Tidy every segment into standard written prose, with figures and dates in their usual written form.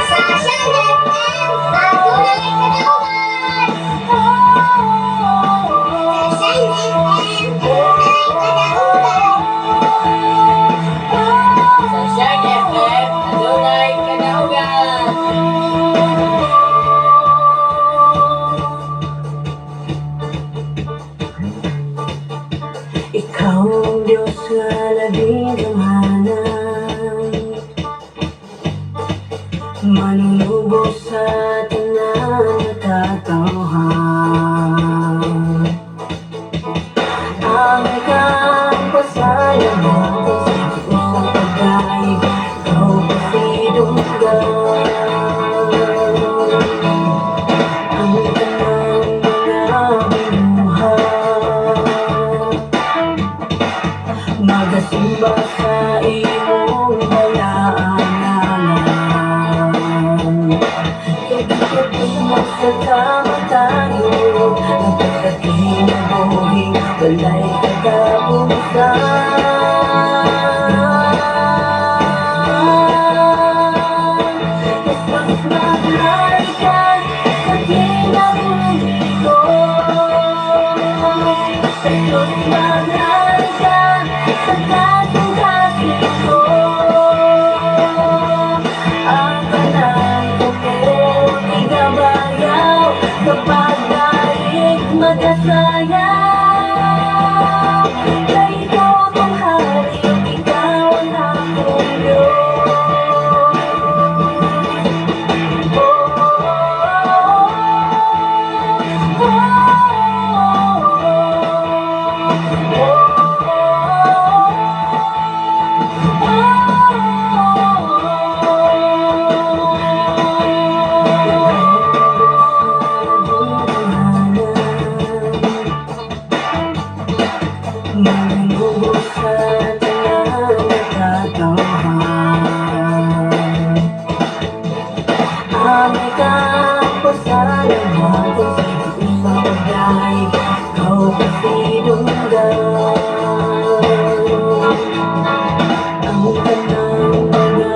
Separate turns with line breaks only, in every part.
Sa Shine FM, adunay kadaugan. Sa Shine FM, adunay kadaugan.
Sa Shine FM, adunay kadaugan.
Ikaw ang Diyos nga labing gamhanan, manunubos sa tanan katawhan. Ang kang pasalamatan sa usang pagdaig, ikaw pasidunggan. Ang tanang mga binuhat magasimba sa imong balaan ngalan. Kay gikatuma sa kamatayon ang pagkakinabuhi walay katapusan. Jesus, maghari ka sa kinabuhi ko. Jesus, maghari ka sa kasing-kasing ko. Ang tanang tukod igabayaw sa pagdaig magasayaw. Kay ikaw akong hari, ikaw ang akong Diyos. Oh, oh, oh, manunubos sa tanang katawhan. Amay kang pasalamatan sa usang pagdaig, ikaw pasidunggan. Ang tanang mga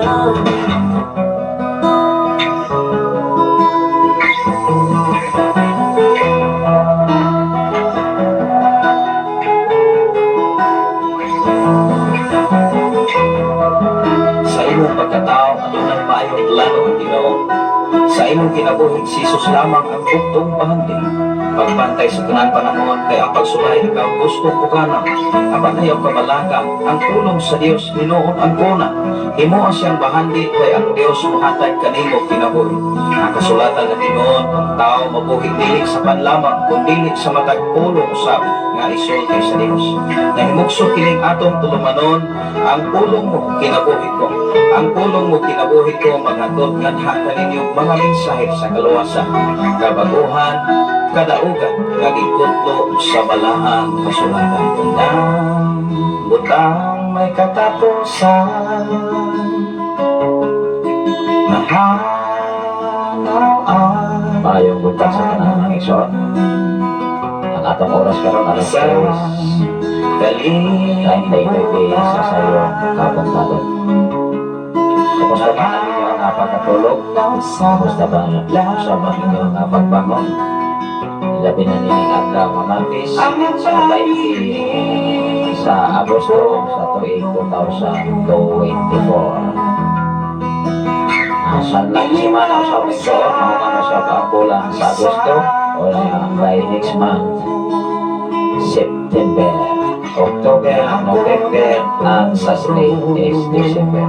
Sa imong pagkatao, adunay maayong plano ang Ginoo. Sa imong kinabuhi, si Jesus lamang ang buktong bahandi. Pagbantay sa tanan panahon kay ang pagsulay ikaw gusto ko kana. Apan ayaw kabalaka, ang pulong sa Dios hinuon ang kuna. Himoa siyang bahandi kay ang Dios mohatag kanimo kinabuhi. Ang kasulatan ng Ginoo, ang tao mabuhi dili sa pan lamang kundi sa matag pulong usab nga isulti sa Dios. Nahimugso kining atong tulumanon, ang pulong mo kinabuhi ko. Ang pulong mo kinabuhi ko maghatod nganha kaninyo mga mensahe sa kaluwasan, kabaguhan, kadaugan nga gikutlo sa balaang kasulatan. Tandang butang may katapusan, mahanaw ang
Maayong buntag sa tanan, mga igsoon. Ang atong oras karon alas
sa
3:33 sa sayong kabuntagon. Kumusta ba ang inyong pagkatulog? Kumusta ba sa mga inyong pagbangon? Labi na nining adlaw nga Martes sa 20 sa Agosto sa tuig 2024. Sa semana sa igsoon, mahuman na siya ang bulan sa Agosto o by next month, September, October, November, and sa slate is December.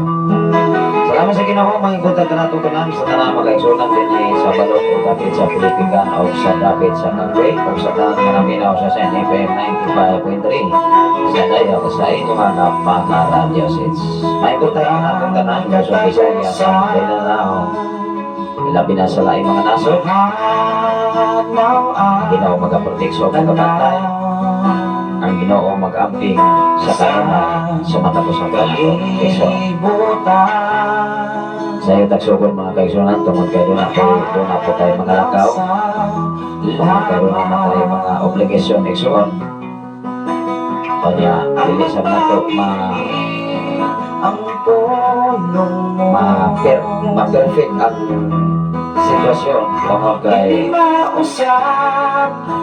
Salamat sa Ginoo, mga ikutan ka nato tanan sa tanang mga igsuonan dinhi sa balok o dapit sa Pilipigan o sa dapit sa Cagway o sa tanan nga naminaw sa Shine FM 95.3 sa dayaw sa inyong mga mga radio sets. May ikutan ka natong tanan sa Bisaya, sa Mindanao, labi na sa laing mga nasod. Ang Ginoo magaprotekso, magabantay. Ang Ginoo mag-amping sa kanunay sa matag usa ka igsoon. Sa iyo tagsugod, mga kaigsuonan, tungod kay doon na po tayo mga lakaw. Tungod kay doon na tayo mga obligasyon, igsoon. Kanya, dili sa nato ma Ma-perfect ang sitwasyon tungod kay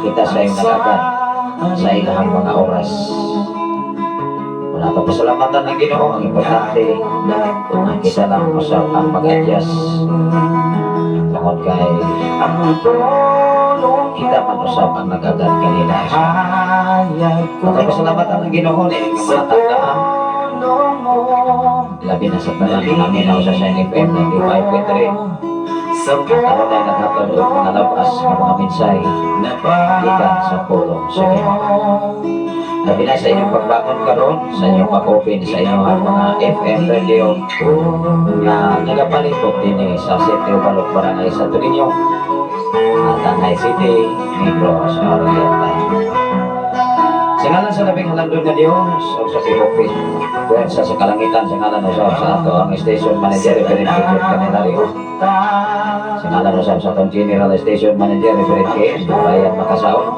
kita sa iyong nagagan sa ilahang mga oras. Wala pa pasalamatan ng Ginoo. Ang importante, ang kita lang usap ang pag-adjust tungod kay kita man usap ang nagagan kanina. Ato pasalamatan ng Ginoo ni mga tagdaan. Labi na sa tanan namin sa Shine FM 95.3. Karon ay naghatod og mga labas nga mga mensahe gikan sa pulong sa Ginoo. Labi na sa inyong pagbangon karon, sa inyong pag-open sa inyong mga FM radio nga nagapalipot dinhi sa Sitio Balok, Barangay Santo Niño, Tanay City, Negros Oriental. Sa ngalan sa labing halandon nga Dios ug sa tibuok puwersa sa kalangitan, sa ngalan usab sa ato ang station manager, Reverend Richard Canelario. Sa ngalan usab sa atong general station manager, Reverend K. Brian Makasaon.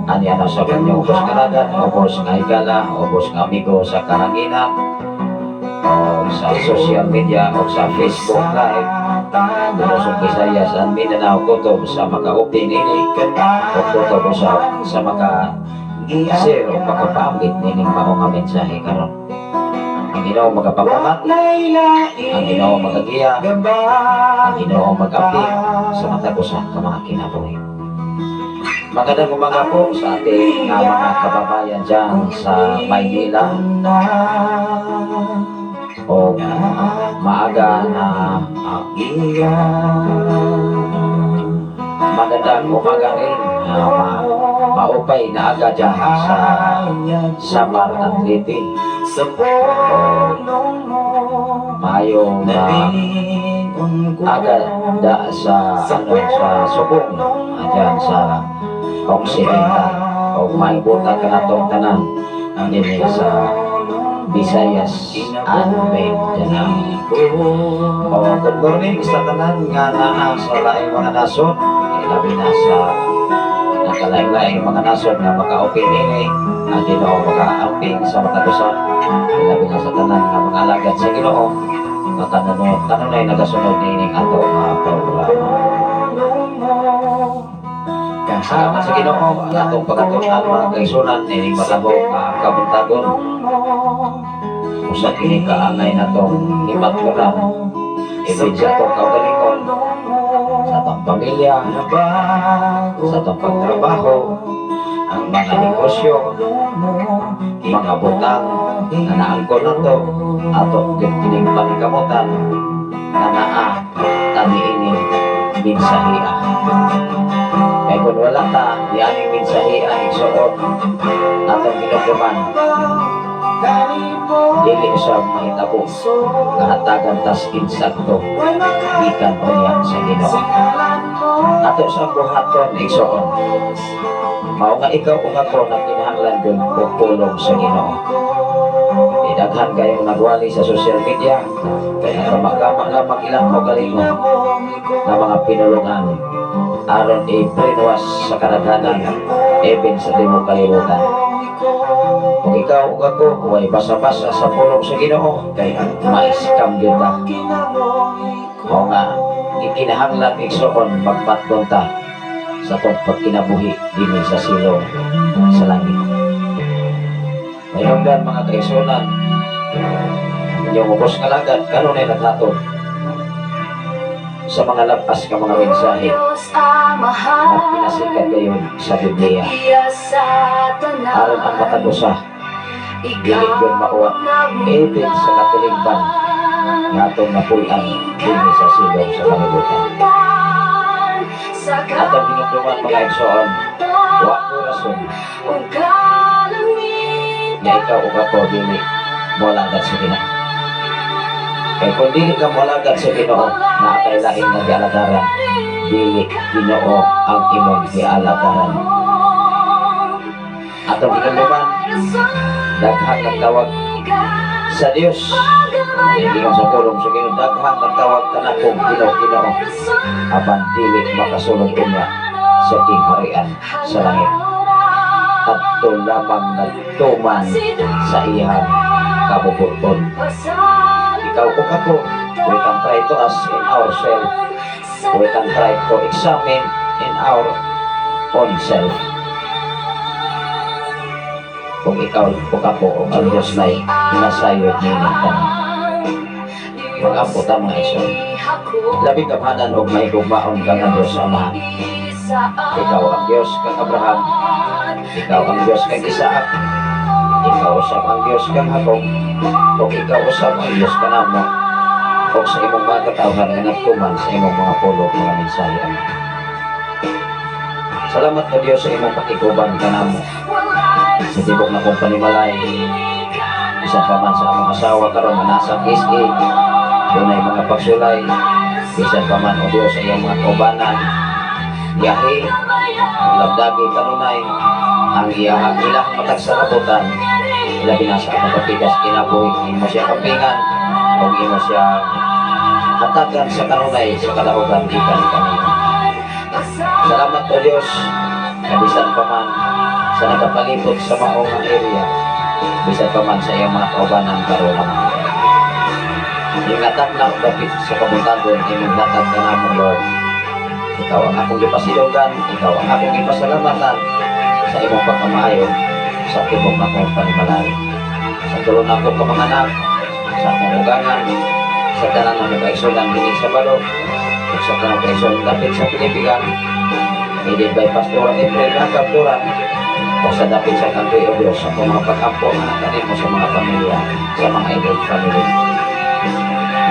Ani ana sa inyong ubos nga alagad, ubos nga higala, ubos nga amigo sa kahanginan, o sa social media o sa Facebook Live, Luzon, Visayas and Mindanao, kutob sa maka-open ini o kutob usab sa maka share o makapaambit nining mao nga mensahe karon. Ang Ginoo magapangumat, ang Ginoo magagiya, ang Ginoo mag-amping sa matag usa ka mga kinabuhi. Magandang umaga po sa ating mga kababayan dyan sa Maynila o maaga na magandang umaga rin, maupay na aga dyan sa Samar at Leyte o maayong aga da sa ano sa Subong, dyan sa Occidental, o maayong buntag kanatong tanan dinhi sa Visayas and Mindanao. O good morning sa tanan nga naa sa laing mga nasod, eh, labi na sa nakalaing-laing mga nasod nga maka-open ini. Ang Ginoo maka-amping sa matag usa, labi na sa tanan nga mga alagad sa Ginoo nga kanunay nagasunod niining ato nga programa. Salamat sa Ginoo ang atong pagkatunan, mga kaigsuonan, niining matabo nga kabuntagon. Usa kini kaangay natong himatlunan ibig sa atong kaugalingon, sa atong pamilya, sa atong pagtrabaho, ang mga negosyo, mga butang nga naangkon nato, ato gyud kining paningkamutan nga naa ta niining mensahia. Kay kung wala ta nianing mensahia, igsuon, atong hinumduman, dili usab mahitabo nga hatagan tas insakto gikan unya sa Ginoo. Ato sa buhaton, igsuon, mao nga ikaw ug ako nagkinahanglan gyud og pulong sa Ginoo. Daghan kayong nagwali sa social media kaya kamagama lamang ilang kaugalingon na mga pinulungan aron i-brainwash sa kadaghanan even sa tibuok kalibutan. Kung ikaw ug ako way basa-basa sa pulong sa Ginoo, ma-scam gyud ta. Mao nga ikinahanglan, igsuon, magpatgon ta sa atong pagkinabuhi dinhi sa silong sa langit. Mahinungdan, mga kaigsuonan, inyong ubos nga alagad kanunay naghatod sa mga labas nga mga mensahe na pinasikat gayon sa Biblia aron ang matag usa dili gyud mauwat even sa katilingban nga atong napuy-an dinhi sa silong sa kalibutan. Atong hinumduman, mga igsoon, wa ko rason nga ikaw ug ako dili moalagad sa Ginoo. Kay kung dili ka moalagad sa Ginoo, naa kay lain nga gialagaran, dili Ginoo ang imong gialagaran. Atong hinumduman, daghang nagtawag sa Dios. Ingon sa pulong sa Ginoo, daghang nagtawag kanakong Ginoo, Ginoo, apan dili makasulod unya sa gingharian sa langit. Kadto lamang nagtuman sa iyang kabubut-on. Ikaw ug ako, we can try to ask in ourselves. We can try to examine in our own self. Kung ikaw ug ako ug ang Diyos na nasayod nining tanan. Mag-ampo ta, mga igsoon. Labing gamhanan og mahigugmaon ka nga Diyos Ama. Ikaw ang Diyos kang Abraham, ikaw ang Diyos kang Isaac, ikaw usab ang Diyos kang Jacob, ug ikaw usab ang Diyos kanamo, ug sa imong mga katawhan nga nagtuman sa imong mga pulong, mga mensahe, Ama. Salamat o Diyos sa imong pakiguban kanamo sa tibok nakong panimalay, bisan pa man sa among asawa karon nga nasa SA, dunay mga pagsulay, bisan pa man o Diyos sa iyang mga kaubanan, biyahe, labdagi kanunay, ang iyahang ilang matag sa kabutan, ilabi na sa among kapikas kinabuhi, imo siya kapingan, ug imo siya hatagan sa kanunay sa kalaugan gikan kanimo. Salamat o Diyos, kabisan pa man sa nagapalibot sa mao nga area, bisan pa man sa iyang mga kaubanan karon naman. Ingatan na dapit sa kabuntagon, imong hatag kanamo, Lord. Ikaw ang akong gipasidunggan, ikaw ang akong gipasalamatan sa imong pagkamaayo sa tibok akong panimalay. Sa tulo nako ka mga anak, sa akong ugangan, sa tanan ng mga kaigsuonan dinhi sa Balok, ug sa tanan kaigsuonan dapit sa Pilipigan, headed by Pastor April Ragapduran, o sa dapit sa country o Diyos, sa akong mga pag-ampo nga kanimo sa mga pamilya, sa mga idol family.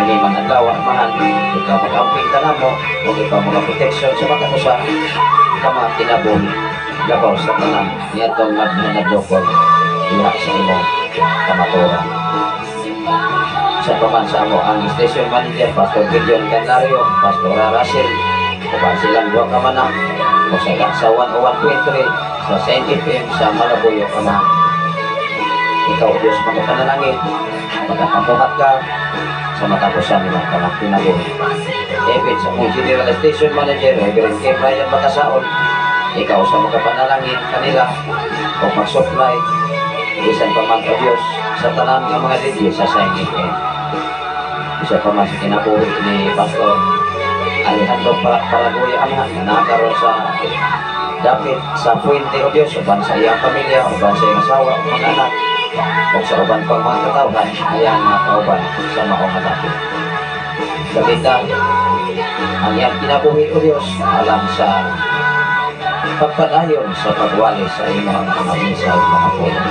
Hindi mga adlaw, Amahan, ikaw mag-amping kanamo, o ikaw mga protection sa matag usa ka mga kinabuhi, labaw sa tanan niadtong naghinadlokon diha sa imong kamatuoran. Sa paman sa amo ang station manager, Pastor Gideon Canario, Pastor Russell, uban silang duha ka manak, o sa 101.3 sa Saint FM sa Malabuyo, Ama. Ikaw, Diyos, magapanalangin, magkapamuhat ka sa matapusan nilang kanang kinabuhi. David, sa mong General Station Manager, Reverend K. Brian Batasaon, ikaw sa makapanalangin kanila o mag-supply, bisan pa man o Diyos sa tanan nga mga DJ sa Sign FM. Bisan pa man sa kinabuhi ni Pastor Alejandro Paragoya, Amahan, nga nakaroon sa dapit sa Fuente o Diyos, uban sa iyang pamilya, uban sa iyang asawa, mga anak, o sa uban pang mga katawhan, iyang mga kauban sa mao nga dapit. Dalita, ang iyang kinabuhi o Diyos, alang sa pagpadayon sa pagwali sa imong mga mensahe, mga pulong.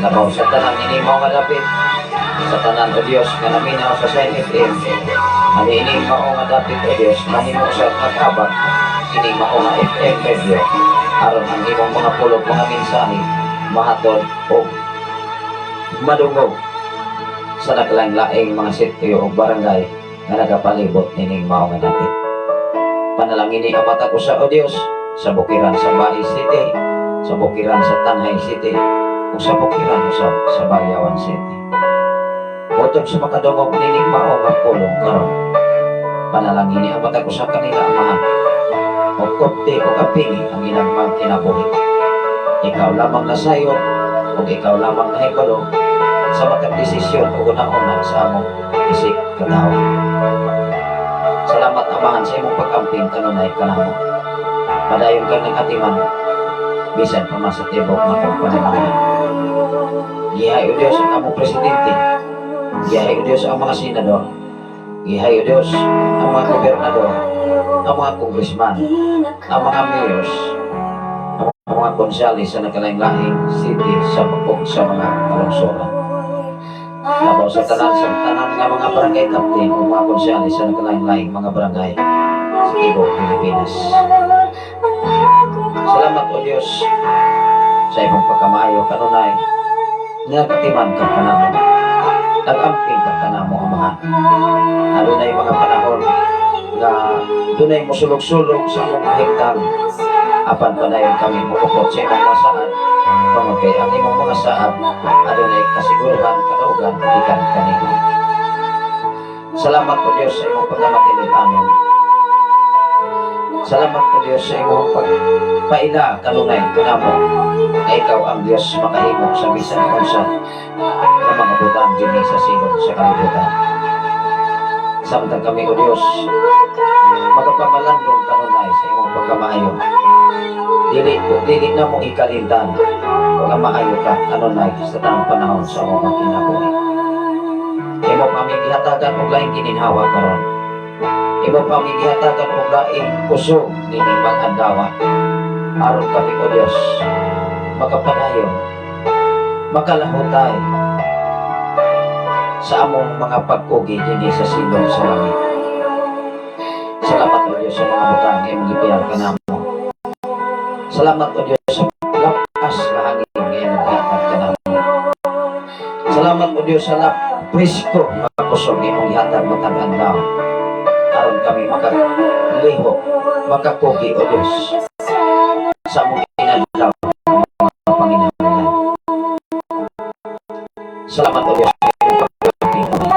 Labaw sa tanan ini mao nga dapit, sa tanan o Diyos nga naminaw sa Sign FM, ani ini mao nga dapit o Diyos, mahimo sa pag-abag, ini mao nga FM radio, aron ang imong mga pulong, mga mensahe, mahatod o madungog sa naglaing-laing mga sitio o barangay nga nagapalibot nining mao nga dapit. Panalangini ang matag usa o Dios sa bukiran sa Bais City, sa bukiran sa Tanjay City, ug sa bukiran usab sa Baliawan City. Utod sa makadungog nining mao nga pulong karon. Panalangini ang matag usa kanila, Amahan. Ug kupti ug apingi ang ilang mga kinabuhi. Ikaw lamang nasayod ug ikaw lamang nahibalo sa matag desisyon o una-una sa among isip katawo. Salamat, Amahan, sa imong pag-amping kanunay kanamo. Padayon kang nagatiman bisan pa man sa tibok na kong panimalay. Gihay o Diyos ang among presidente. Gihay o Diyos ang mga senador. Gihay o Diyos ang mga gobernador, ang mga congressman, ang mga mayors, ang mga konsyales sa nagkalaing-laing city sa ug sa mga kalungsoran. Labaw sa tanan nga mga barangay captain o mga konsyales sa nagkalaing-laing mga barangay sa tibuok Pilipinas. Salamat o Diyos sa imong pagkamaayo kanunay nagatiman ka kanamo. Nag-amping ka kanamo, Amahan. Adunay mga panahon nga dunay mosulog-sulog sa among kahimtang. Apan padayon kami mukupot sa imong mga saad. Tungod kay ang imong mga saad adunay kasiguruhan kadaugan gikan kanimo. Salamat o Diyos sa imong pagkamatinud-anon. Salamat o Diyos sa imong pagpaila kanunay kanamo nga ikaw ang Diyos makahimo sa bisan unsa nga mga butang. butang dinhi sa silong sa kalibutan. Samtang kami, O Dios, magapamalandong kanunay sa imong pagkamaayo. Dili dili na mong ikalintan nga maayo ka kanunay sa tanang panahon sa among mga kinabuhi. Imo pa mi gihatagan og laing gininhawa karon. Imo pa mi gihatagan og laing kusog nining mag-adlaw. Aron kami, O Dios, makapadayon, makalahutay sa among mga pagkugi dinhi sa silong sa langit. Salamat, O Dios, sa mga butang nga imong gipiyar kanamo. Salamat, O Dios, sa lapas nga hangin nga imong gihatag kanamo. Salamat, O Dios, sa presko nga kusog nga imong gihatag matag adlaw. Aron kami makalihok, makakugi, O Dios, sa among inadlaw mga panginahanglan. Salamat, O Dios, sa imong pagpapinong.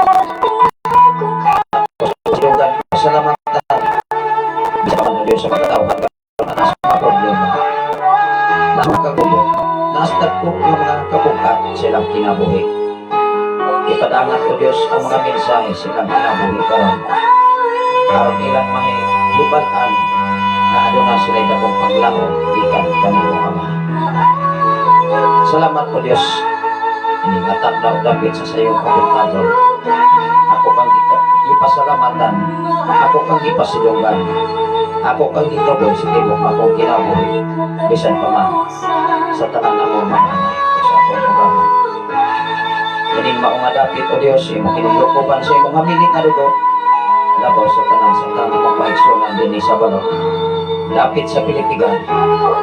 Salamatan bisa man, O Dios, sa katawhan na nasa mga problema. Nasa mga kagulo, nasa dagko nga mga kabukat silang kinabuhi. Ipadangat, O Dios, ang mga mensahe silang kinabuhi karon. Aron ilang mahibal-an na aduna sila dakong paglaom gikan kanimo, Ama. Salamat, O Dios. Iningatap na og dapit sa sayong kabuntagon. Ako kang gipasalamatan, ako kang gipasidunggan, ako kang gituboy sa tibok akong kinabuhi, bisan pa man sa tanan akong mga anak o sa akong programa. Ining mao nga dapit, O Dios, imong kinuglukoban sa imong hamiling nga dugo, labaw sa tanan mong paigsunan dinhi sa balok, dapit sa Pilipigan,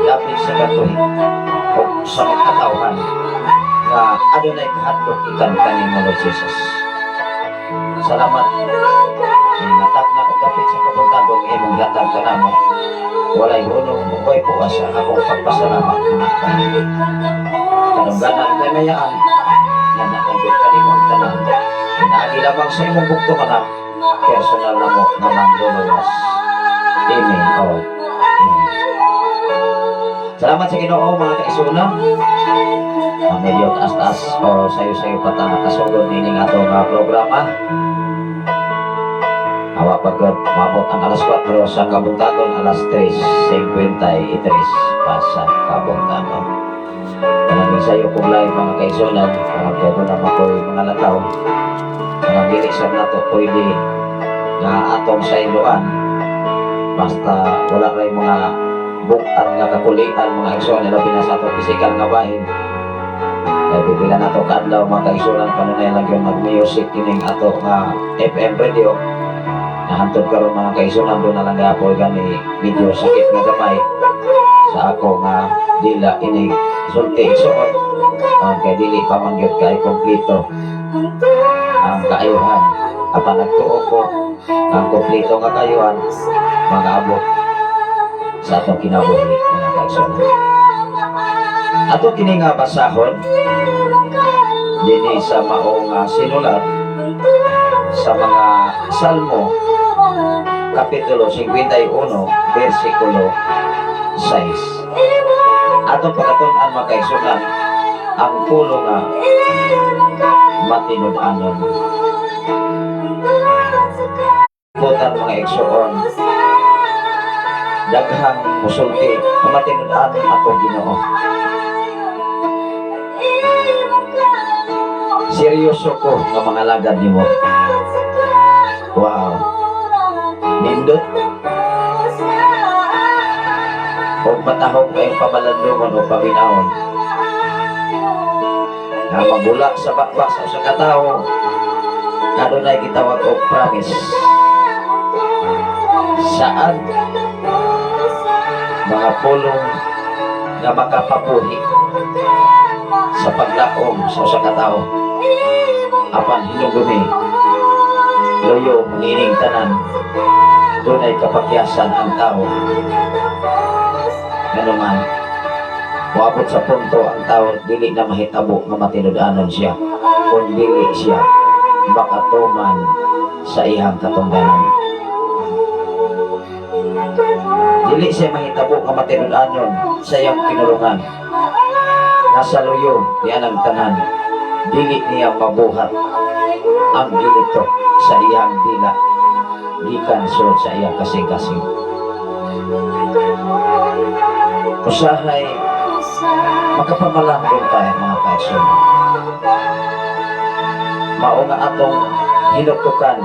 dapit sa Katolik, o sa mga katawhan nga adunay kahadlok ikan kanimo, Lord Jesus. Salamat. Ingatap na og dapit sa kabuntagon nga imong gihatag kanamo. Walay hunong ug way puwas sa akong pagpasalamat kanimo. Kadungganan kay mayaan na nakanggit kanimo ang tanan. Pinaagi lamang sa imong bugtong Anak, personal na mo nga manluluwas. Amen. Oh. Amen. Salamat sa Ginoo, mga kaigsuonan. Medyo taas-taas o sayo-sayo pa ta nakasugod nining atong programa. Awa pagod maabot ang alas 4 sa kabuntagon, alas 3:53 pa sa kabuntagon. Kanang sayo kong live, mga kaigsuonan, kung kaya doon naman ko'y mga lakaw. Mga dili sa nato pwede nga atong sayloan basta wala ray mga bukat nga kakulian, mga igsoon, labi na sa atong pisikal nga bahin. Kaya pipila na to kaadlaw, mga kaigsuonan, kanunay lang yung mag-music kining ato nga FM radio. Nahantod karon, mga kaigsuonan, doon na lang gapon gani medyo sakit nga gamay sa ako nga dila inig sulti, igsoon. Kay dili pa man gyud kay kompleto ang kaayuhan. Apan nagtuo ko ang kompleto nga kaayuhan mga abot sa atong kinabuhi, mga kaigsuonan. Ato kini nga basahon dinhi sa maong sinulat sa mga Salmo, Kapitulo 51, versikulo 6. Atong pagkatun-an, mga kaigsuonan, ang pulong nga matinud-anon. Butan, mga igsoon, daghang musulti nga matinud-anon ako Ginoo. Seryoso ko nga mga lagad nimo. Wow. Nindot. Og matahom kayong pamalandungon o paminahon. Nga magula sa bakbak sa usa ka tawo, na dunay gitawag og promise. Saan mga pulong nga makapapuhi sa paglaom sa usa ka tawo. Apan hinugumi, luyo nining tanan, dunay kapakyasan ang tao. Nganuman, moabot sa punto ang tao dili na mahitabo nga matinud-anon siya kung dili siya makatuman sa iyang katungdanan. Dili siya mahitabo nga matinud-anon sa iyang kinulungan. Nasa luyo diyan ang tanan. Dili niya mabuhat ang gilitok sa iyang dila gikan sulod sa iyang kasing-kasing. Usahay makapamalambong tayo, mga kaigsoon. Mao nga atong hinuktukan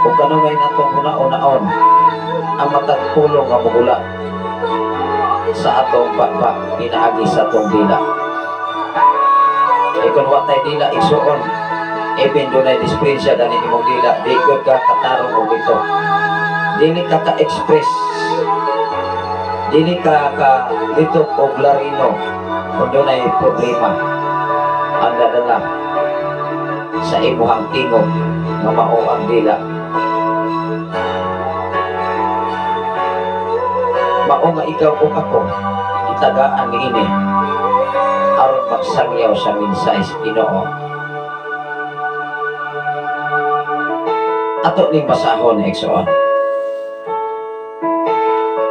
o kanungay natong una-unaon ang matag pulong nga mugula sa atong baba pinaagi sa atong dila. E kung wa tay dila, igsuon, even dunay dispensa dani imong dila, di gyud ka katarong og ito. Dili ka ka-express. Dili ka ka litok og larino kung dunay problema ang nadala sa imuhang tingog nga mao ang dila. Mao nga ikaw ug ako itagaan niini aron magsangyaw sa mensahe sa Ginoo. Ato ning basahon, igsoon.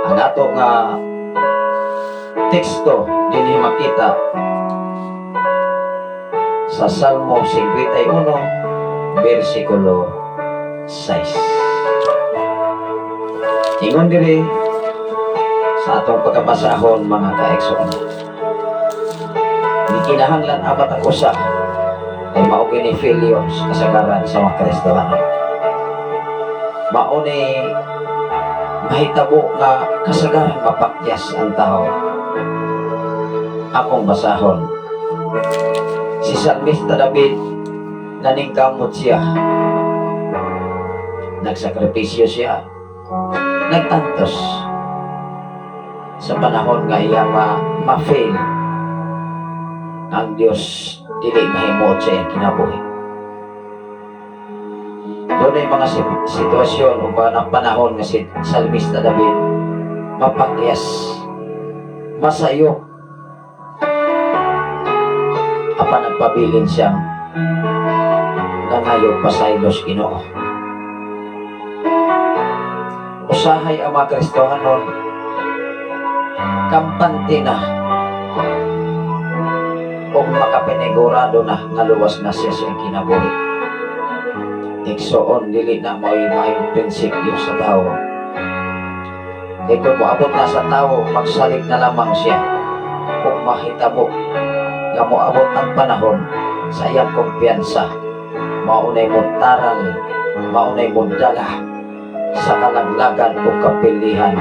Ang ato nga teksto dinhi makita sa Salmo 51 versikulo 6. Ingon diri sa atong pagkabasahon, mga kaigsoon. Gikinahanglan ang matag usa ay mao kini failure sa kasagaran sa mga Kristohanon. Mao ni mahitabo nga kasagaran mapakyas ang tao. Akong basahon. Si Salmista David, naningkamot siya. Nagsakripisyo siya. Nagtantos sa panahon nga iya ma-fail ang Diyos dili mahimuot sa iyang kinabuhi. Dunay mga sitwasyon o ba ng panahon nga si Salmista David mapakyas, masayo, apan nagpabilin siyang nangayo pasaylos Ginoo. Usahay ang mga Kristohanon kampante na o makapinigurado na nga luwas na siya sa iyang kinabuhi. Igsoon, dili na mao'y maayong prinsipyo sa tao. Kay kung moabot na sa tao, magsalig na lamang siya kung mahitabo nga moabot ang panahon sa iyang kumpiyansa, maunay mo taral, maunay mo dala sa kalaglagan o kapilihan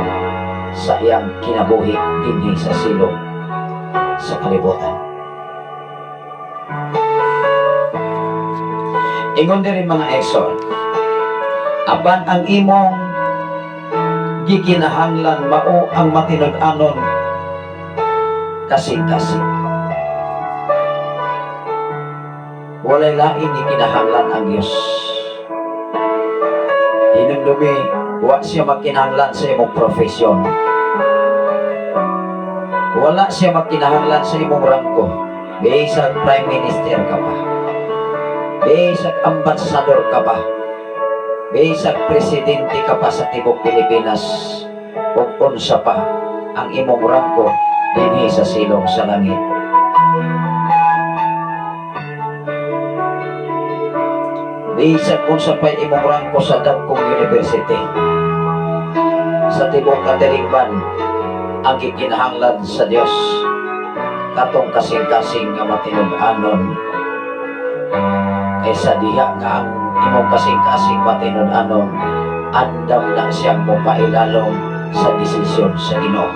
sa iyang kinabuhi dinhi sa silong sa kalibutan. Ingon diri, mga igsoon, apan ang imong gikinahanglan mao ang matinud-anon kasing-kasing. Walay lain gikinahanglan ang Dios. Hinumdumi, wa siya magkinahanglan sa imong profesyon. Wala siya magkinahanglan sa imong rangko. Bisag prime minister ka pa. Bisag ambassador ka pa. Bisag presidente ka pa sa tibok Pilipinas. Ug unsa pa ang imong rangko dinhi sa silong sa langit. Bisag unsa pa imong rangko sa dagkong university. Sa tibok katilingban, ang gikinahanglan sa Dios katong kasing-kasing nga matinud-anon, kaysa diha nga ang imong kasing-kasing matinud-anon, andam na siyang mopailalom sa desisyon sa Ginoo.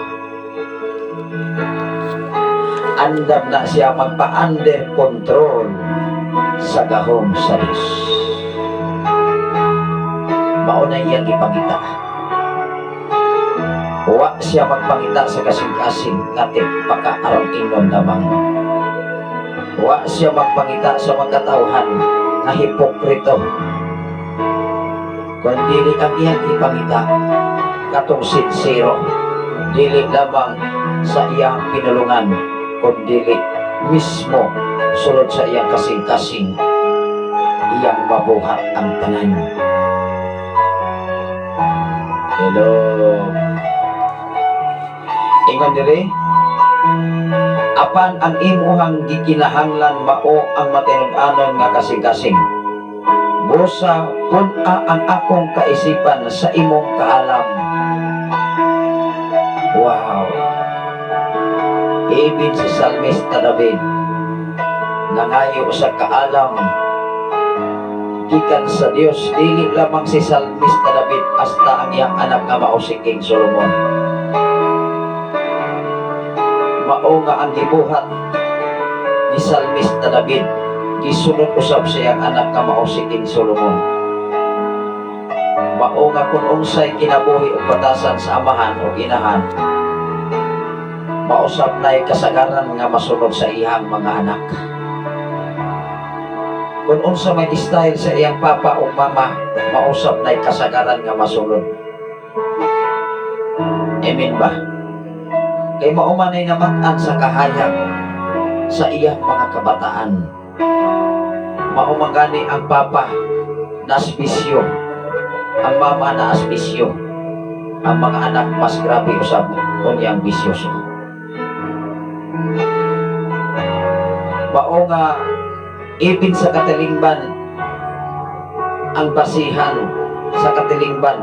Andam na siya magpa-under control sa gahom sa Dios. Mao na iyang ipangita. Wa siya magpangita sa kasing-kasing nga pagkaaron ingon lamang. Wa siya magpangita sa mga katawhan nga hipokrito. Kung dili ang iyang ipangita katong sinsero, dili lamang sa iyang pinulungan, kundi mismo sulod sa iyang kasing-kasing, iyang mabuhat ang tanan. Hello. Ingon diri, apan
Apan ang imuhang gikinahanglan mao ang matinud-anon nga kasing-kasing. Busa pun-a ang akong kaisipan sa imong kaalam. Wow. Ibig si Salmista David, nangayo sa kaalam gikan sa Dios. Dili lamang si Salmista David, hasta ang iyang anak nga mao si King Solomon. Mao nga ang gibuhat ni Salmista David, gisunod usab sa iyang anak nga mao si King Solomon. Mao nga kung unsay kinabuhi o batasan sa amahan o inahan, mausab na'y kasagaran nga masunod sa iyang mga anak. Kung unsa may style sa iyang papa o mama, mausab na'y kasagaran nga masunod. Amen ba? Kay mao man ay namat-an sa kahayag sa iyang mga kabataan. Mao man gani ang papa naas bisyo, ang mama naas bisyo, ang mga anak mas grabe usab unyang bisyoso. Mao nga ibin sa katilingban, ang basihan sa katilingban,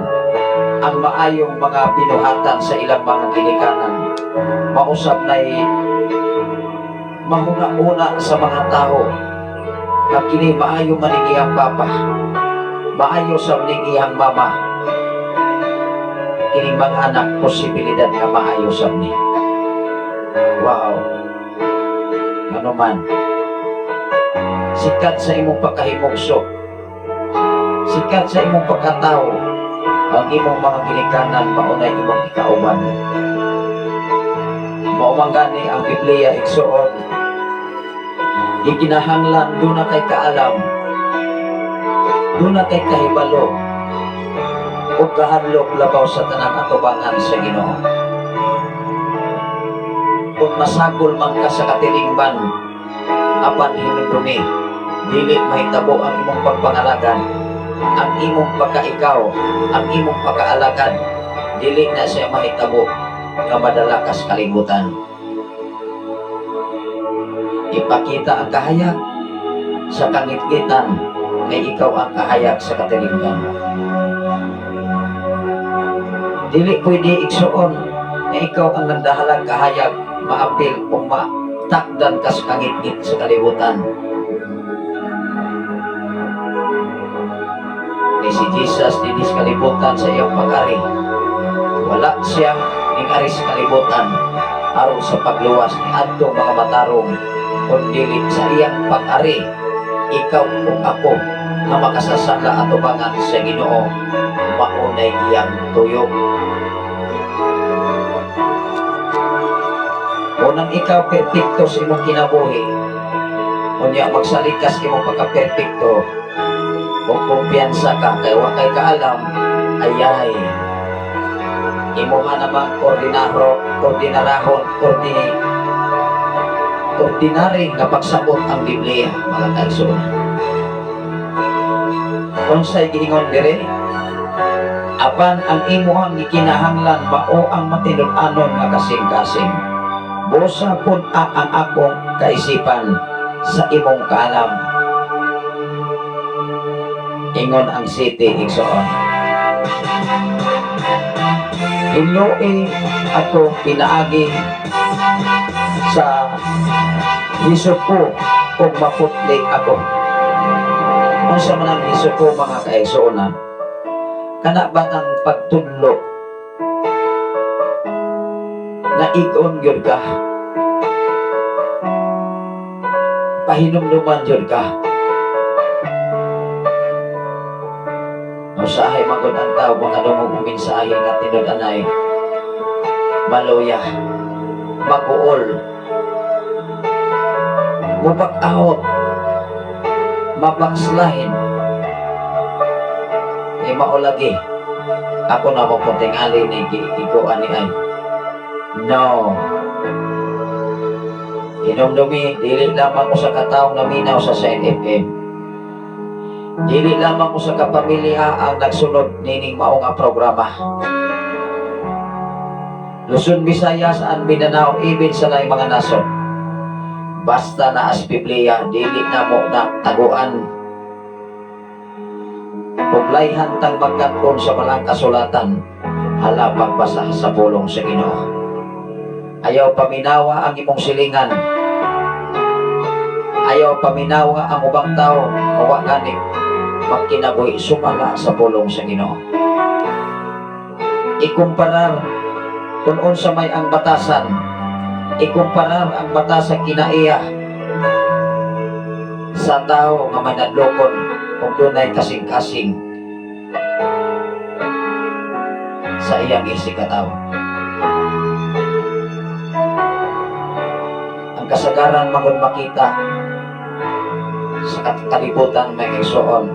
ang maayong mga binuhatan sa ilang mga ginikanan, mausab na'y mahuna-una sa mga tao nga kini maayo man ning iyang papa, maayo sa ning iyang mama, kining mga anak posibilidad nga maayo sab ni. Wow. Ano man, sikat sa imong pagkahimugso, sikat sa imong pagkatao, ang imong mga ginikanan maunay imong ikauban. Mao man gani ang Biblia, igsuon, gikinahanglan duna kay kaalam, duna kay kahibalo ug kahadlok labaw sa tanang atubangan sa Ginoo. Kung masagol man ka sa katilingban, apan hinumdumi, dili mahitabo ang imong pagpangalagan, ang imong pagkaikaw, ang imong pagkaalagad, dili na siya mahitabo nga madala kas kalibutan. Ipakita ang kahayag sa kangitngitan kay ikaw ang kahayag sa katilingban. Dili pwede, igsuon, nga ikaw ang nagdahalang kahayag, maapil o matakdan kas kangitngit sa kalibutan. Ni si Jesus dinhi sa kalibutan sa iyang pag-ari. Wala siya ning-ari sa kalibutan aron sa pagluwas ni adtong mga matarong, kun dili sa iyang pag-ari, ikaw ug ako nga makasasala atubangan sa Ginoo, maunay iyang tuyo. Unang ikaw perpekto sa imong kinabuhi, unya magsalikas imong pagka-perpekto o kumpiyansa ka kay wa kay kaalam, ayay, imuha namang ordinaro, ordinarahon, ordinary nga pagsabot ang Biblia, mga kaigsuonan. Unsay giingon dire? Apan ang imuhang gikinahanglan mao ang matinud-anon nga kasing-kasing. Busa pun-a ang akong kaisipan sa imong kaalam. Ingon ang city, igsoon. Hinloi ako pinaagi sa hisupo ug maputli ako. Unsa man ang hisupo, mga kaigsuonan? Kana ba ang pagtudlo na igon gyud ka? Pahinumduman gyud ka. Usahay magod ang tao makadungog og mensahe nga tinud-anay maluya, maguol, mubak-out, mabakslahin. Kay mao lagi, ako na mo tingali ni giguan ni ay. No. Hinumdumi, dili lamang ko sa kataong naminaw sa SNFM. Dili lamang ko sa kapamilya ang nagsunod nining mao nga programa. Luzon, Visayas, and Mindanao, even sa laing mga nasod.
Basta naa sa Biblia, dili na mo na taguan. Publayhan tang magkat-on sa balang kasulatan, hala pagbasa sa pulong sa Ginoo. Ayaw paminawa ang imong silingan. Ayaw paminawa ang ubang tao, wa gani magkinabuhi sumala sa pulong sa Ginoo. Ikumparar kung unsa may ang batasan, ikumparar ang batas sa kinaiya sa tao nga manadlokon kung dunay kasing-kasing sa iyang isigkatawo. Ang kasagaran mangon makita sa kalibutan, mga igsoon,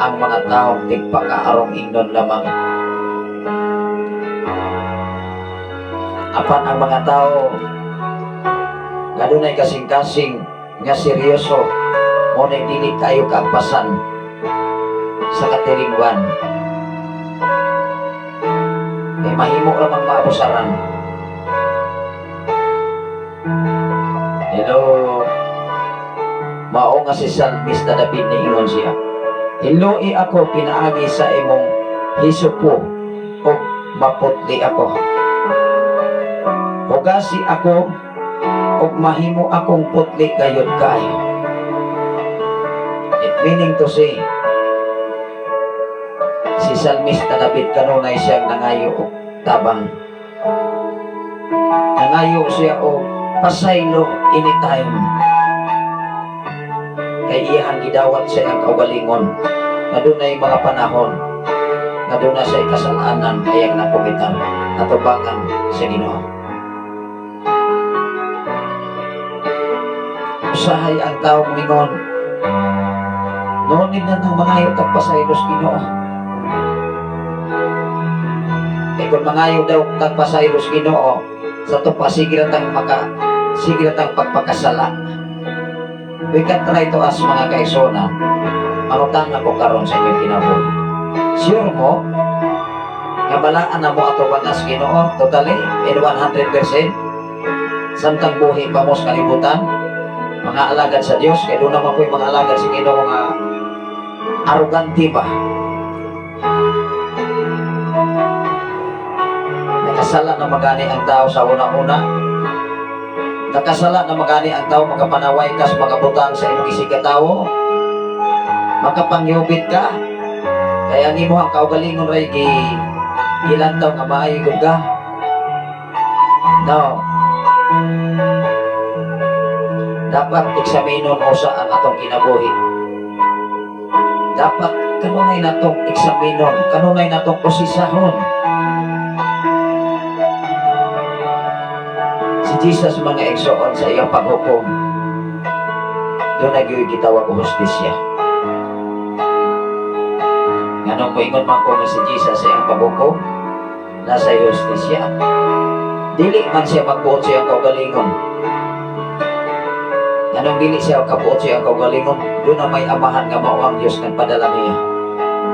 ang mga taong tigpakaarong ingnon lamang. Apan ang mga tao nga dunay kasing-kasing nga seryoso mo na dili kayo kaagpasan sa katiringwan. Kay mahimo ramang maabusaran. Hello. Mao nga si Salmista David niingon siya, "Hinloi ako pinaagi sa imong hisopo ug maputli ako. Hugasi ako ug mahimo akong putli gayud kaayo." It meaning to say, si Salmista David kanunay siyang nangayo og tabang. Nangayo siya og pasaylo anytime. Kay iyang gidawat sa iyang kaugalingon nga dunay mga panahon nga duna siya kasalanan kayang nakumitan atubangan sa Ginoo. Usahay ang taong mingon, "No need na nang mangayo tag pasaylo sa Ginoo. Kay kung mangayo daw tag pasaylo sa Ginoo, sa tupa sige ra tang pagpakasala." We can try to ask, mga kaigsuonan, mangutana ko karon sa inyong kinabuhi. Sure mo nga balaan na mo atubangan sa Ginoo totally in 100% samtang buhi pa mo sa kalibutan, mga alagad sa Dios? Kay doon naman po yung mga alagad sa Ginoo nga arugante ba? Nakasala na magani ang tao sa una-una. Nakasala na magani ang tao, makapanaway ka sa mga butang sa imong isigkatawo. Makapangyubit ka. Kaya ang imong kaugalingon ray gilantaw nga maayo gud ka. No. Dapat eksaminon usa ang atong kinabuhi. Dapat kanunay natong eksaminon, kanunay natong usisahon. Si Jesus, mga igsoon, sa iyang paghukom, duna gyud gitawag og hustisya. Nganong moingon man ko nga si Jesus sa iyang paghukom nasa hustisya? Dili man siya magbuot sa iyang kaugalingon. Nganong dili siya kabuot sa iyang kaugalingon? Duna may amahan nga mao ang Dios nagpadala niya.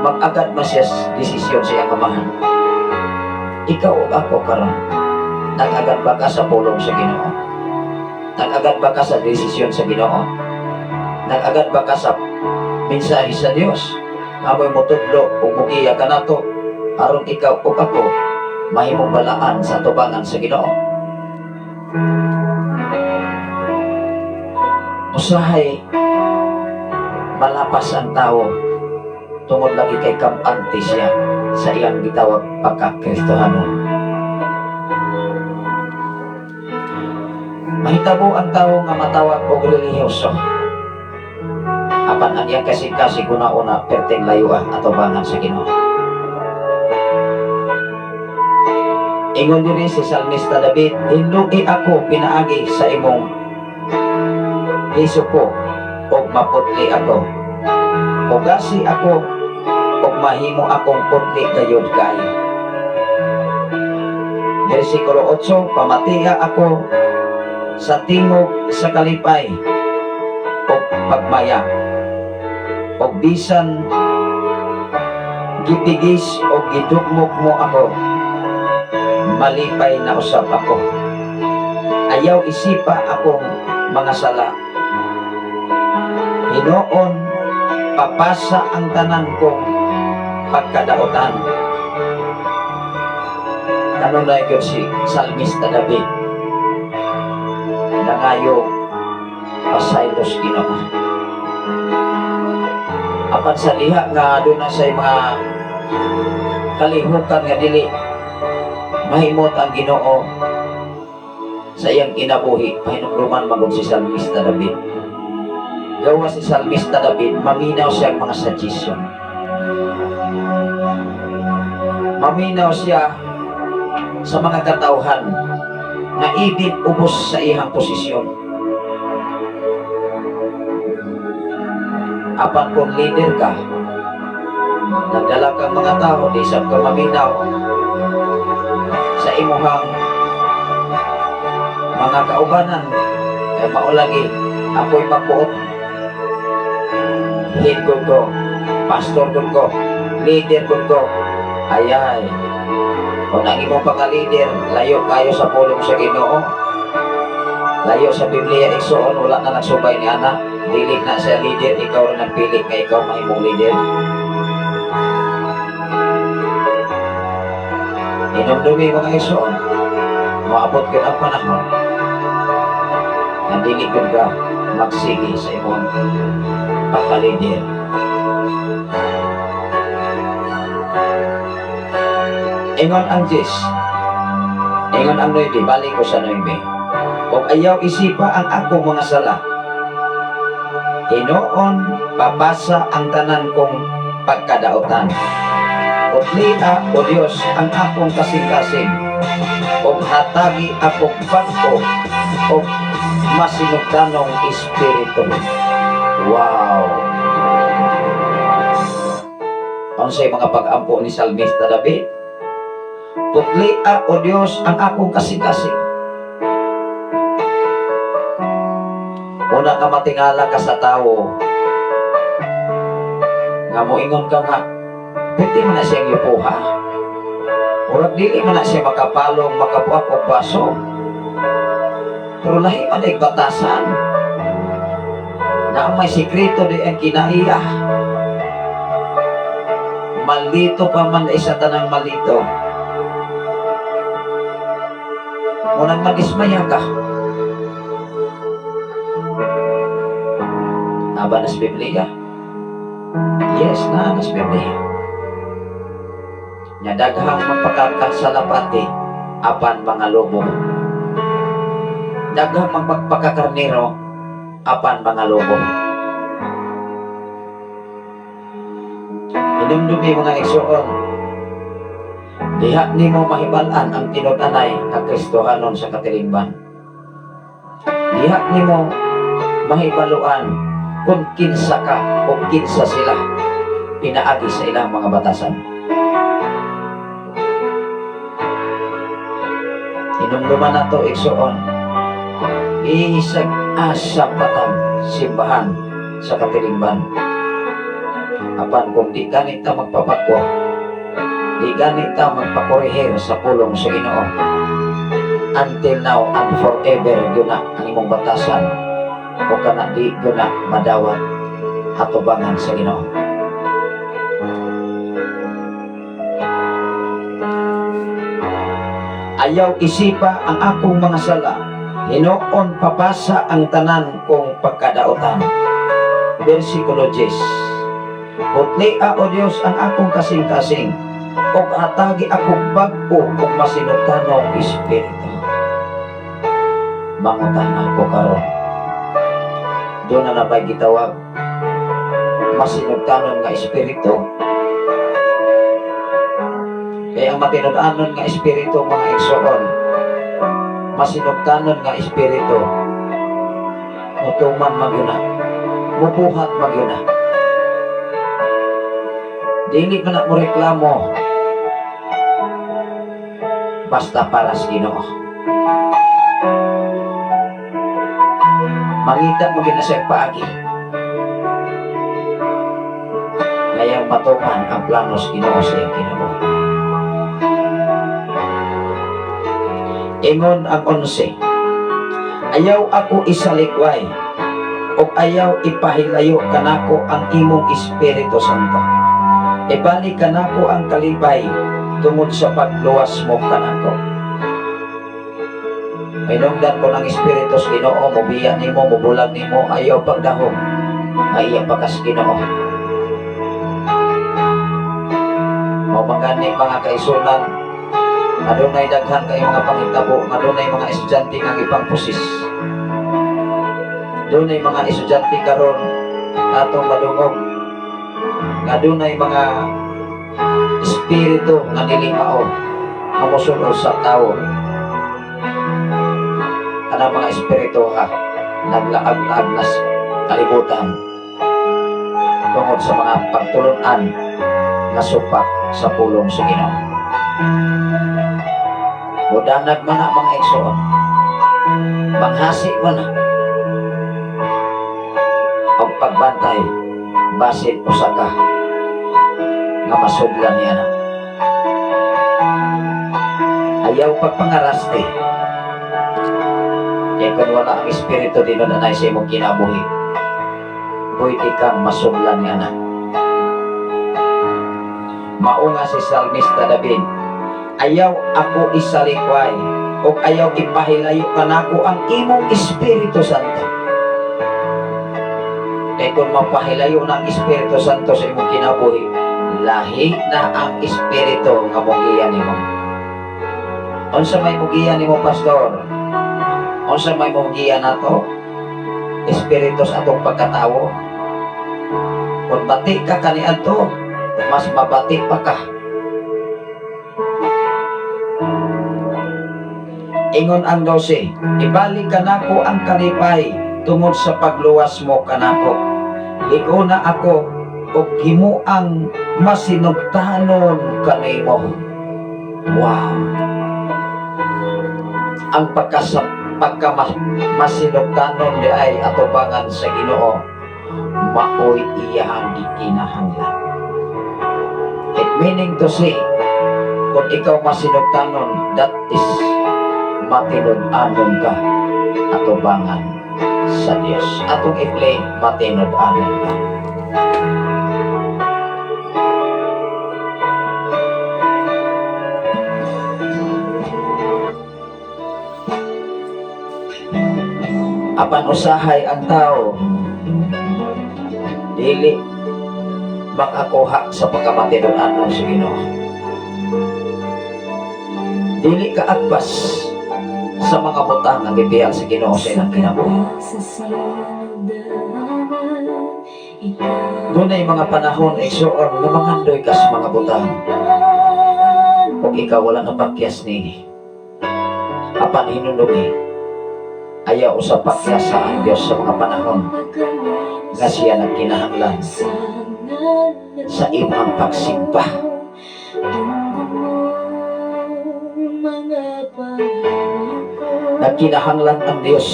Mag-agad man siya sa desisyon sa iyang amahan. Ikaw ug ako karon, nag-agad ba ka sa pulong sa Ginoo? Nag-agad ba ka sa desisyon sa Ginoo? Nag-agad ba ka sa mensahe sa Dios? Nga mo'y mutudlo ug mugiya kanato aron ikaw ug ako mahimong balaan sa tubangan sa Ginoo. Usahay malapas ang tao tungod lagi kay kampante siya sa iyang gitawag pagka-Kristohanon. Mahitabo ang tao nga matawag og relihiyoso. Apan ang iyang kasing-kasing una-una perteng layuan atubangan sa Ginoo. Ingon diri si Salmista David, "Hinloi ako pinaagi sa imong hisopo ug maputli ako. Hugasi ako ug mahimo akong putli gayud kaayo." Versikulo 8, "Pamatiha ako sa tingog sa kalipay ug pagmaya. Ug bisan gipigis o gidugmok mo ako, malipay na usab ako. Ayaw isipa akong
mga sala. Hinuon, papasa ang tanan kong pagkadaotan. Kanunay gyud si Salmista David, nangayo, pasaylos, Ginoo. Apan sa diha nga aduna say mga kalihukan nga dili mahimot ang Ginoo sa iyang kinabuhi, pahinumduman magod si Salmista David. Gawa si Salmista David, maminaw siya ang mga suggestion. Maminaw siya sa mga katawhan nga ibig ubos sa iyang posisyon. Apan kung leader ka, nagdala kang mga tao, di sab ka maminaw sa imuhang mga kaubanan, ay maulagi, ako'y magbuot. Head ko ko, pastor ko ko, leader ko ko, ayay. Kung ang imong pagka-leader, layo kayo sa pulong sa Ginoo. Layo sa Biblia, igsuon, wala na nagsubay ni ana. Dili na siya leader, ikaw rin nagpili nga ikaw mahimong leader. Hinumdumi, mga igsuon, moabot gyud ang panahon nga dili gyud ka magsige sa imong pagka-leader. Ingon ang 10. Ingon ang 9, balik ko sa 9. "Og ayaw isipa ang akong mga sala. Hinuon, papasa ang tanan kong pagkadaotan. Putlia, O Dios, ang akong kasing-kasing. Og hatagi akong bag-o og masinugdanong espiritu." Wow! Unsay mga pag-ampo ni Salmista David? Putlia, O Dios, ang akong kasing-kasing. Una ka matingala ka sa tao nga moingon ka nga pwede man na siyang yupuha. Murag dili man na siya makapalong, makabuak og baso. Pero lahi man ay batasan. Na may sikreto di ang kinaiya. Malito pa man isa tanang malito. Munang magismaya ka. Naba na sa Biblia? Yes, naa na sa Biblia. Nga daghang magpakakasalapati apan mga lobo. Daghang magpagpakakarnero apan mga lobo. Hinumdumi, mga igsuon, diha nimo mahibal-an ang tinud-anay nga Kristohanon sa katilingban. Diha nimo mahibaluan kung kinsa ka o kinsa sila pinaagi sa ilang mga batasan. Hinumduman nato, igsuon, isag asa patang simbahan sa katilingban. Apan kung di ganit ta magpapakwa, di ganit ta magpakorehir sa pulong sa Ginoo, until now and forever yun na ang imong batasan o kana di yun na madawat atubangan sa Ginoo. Ayaw isipa ang akong mga sala. Hinuon, papasa ang tanan kong pagkadaotan. Versikulo 10. Putlia, O Dios, ang akong kasing-kasing ug hatagi akong bag-o ug masinugtanong espiritu. Mangutana ko karon. Duna na ba'y gitawag masinugtanon nga espiritu? Kaya ang matinud-anon nga espiritu, mga igsoon, masinugtanon nga espiritu, mutuman magyuna, mubuhat magyuna. Dili man na mo reklamo, basta para sa Ginoo. Mangita mo gina siya paagi. Ngayang matuman ang plano sa Ginoo sa iyang kinabuhi. Ingon ang 11. Ayaw ako isalikway o ayaw ipahilayo kanako ang imong Espiritu Santo. Ibalik kanako ang kalipay tungod sa pagluwas mo kanako. Hinungdan ko ng Espiritu sa Ginoo, mobiya nimo, mobulag nimo, ayaw pagdahom, ay iya pakas Ginoo. Mao magani, mga kaigsuonan, adunay daghan kay mga pangitabo, adunay mga estudyante nga gipangpusis. Dunay mga estudyante karon atong madungog nga dunay mga espiritu nga dili mao nga mosulod sa tawo. Kanang mga espiritu ha, naglaag-laag na sa kalibutan tungod sa mga pagtulunan nga supak sa pulong sa Ginoo. Mudanag man na, mga igsoon. Manghasi man na. Og pagbantay, basin usa ka nga masudlan niya na. Ayaw pagpangaraste. Kaya kung wala ang espiritu dinunanay sa imong kinabuhi, pwede kang masudlan niya na. Mao nga si Salmista David, "Ayaw ako isalikway o ayaw ipahilayo kanako ang imong Espiritu Santo." Kaya kung mapahilayo na ang Espiritu Santo sa imong kinabuhi, lahi na ang Espiritu nga mogiya nimo. Unsa may mogiya nimo, pastor? Unsa may mogiya nato? Espiritu sa atong pagkatawo. Kung bati ka kaniadto, mas mabati pa ka. Ingon ang 12, "Ibalik kanako ang kalipay tungod sa pagluwas mo kanako. Lig-ona ako ug himuang masinugtanon kanimo." Wow! Ang pagka masinugtanon di ay atubangan sa Ginoo, maoy iyahang gikinahanglan. It meaning to say, kung ikaw masinugtanon, that is matinud-anon ka atubangan sa Dios. Atong i-play, "Matinud-anon Ka." Apan usahay ang tao dili makakuha sa pagkamatinud-anon sa Ginoo. Dili ka agpas sa mga butang nga gibiyal sa Ginoo sa ilang kinabuhi. Dunay mga panahon, igsoon, nga mangandoy ka sa mga butang ug ikaw wala napakyas niini. Apan hinundomi, ayaw usab pakyasa ang Dios sa mga panahon nga siya nagkinahanglan sa imong pagsimba. Nagkinahanglan ang Dios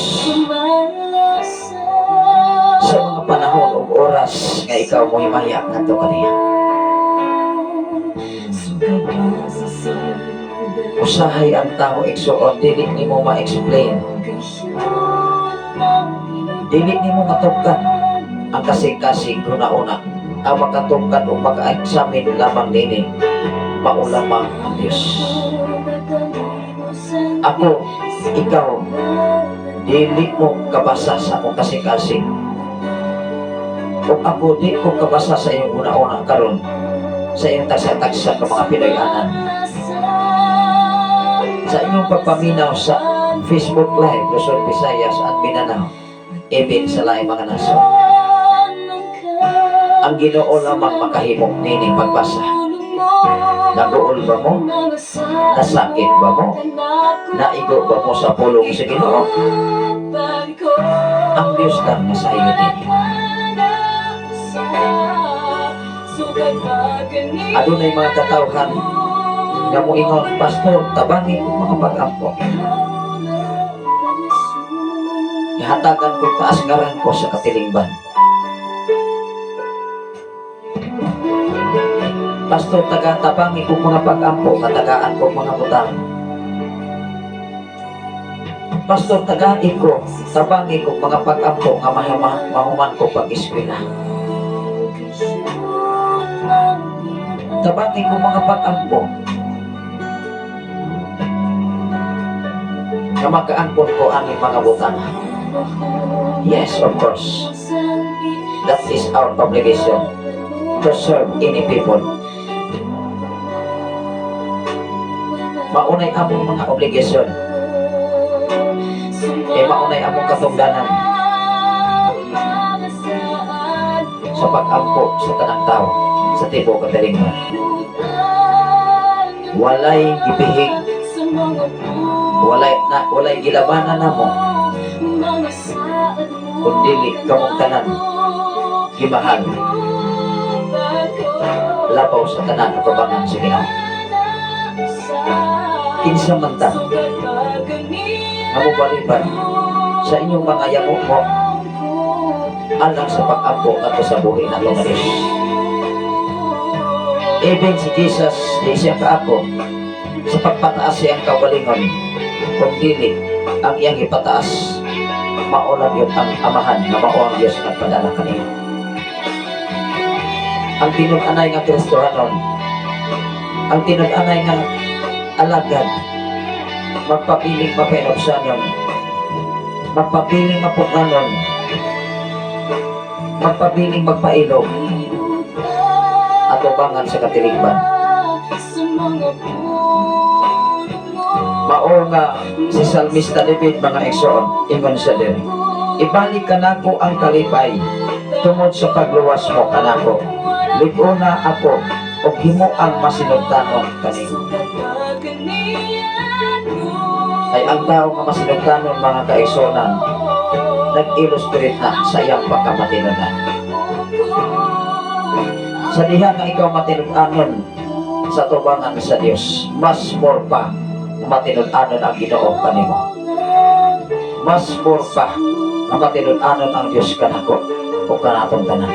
sa mga panahon ug oras nga ikaw mohimaya ngadto kaniya. Usahay ang tao, igsoon, dili nimo ma-explain. Dili nimo matugkan ang kasing-kasing una-una. Ang makatugkan o maka-examine lamang nini, mao lamang ang Diyos. Ako, ikaw, dili mo kabasa sa akong kasing-kasing. Kung ako di ko kabasa sa iyong una-una karon, sa iyong tagsa-tagsa ka mga Pinoy-anan, sa inyong pagpaminaw sa Facebook Live, Luzon, Visayas at Mindanao, even sa laing mga nasod. Ang Ginoo lamang makahimo nini pagbasa. Naguol ba mo? Nasakit ba mo? Naigo ba mo sa pulong sa Ginoo? Ang Diyos lang nasa iyo din. Adunay mga katawhan nga moingon, "Pastor, tabangi ko mga pag-ampo. Ihatagan ko kaasgaran ko sa katilingban. Pastor, taga tabangi ko mga pag-ampo, katagaan ko mga butang."
Pastor, tagai ko, tabangi ko mga pag-ampo nga mahuman ko pag-eskwela. Tabangi ko mga pag-ampo nga makaangkon ko ang mga butang. Yes, of course. That is our obligation to serve any people. Maunay among mga obligasyon. Eh, maunay among katungdanan sa pag-ampo sa tanang tao sa tibuok katilingban. Walay gipihig, walay na walay gilabanan namo kun dili kamong tanan gimahal labaw sa tanan atubangan sa Ginoo. Kinsa man ta nga mobalibad sa inyong mga yamumo alang sa pag-ampo ngadto sa buhi nato nga Dios. Even si Jesus, di siya kaako sa pagpataas siyang kaugalingon, kung dili ang iyang ipataas mao lang yun ang Amahan nga mao ang Dios nagpadala kaniya. Ang tinud-anay nga Kristohanon, ang tinud-anay nga alagad, magpabiling mapahinobsanon, magpabiling mapugnanon, magpabiling magpailog atubangan sa katilingban. Mao nga si Salmista David, mga igsoon, ingon siya diri, "Ibalik kanako ang kalipay tungod sa pagluwas mo kanako. Lig-ona ako ug himo ang masinugtanon kanimo." Ay ang tao nga masinugtanon, mga kaigsuonan, nag-illustrate na sa iyang pagkamatinunan. Sa diha nga ikaw matinud-anon sa tubangan sa Dios, mas more pa matinud-anon ang Ginoo kanimo. Mas more pa nga matinud-anon ang Dios kanako o kanatong tanan.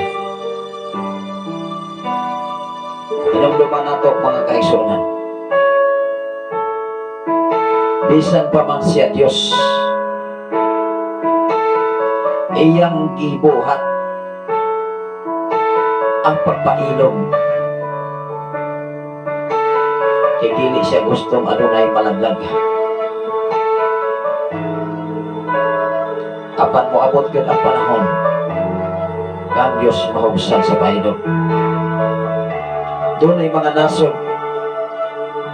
Hinumduman nato, mga kaigsuonan. Bisan pa man siya Dios, iyang gibuhat ang pagpailog. Kay dili siya gustong adunay malaglag. Apan moabot gyud ang panahon nga ang Dios mahugsan sa pailog. Dunay mga nasod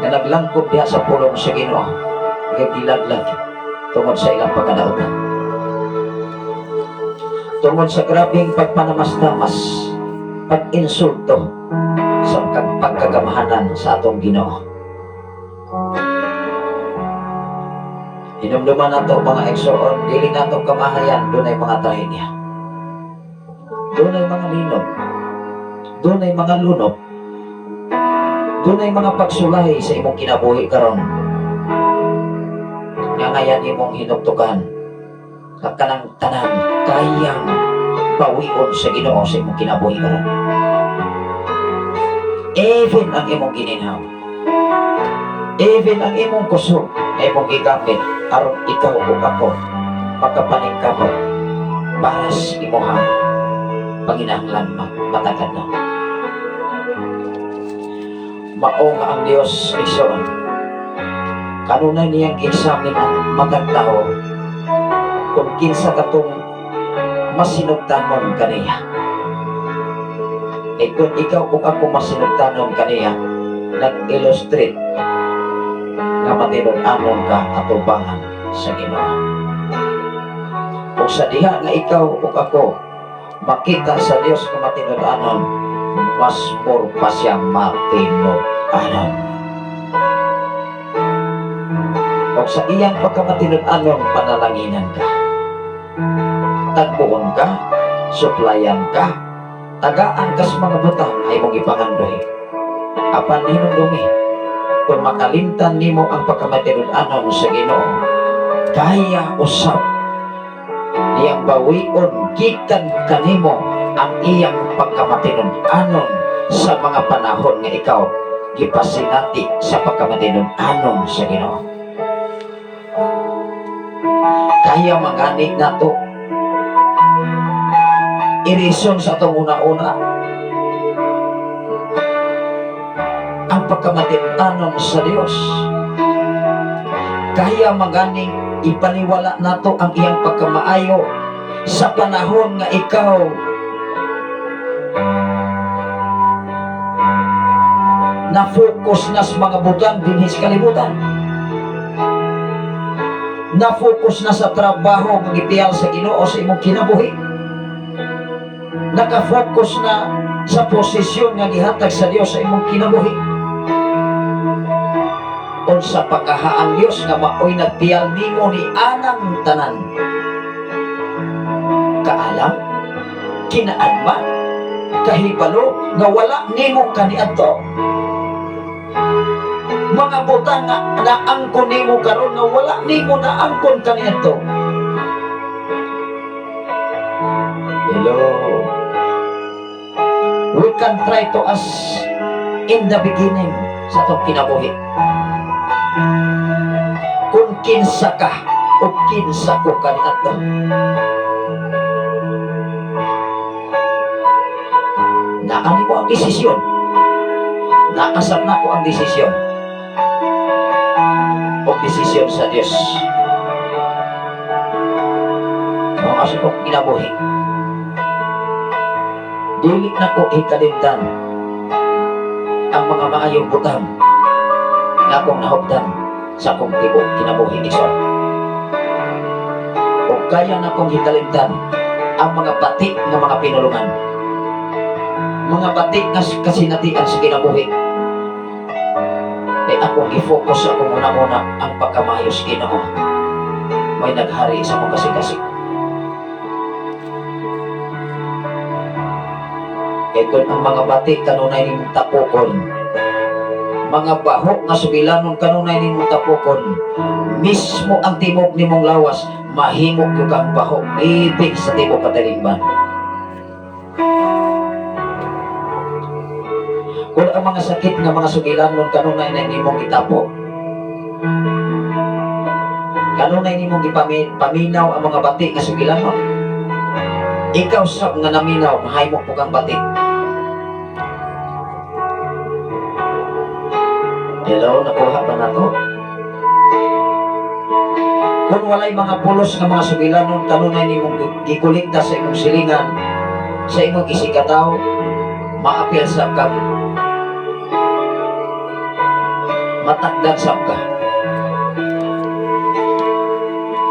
nga naglangkob diha sa pulong sa Ginoo nga gilaglag tungod sa ilang pagkadautan. Tungod sa grabeng pagpanamas-namas, pag-insulto sa pagkagamahanan sa atong Ginoo. Hinumduman nato, mga igsoon, dili nato kamahayan, dunay mga trahedya. Dunay mga linog. Dunay mga lunok. Dunay mga pagsulay sa imong kinabuhi karon. Nga ngayan imong hinuktukan, nga kanang tanan kayang bawion sa Ginoo sa imong kinabuhi karon. Even ang imong gininhaw. Even ang imong kusog nga imong gigamit aron ikaw ug ako makapaningkamot para sa imuhang panginahanglan matagad na. Mao nga ang Dios, igsoon, kanunay niyang examine ang matag tao kung kinsa katong masinugtanon kaniya. Eh kung ikaw ug ako masinugtanon kaniya, nag-illustrate nga matinud-anon ka atubangan sa Ginoo. Kung sa diha nga ikaw ug ako makita sa Dios nga matinud-anon, mas more pa siya matinud-anon. Ug sa iyang pagkamatinud-anon, panalanginan ka. Tagbuon ka, suplayan ka, tagaan kas mga butang ay imong ipangandoy. Apan hinumdumi, kung makalimtan nimo ang pagkamatinud-anon sa Ginoo, kaya usab niyang bawion gikan kanimo ang iyang pagkamatinud-anon sa mga panahon nga ikaw gipasinati sa pagkamatinud-anon sa Ginoo.
Kaya magani nato i-reason sa atong una-una ang pagkamatin-anon sa Dios. Kaya maganing ipaniwala nato ang iyang pagkamaayo sa panahon nga ikaw na focus na sa mga butang dinhi sa kalibutan, na focus na sa trabaho nga gipiyal sa Ginoo sa imong kinabuhi, naka-focus na sa posisyon nga gihatag sa Dios sa imong kinabuhi, unsa pakahaang Dios nga maoy nagpiyal nimo ni anang tanan kaalam, kinaadman, kahibalo nga wala nimo kaniadto, mga butang nga naangkon nimo karon nga wala nimo naangkon kaniadto? Hello? We can try to us in the beginning sa atong kinabuhi kung kinsa ka o kinsa ko kaniadto. Naa nimo ang desisyon. Naasap na ko ang desisyon o desisyon sa Diyos. Mga sa kong kinabuhi, dili na ko ikalimtan ang mga maayong butang nga akong nahuptan sa akong tibok kinabuhi, igsoon. O kaya na akong hikalimtan ang mga pati nga mga pinulungan, mga pati nga kasinatian sa kinabuhi. Kay akong i-focus sa akong una-una ang pagkamayo sa Ginoo. May naghari sa akong kasing-kasing. Kay kung ang mga bati kanunay nimong tapokon, mga baho nga sugilanon kanunay nimong tapokon, mismo ang tibok nimong lawas, mahimo gyud kang baho, ibig sa tibok katalingban. Kung ang mga sakit nga mga sugilanon kanunay na nimong itapo, kanunay nimong paminaw ang mga bati nga sugilanon, ikaw sab nga naminaw, mahimo po kang bati. Hello, nakuha ba na to? Kung walay mga pulos nga mga sugilanon kanunay nimong gikolekta sa imong silingan, sa imong isigkatawo, maapil sab ka, matakdan sab ka.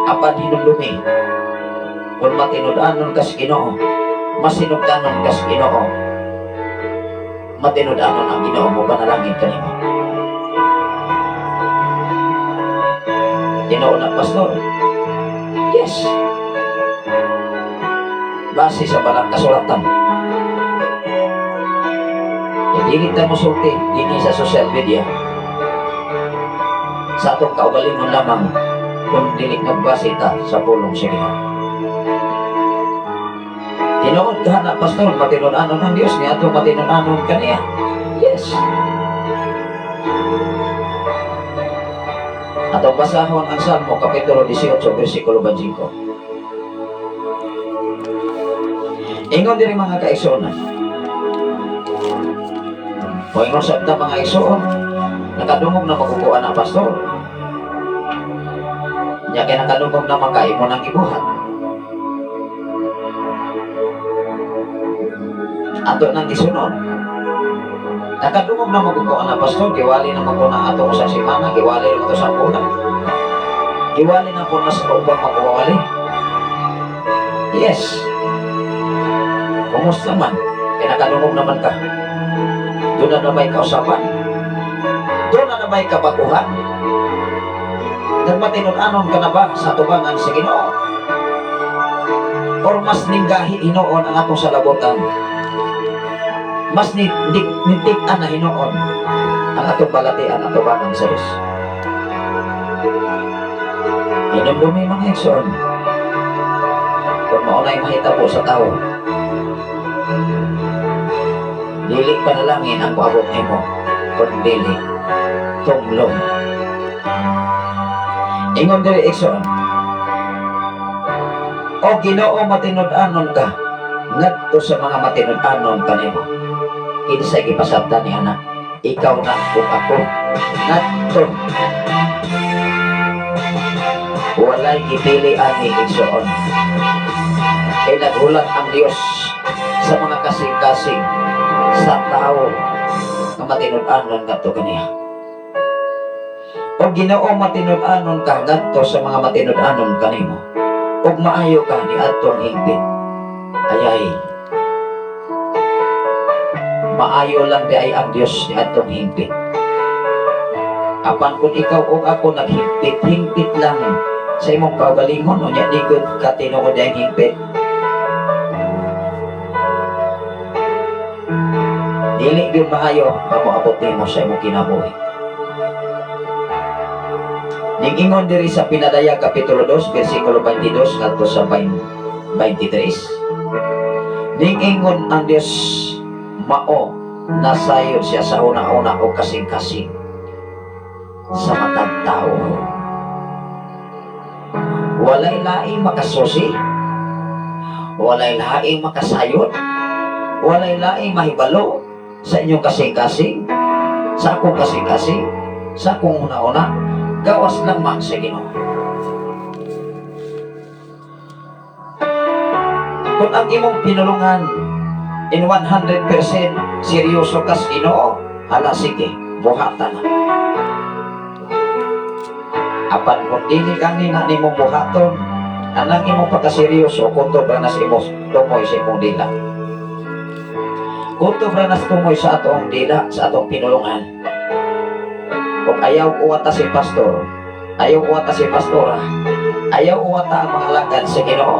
Apan hinumdumi, kung matinud-anon ka sa Ginoo, masinugdanon ka sa Ginoo, matinud-anon ang Ginoo mo panalangin kanimo. Tinuod na, Pastor? Yes. Base sa balang kasulatan. Dili ta mosulti dinhi sa social media sa atong kaugalingon lamang kung dili nagbase ta sa pulong sa Ginoo. Tinuod ka na, Pastor, matinud-anon ang Dios niya ato matinud-anon kaniya? Yes. Atong basahon ang Salmo, Kapitulo 18, versikulo 25. Ingon diri, mga kaigsuonan. O ingon sa ta, mga igsoon, nakadungog na makukuha na, Pastor. Nya kay nakadungog na makaimo ng ibuhat. Ato nang gisunod. Nakadungog na makukuha na, Pastor, giwali na ko na ato sa semana, giwali na ko sa bulan. Giwali na ko na sa ubang magwawali. Yes. Kumusta man? Kaya nakadungog naman ka. Doon na may kausapan. Doon na may kabaguhan. Nagmatinud-anon ka na ba sa tubangan sa Ginoo? Or mas ninggahi hinuon ang atong salabutan? Mas nitik-an na hinuon ang atong balatian at tubangan sa Diyos? Hinumdumi, mga igsoon, kung maunay mahitabo sa tao, dili panalangin ang moabot nimo, kun dili tumlong. Ingon diri, igsoon,
O Ginoo, matinud-anon ka ngadto sa mga matinud-anon kanimo. Kinsay gipasabtan ni ana? Ikaw na ug ako ngadto. Walay gipili ani, igsoon. Kay naghulat ang Dios sa mga kasing-kasing sa tao nga matinud-anon ngadto kaniya. O Ginoo, matinud-anon ka ngadto sa mga matinud-anon kanimo. Ug maayo ka ni adtong hingpit. Ayay. Maayo lang di ay ang Dios ni adtong hingpit. Apan kung ikaw o ako naghingpit, hingpit lang sa imong kaugalingon, unya di gud katinuod ang hingpit. Dili gyud maayo nga moabot nimo sa imong kinabuhi. Ningingon diri sa Pinadayag Kapitulo 2 versikulo 22 ngadto sa 20 23. Ningingon ang Dios, mao nasayod siya sa una-una o kasing-kasing sa matag tao. Walay laing makasusi, walay laing makasayod, walay laing mahibalo sa inyong kasing-kasing, sa akong kasing-kasing, sa akong una-una, gawas lamang sa Ginoo. Kung ang imong pinulungan in 100% seryoso kas Ginoo, hala sige, buhatan na. Apan kung dili kang nina nimo buhaton, anang imong pagkaseryoso, kutob ra nas imo tumoy sa imong dila. Kutob ra nas tumoy sa atong dila, sa atong pinulungan. Kung ayaw uwata si pastor, ayaw uwata si pastora, ayaw uwata ang mga alagad sa Ginoo.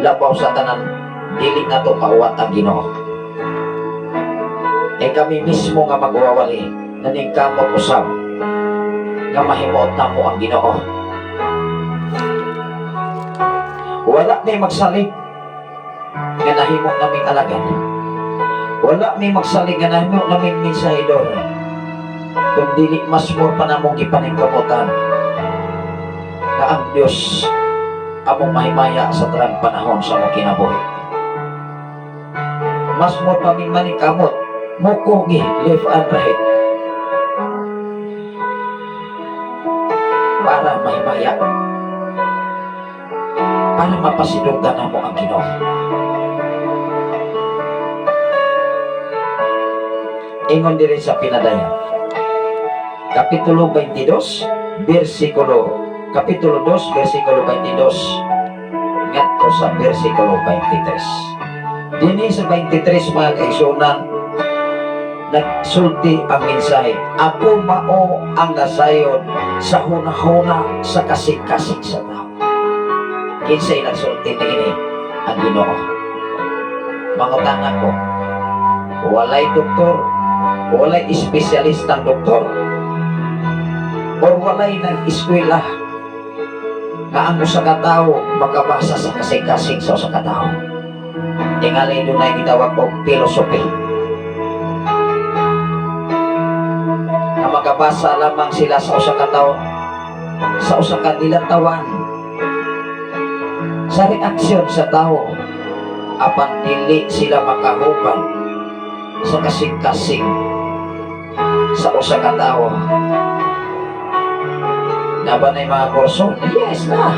Labaw sa tanan, dili na to mauwat ang Ginoo. Eh kami mismo nga magwawali, naningkamot usab nga mahimuot namo ang Ginoo. Wala may magsalig nga nahimo naming alagad. Wala may magsalig nga nahimo naming mensahedor. Kung dili mas more pa namong gipaningkamutan nga ang Dios among mahimaya sa tanang panahon sa among kinabuhi. Mas more pa ming maningkamot, mukugi left and right para mahimaya, para mapasidunggan namo ang Ginoo. Ingon diri sa Pinadayag, Kapitulo 22, versikulo, Kapitulo 2, versikulo 22 ngadto sa versikulo 23. Dini sa 23, mga kaigsunan, nagsulti ang mensahe. Ako mao ang nasayod sa hunahuna sa kasing-kasing sa tao. Kinsay nagsulti niini? Ang Ginoo. Mangutana ko, walay doktor, walay espesyalistang doktor, or walay nag-eskwela nga ang usa ka tawo makabasa sa kasing-kasing sa usa ka tawo. Tingali dunay gitawag og philosophy nga makabasa lamang sila sa usa ka tawo, sa usa ka nilantawan, sa reaksyon sa tao, apan dili sila makahuban sa kasing-kasing sa usa ka tawo. Naa ba na mga kurso? Yes na.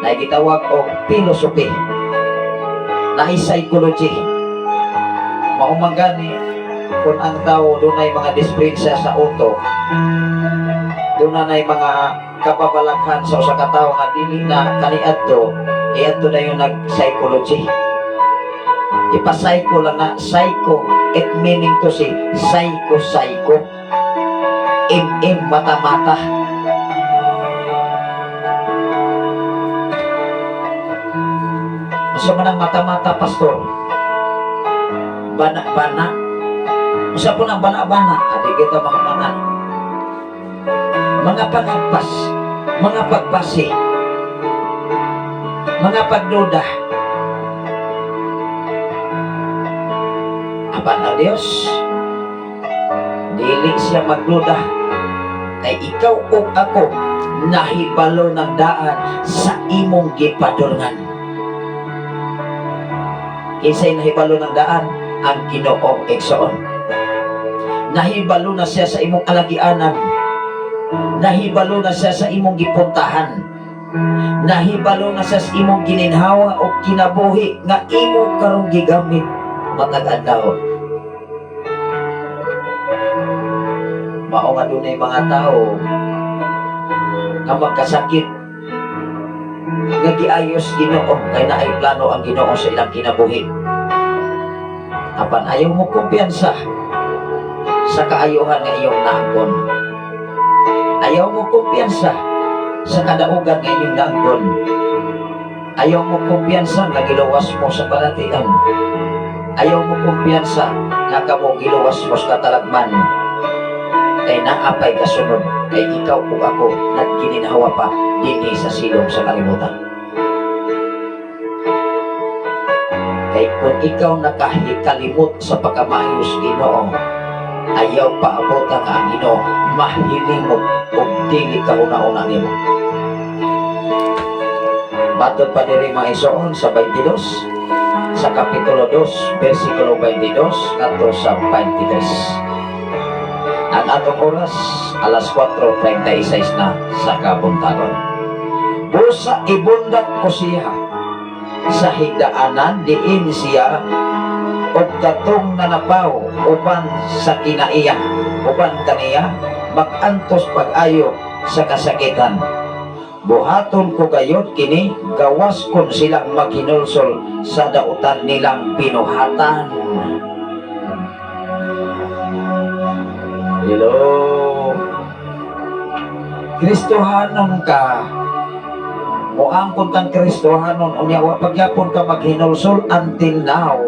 Nagitawag og philosophy. Naay psychology. Mao man gani kung ang tao dunay mga dispensa sa utok, dunay mga kababalaghan sa usa ka tawo nga dili na kaniadto, iadto na yung nag-psychology. Ipa-psycho lang na, psycho, it meaning to say, psycho, psycho. M, M, mata-mata. Unsa man ang mata-mata, pastor? Bana-bana. Unsa po nang bana-bana? Adi kita mahumanan. Mga pagagpas, mga pagbasi, mga pagduda. Apan ang Dios, dili siya magduda. Kay ikaw o ako,
Nahibalo ng daan sa imong gipadulngan. Kinsay nahibalo ng daan? Ang Ginoo, igsoon. Nahibalo na siya sa imong alagianan. Nahibalo na siya sa imong gipuntahan. Nahibalo na siya sa imong gininhawa o kinabuhi nga imo karong gigamit matag adlaw. Mao nga dunay mga tao nga magkasakit nga giayos Ginoo kay naay plano ang Ginoo sa ilang kinabuhi. Apan ayaw mo kumpiyansa sa kaayuhan nga iyong naangkon. Ayaw mo kumpiyansa sa kadaugan nga iyong naangkon. Ayaw mo kumpiyansa nga giluwas mo sa balatian. Ayaw mo kumpiyansa nga kamo giluwas mo sa katalagman. Kay naapay kasunod, kay ikaw ug ako naggininhawa pa dinhi sa silong sa kalibutan. Kay kung ikaw nakahikalimot sa pagkamaayos Ginoo, ayaw paabotan nga ang Ginoo mahilimot ug dili ka una-una nimo. Matod pa diri, mga igsoon, sa 22, sa Kapitulo 2, versikulo 22 ngadto sa 23. Ang atong oras, alas 4:36 na sa kabuntagon. Busa ibundak ko siya sa higdaanan diin siya og katong nanapaw uban sa kinaiya, uban kaniya magantos pag-ayo sa kasakitan. Buhaton ko gayod kini gawas kon sila maghinulsol sa dautan nilang binuhatan. Hello. Kristohanon ka. Moangkon kang Kristohanon, unya wa pagyapon ka maghinulsol until now.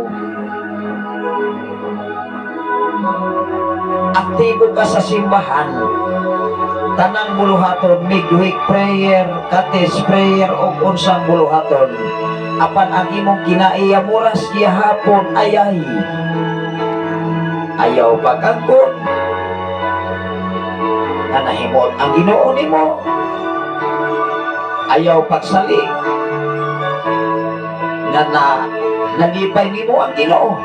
Aktibo ka sa simbahan. Tanang buluhaton, midweek prayer, cottage prayer, o unsang buluhaton. Apan ang imong kinaiya muras gihapon ayay. Ayaw pagangkon nga nahimot ang Ginoo nimo. Ayaw pagsali nga na nalipay nimo ang Ginoo.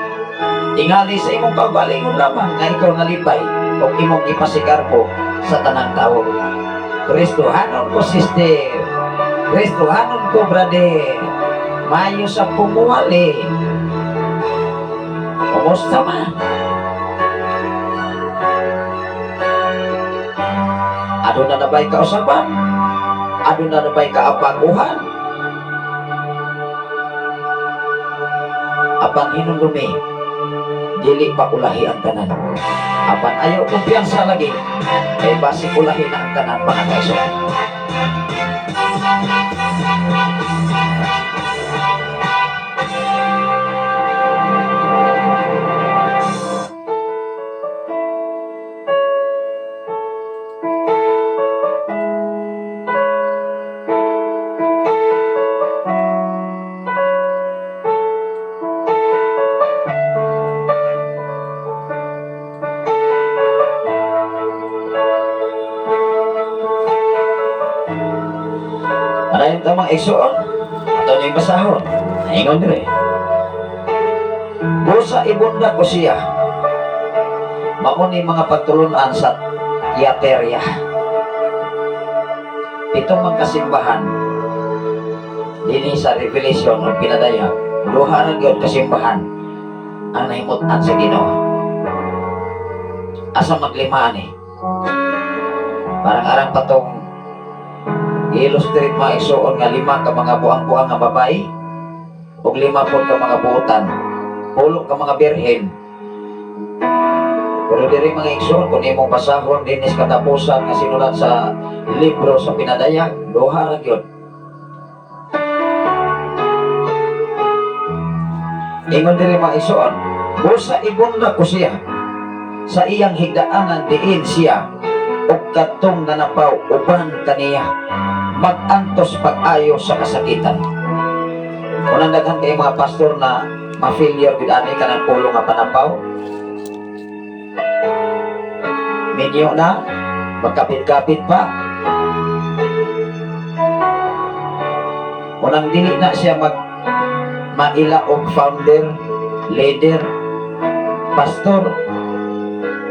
Tingali sa imong kaugalingon lamang nga ikaw nalipay o imong ipasigarbo sa tanang tao. Kristohanon ko, sister. Kristohanon ko, brother. Mayo sa pumuwali. Kumusta man? Aduna na ba'y kausaban? Aduna na ba'y kaapaguhan? Apan hinumdumi, dili pa ulahi ang tanan. Apan ayaw kumpiyansa lagi, kay basig ulahi na ang tanan, mga kaigsoon. Padayon ta, mga igsoon. Ato niyong basahon. Ingon dire. Busa ibundak ko siya. Mao ni mga pagtulunan sa Tiateria. Pitong mga kasimbahan dinhi sa Revelation o Pinadayag, duha ra gyud kasimbahan ang nahimutan sa Ginoo. Asa maglimaan eh? Parang arang patong i-illustrate, mga igsoon, nga lima ka mga buang-buang nga babae ug lima pod ka mga buotan, 10 ka mga birhen. Pero diri, mga igsoon, kung imong basahon dinhi sa katapusan nga sinulat sa libro sa Pinadayag, duha ra gyud. Ingon diri, mga igsoon, busa ibundak ko siya sa iyang higdaanan diin siya ug katong nanapaw uban kaniya magantos pag-ayo sa kasakitan. Unang daghan kay mga pastor na ma-failure gid ani kanang 10 nga panapaw. Minyo na, magkapit-kapit pa.
Unang dili na siya mag maila og founder, leader, pastor.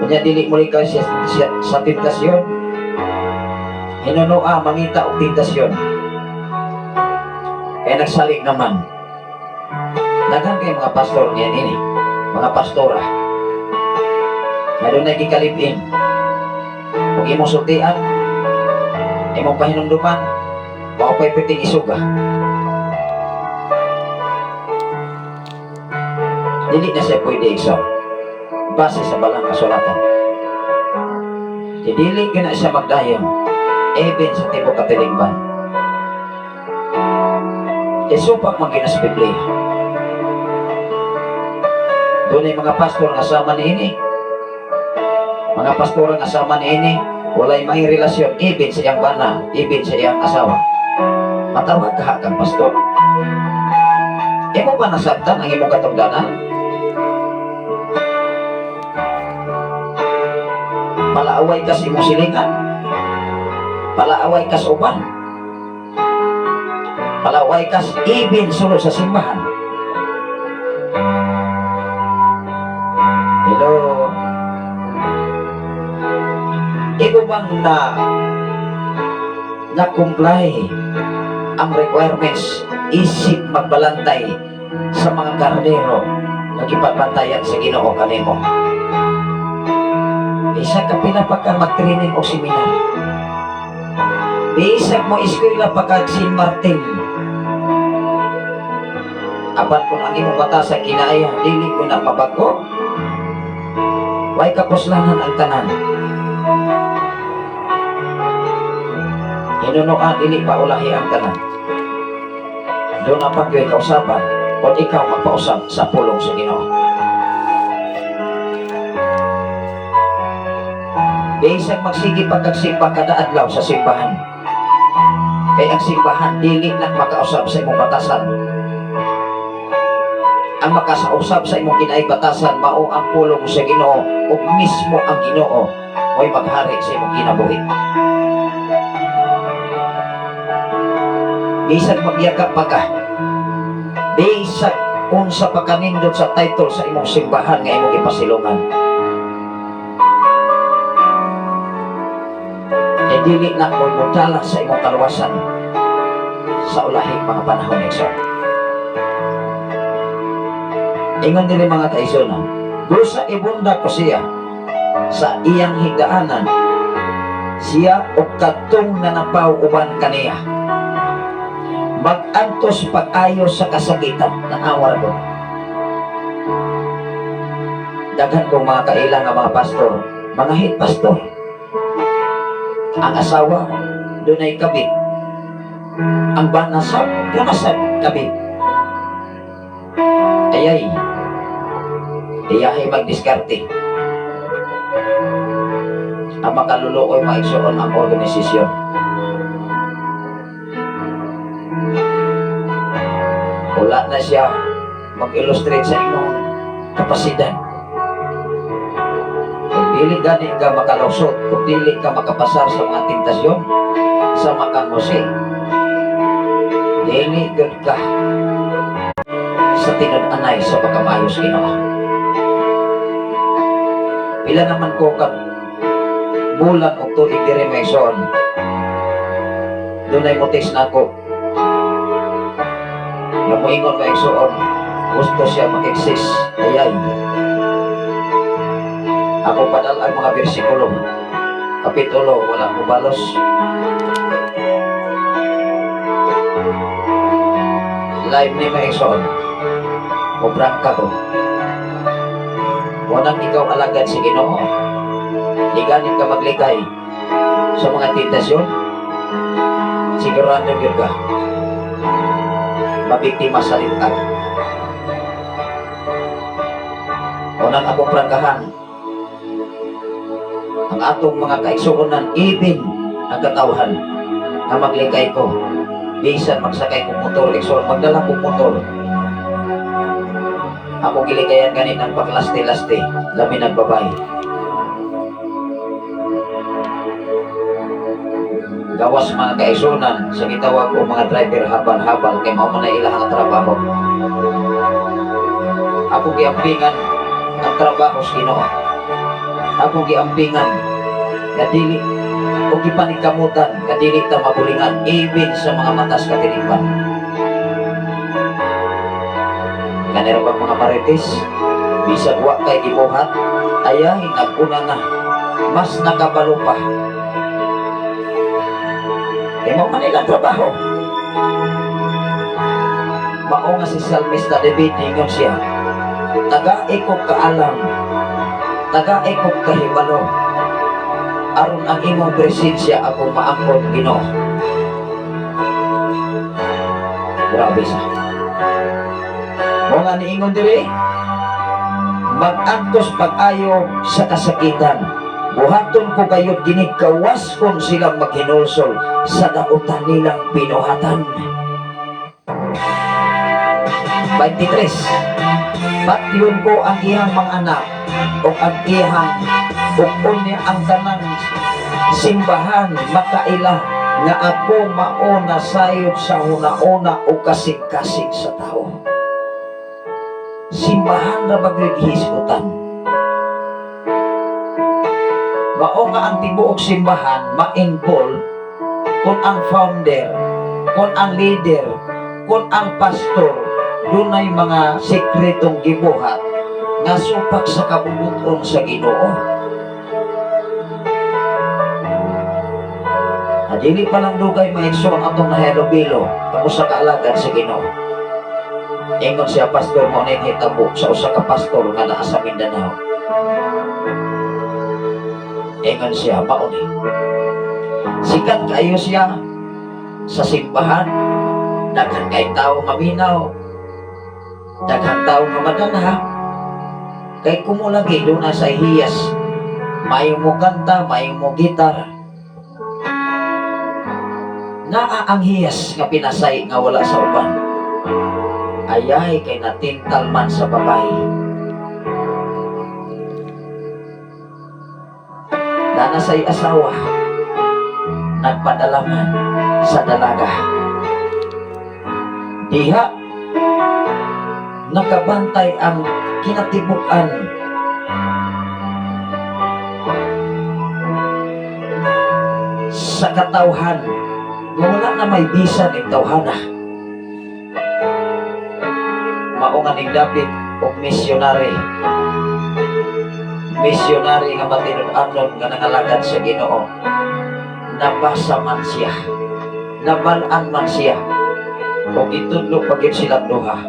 Unya dili mo ka siya sa tentasyon. Hinunoa mangita og tentasyon. Kaya nagsalig naman. Daghan kay mga pastor niyan ini, mga pastora. Nga dunay gikalipin. Kung imong sultian, imong pahinumduman, mao pa'y piting isuga. Dili na siya pwede, igsoon, base sa balang kasulatan. Dili gyud na siya magdayon, even sa tibok katilingban. Isupak man gyud na sa Biblia. Dunay mga pastor nga sama niini. Mga pastor nga sama niini, walay may relasyon, even sa iyang bana, even sa iyang asawa. Matawag ka kang pastor. Imo ba nasabtan ang imong katungdanan? Palaaway ka sa imong silingan. Palaaway ka sa uban. Palaaway ka sa even sulod sa simbahan. Hello. Imo bang na na-comply ang requirements isip magbalantay sa mga karnero nga gipabantayan sa Ginoo kanimo? Bisag ka pila pa ka mag-training o seminar. Bisag mo eskwela pa kag San Martin. Apan kung ang imong batasan kinaya, dili ko na mabago. Way kapuslanan ang tanan. Hinunoa, dili pa ulahi ang tanan. Duna pa gyud kausaban o ikaw magpausap sa pulong sa Ginoo. Bisag magsige pa kag simba kada adlaw sa simbahan. Kay ang simbahan dili na makausap sa imong batasan. Ang makasausap sa imong kinaig batasan mao ang pulong sa Ginoo ug mismo ang Ginoo mo'y maghari sa imong kinabuhi. Bisag magyakap pa ka, bisag unsa pa kanindot sa title sa imong simbahan nga imong gipasilungan, e dili na mo'y modala sa imong kaluwasan sa ulahing mga panahon, igsoon. Ingon dili, mga kaigsuonan, busa ibunda ko siya sa iyang higdaanan, siya o katong nanapaw uban kaniya. Mag-antos pag-ayo sa kasakitan ng awar ko. Daghan kong mga kaila nga mga pastor, mga head pastor. Ang asawa, dunay kabit. Ang banasap, dunasap kabit. Ayay, iyahay magdiskarte. Ang makaluluoy, mga igsoon, ang organisasyon. Wala na siya mag-illustrate sa imong kapasidad. Kung dili gani ka makalusot, kung dili ka makapasar sa mga tentasyon, sa makangusi, dili gud ka sa tinud-anay sa pagkamayos Ginoo. Pila naman ko ka bulan og tuig diri, mga igsoon. Dunay mo-text na ako. Nga moingon, mga igsoon, gusto siya mag-exist. Ayay. Ako padal ang mga bersikulo. Kapitulo, wala ko balos. Live ni mga igsoon. Muprangka ko. Wanang ikaw alagad sa Ginoo. Di ganin ka maglikay sa mga tentasyon. Sigurado gyud ka mabiktima sa lintag. Unang akong prangkahan, ang atong mga kaigsuonan, even ang katawhan na maglikay ko, bisan magsakay kong motor, igsoon, magdala kong motor. Ako gilikayan ganit ng paglasti-lasti, labi nagbabay. Gawas mga kaigsuonan sa gitawag og mga driver habal-habal kay mao man na ilang trabaho. Ako giampingan ang trabaho sa Ginoo. Ako giampingan nga dili o gipaningkamutan nga dili ta mabulingan even sa mga matas katinipan. Kanira bang mga marites, bisag wa kay gibuhat, ayahi naguna na, mas nakabalo pa. Kay mao man ilang trabaho. Mao nga si Salmista David, ingon siya, "Tagai ko kaalam, tagai ko kahibalo, aron ang imong presensya akong maangkon, Ginoo." Grabe sa. Mao nga niingon diri, mag-antos pag-ayo sa kasakitan. Buhaton ko gayud gini gawas kung silang maghinulsol sa dautan nilang binuhatan. 23. Patyon ko ang iyang mga anak o ang iyang ug unya ang tanang simbahan makaila nga ako mao nasayod sa huna-huna o kasing-kasing sa tao. Simbahan ra maghisgutan. Mao nga ang tibuok simbahan ma-involve kung ang founder, kung ang leader, kung ang pastor dunay mga sekretong gibuhat nga supak sa kabubut-on sa Ginoo. Dili pa lang dugay, mga igsoon, atong nahelobilo ang usa ka alagad sa Ginoo. Ingon siya, "Pastor, mao na hitabo sa usa ka pastor nga naa sa Mindanao." Ingon siya, mao ni. Sikat kayo siya sa simbahan. Daghan kay tao maminaw. Daghan tao nga madanha. Kay kumulagi doon na sa hiyas. Mayo mo kanta, mayo mo gitar. Naa ang hiyas nga pinasay nga wala sa uban. Ayay kay natintal man sa babae. Nana say asawa, nagpadalaman sa dalaga. Diha, nakabantay ang kinatibukan sa katawhan nga wala na may bisan ing tawhana. Mao nga ning dapit og misyonary. Misyonary nga matinud-anon nga nangalagad sa Ginoo. Nabasa man siya. Nabal-an man siya. Ug gitudlo pa gyud silang duha.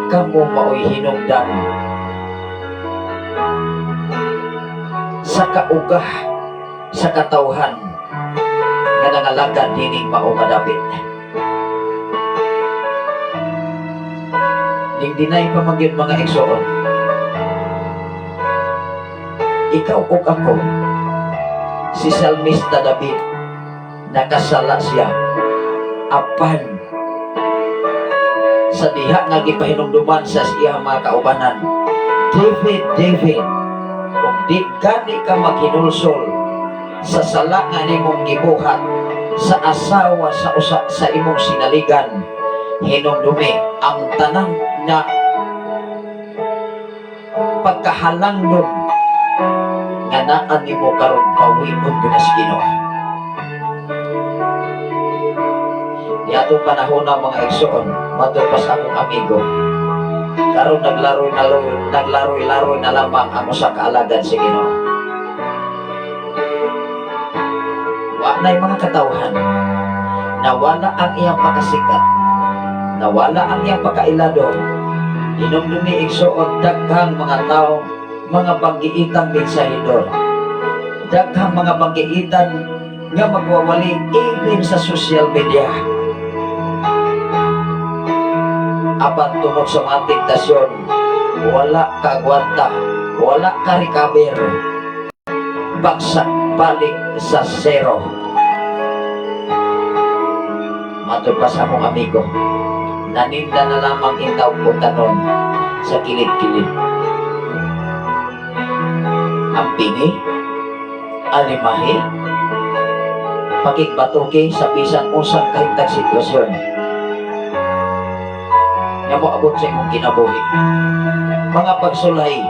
Kamo maoy hinungdan sa kaugah sa katawhan nga nangalagad nining mao nga dapit. Ning dinay pa man gyud, mga igsoon. Ikaw ug ako, si Salmista David, nakasala siya apan sa diha nga gipahinumduman sa iyang mga kaubanan, "David, David, kung di gani ka maghinulsol sa sala nga nimong gibuhat sa asawa sa usa sa imong sinaligan, hinumdumi ang tanang nga pagkahalangdon nga naa nimo karon, pawion gyud sa Ginoo." Niadtong panahon na, mga igsoon, matud pa sa akong amigo, karon naglaro naglaroy-laroy na lamang ang usa ka alagad sa Ginoo. Wa na'y mga katawhan. Nawala ang iyang pakasikat. Nawala ang iyang pakailado. Hinumdumi, igsoon, daghang mga tao, mga banggiitang mensahidor. Daghang mga banggiitan nga magwawali even sa social media. Apan tungod sa mga tentasyon, wala kaagwanta, wala ka recover. Bagsak balik sa zero. Matod pa sa akong amigo, naninda na lamang intaw ko tanon sa kilid-kilid. Ang pingi, alimahi, Pakigbatuki sa bisan unsang kahimtang sitwasyon nga moabot sa imong kinabuhi. Mga pagsulay,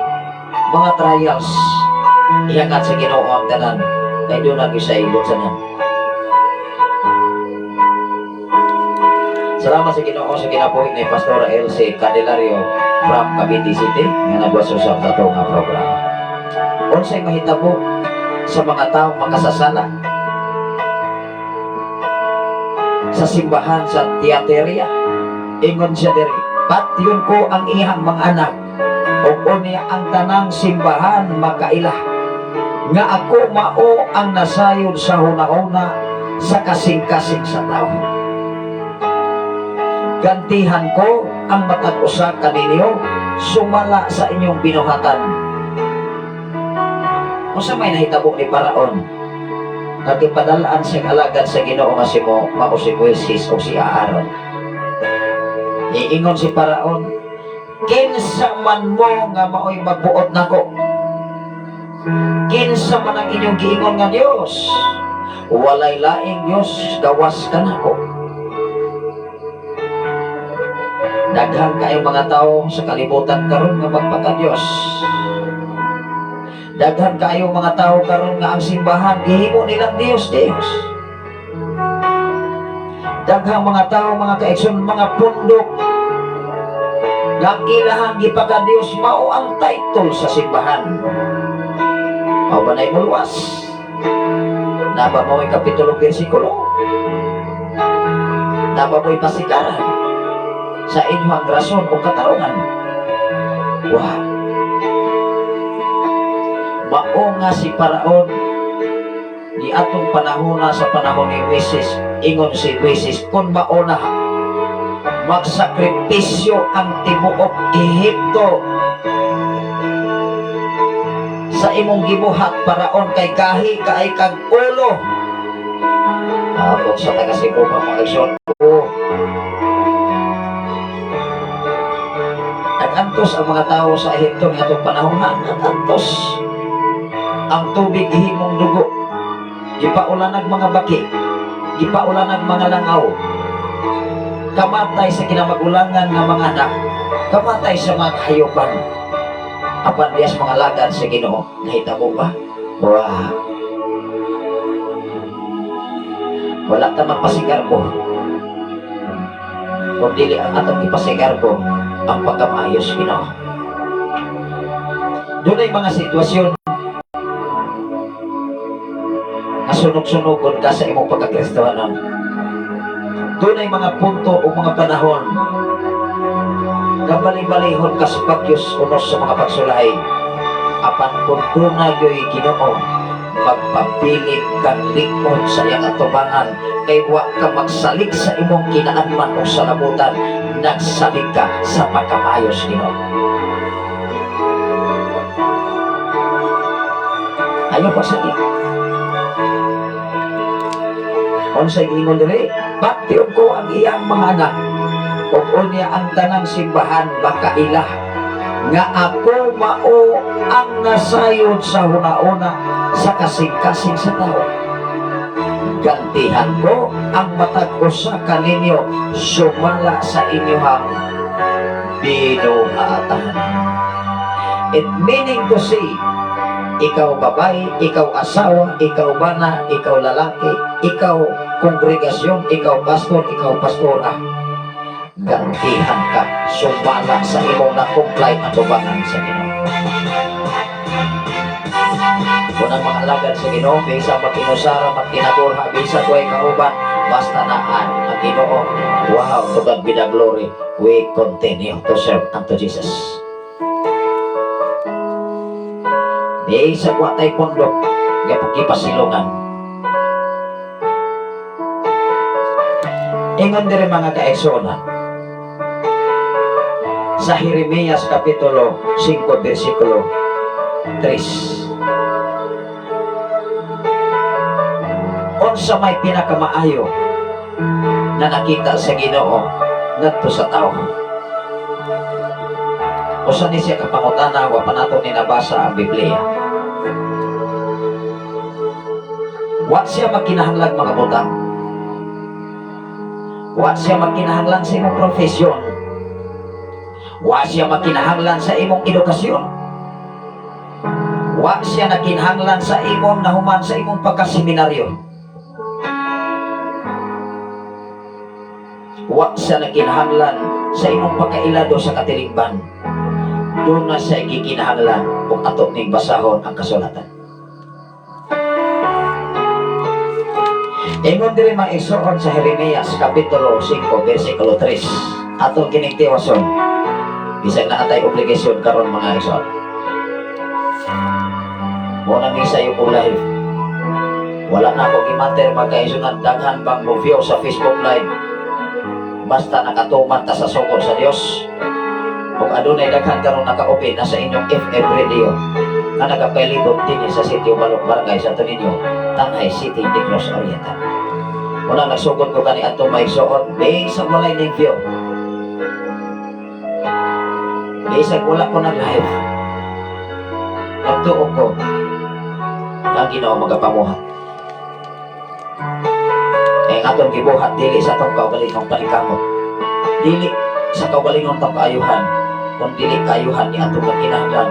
mga trials, ihakat sa Ginoo ang tanan kay duna gyud sa ilot tanan. Salamat sa Ginoo sa kinabuhi ni Pastor Elsie Candelario from Cavite City nga nagwasusap sa ato nga programa. Unsay mahitabo sa mga taong makasasala sa simbahan sa Tiateria? Ingon siya diri, "Patyon ko ang iyang mga anak ug unya ang tanang simbahan makaila nga ako mao ang nasayod sa hunahuna sa kasing-kasing sa tao. Gantihan ko ang matag usa kaninyo sumala sa inyong binuhatan." Unsa may nahitabo ni Paraon? Nagipadalaan siyang alagad sa Ginoo nga si Mo, mao si Moises o si Aaron. Iingon si Paraon, "Kinsa man mo nga maoy magbuot nako? Kinsa man ang inyong giingon nga Dios? Walay laing Dios gawas kanako." Daghan kayong mga tao sa kalibutan karon nga magpaka-Dios. Daghan kayo mga tao karon nga ang simbahan gihimo nilang Dios Dios. Daghang mga tao, mga kaigsoon, mga pundok nga ang ilahang gipaka-Dios mao ang title sa simbahan. Mao ba na'y muluwas? Naa ba mo'y kapitulo bersikulo? Naa ba mo'y pasikaran sa inyong rason o katarungan? Wow. Mao nga si Paraon ni atong panahon na sa panahon ni Moises, ingon si Moises, "Kung mao na, magsakripisyo ang tibuok Ehipto sa imong gibuhat, Paraon, kay gahi kaay kag ulo." Abot sa taga Cebu pa, mga igsoon ko. Nag-antos ang mga tao sa Ehipto ni atong panahon na nag-antos. Ang tubig gihimong dugo. Gipaulanag mga baki. Gipaulanag mga langaw. Kamatay sa kinamagulangan nga mga anak. Kamatay sa mga kahayupan. Apan diyas mga lagad sa Ginoo, nahitabo ba? Wow. Wala ta magpasigarbo. Kung dili ang atong ipasigarbo, ang pagkamayos Ginoo. Dunay mga sitwasyon nga sunog-sunogon ka sa imong pagkakristohanon. Dunay mga punto o mga panahon nga bali-balihon ka sa pagyos unos sa mga pagsulay. Apan kung duna gyoy Ginoo, magpabilin kang lig-on sa iyang atubangan kay wa ka magsalig sa imong kinaanman o sa labutan, nagsalig ka sa pagkamayos Ginoo. Ayaw pa sa iya. Unsay giingon diri? "Patyon ko ang iyang mga anak ug unya ang tanang simbahan makaila nga ako mao ang nasayod sa hunauna sa kasing-kasing sa tao. Gantihan ko ang matag usa kaninyo sumala sa inyong binuhatan." It meaning to say, ikaw babae, ikaw asawa, ikaw bana, ikaw lalaki, ikaw kongregasyon, ikaw pastor, ikaw pastora, gantihan ka sumala sa imong na-comply atubangan sa Ginoo. Kung ang mga alagad sa Ginoo, bisa makinusara, makinagurha, bisa kuhay kauban, basta naan ang Ginoo. Wow, to God be the glory. We continue to serve unto Jesus. Di sa wa tay pundok, gipasilungan. Ingon diri, mga kaigsoona, sa Jeremias Kapitulo 5 versikulo 3. Unsa may pinakamaayo na nakita sa Ginoo ngadto sa tao? Usa ni siya ka pangutana, wa pa nato ni nabasa ang Biblia. Wa siya magkinahanglan mga butang. Wa siya magkinahanglan sa imong profesyon. Wa siya magkinahanglan sa imong edukasyon. Wa siya nakinahanglan sa imong nahuman sa imong pagkaseminaryo. Wa siya nakinahanglan sa imong pagkailado sa katilingban. Doon na siya gikinahanglan kung ato ning basahon ang kasulatan. Ingon diri, mga igsoon, sa Jeremias Kapitulo 5 versikulo 3. Atong kining tiwason. Bisag naa tay obligasyon karon, mga igsoon. Mo na ni sa iyo live. Wala na ako gimater, mga kaigsuonan, daghan pang mo view sa Facebook Live. Basta nakatuman ta sa sugo sa Dios. Ug adunay daghan karon naka-open na sa inyong FM radio nga nagapalibot dinhi sa Sitio Balok, Barangay Santo Niño, Tanjay City, Negros Oriental. Muna nagsugod ko kani atong maigsoon, bisag walay ning view. Bisag wala ko nag-live. Nagtuo ko ang Ginoo magapamuhat. Eh, ang atong gibuhat dili sa atong kaugalingong paningkamot. Dili sa kaugalingong atong kaayuhan, kung dili kaayuhan ni atong kinahanglan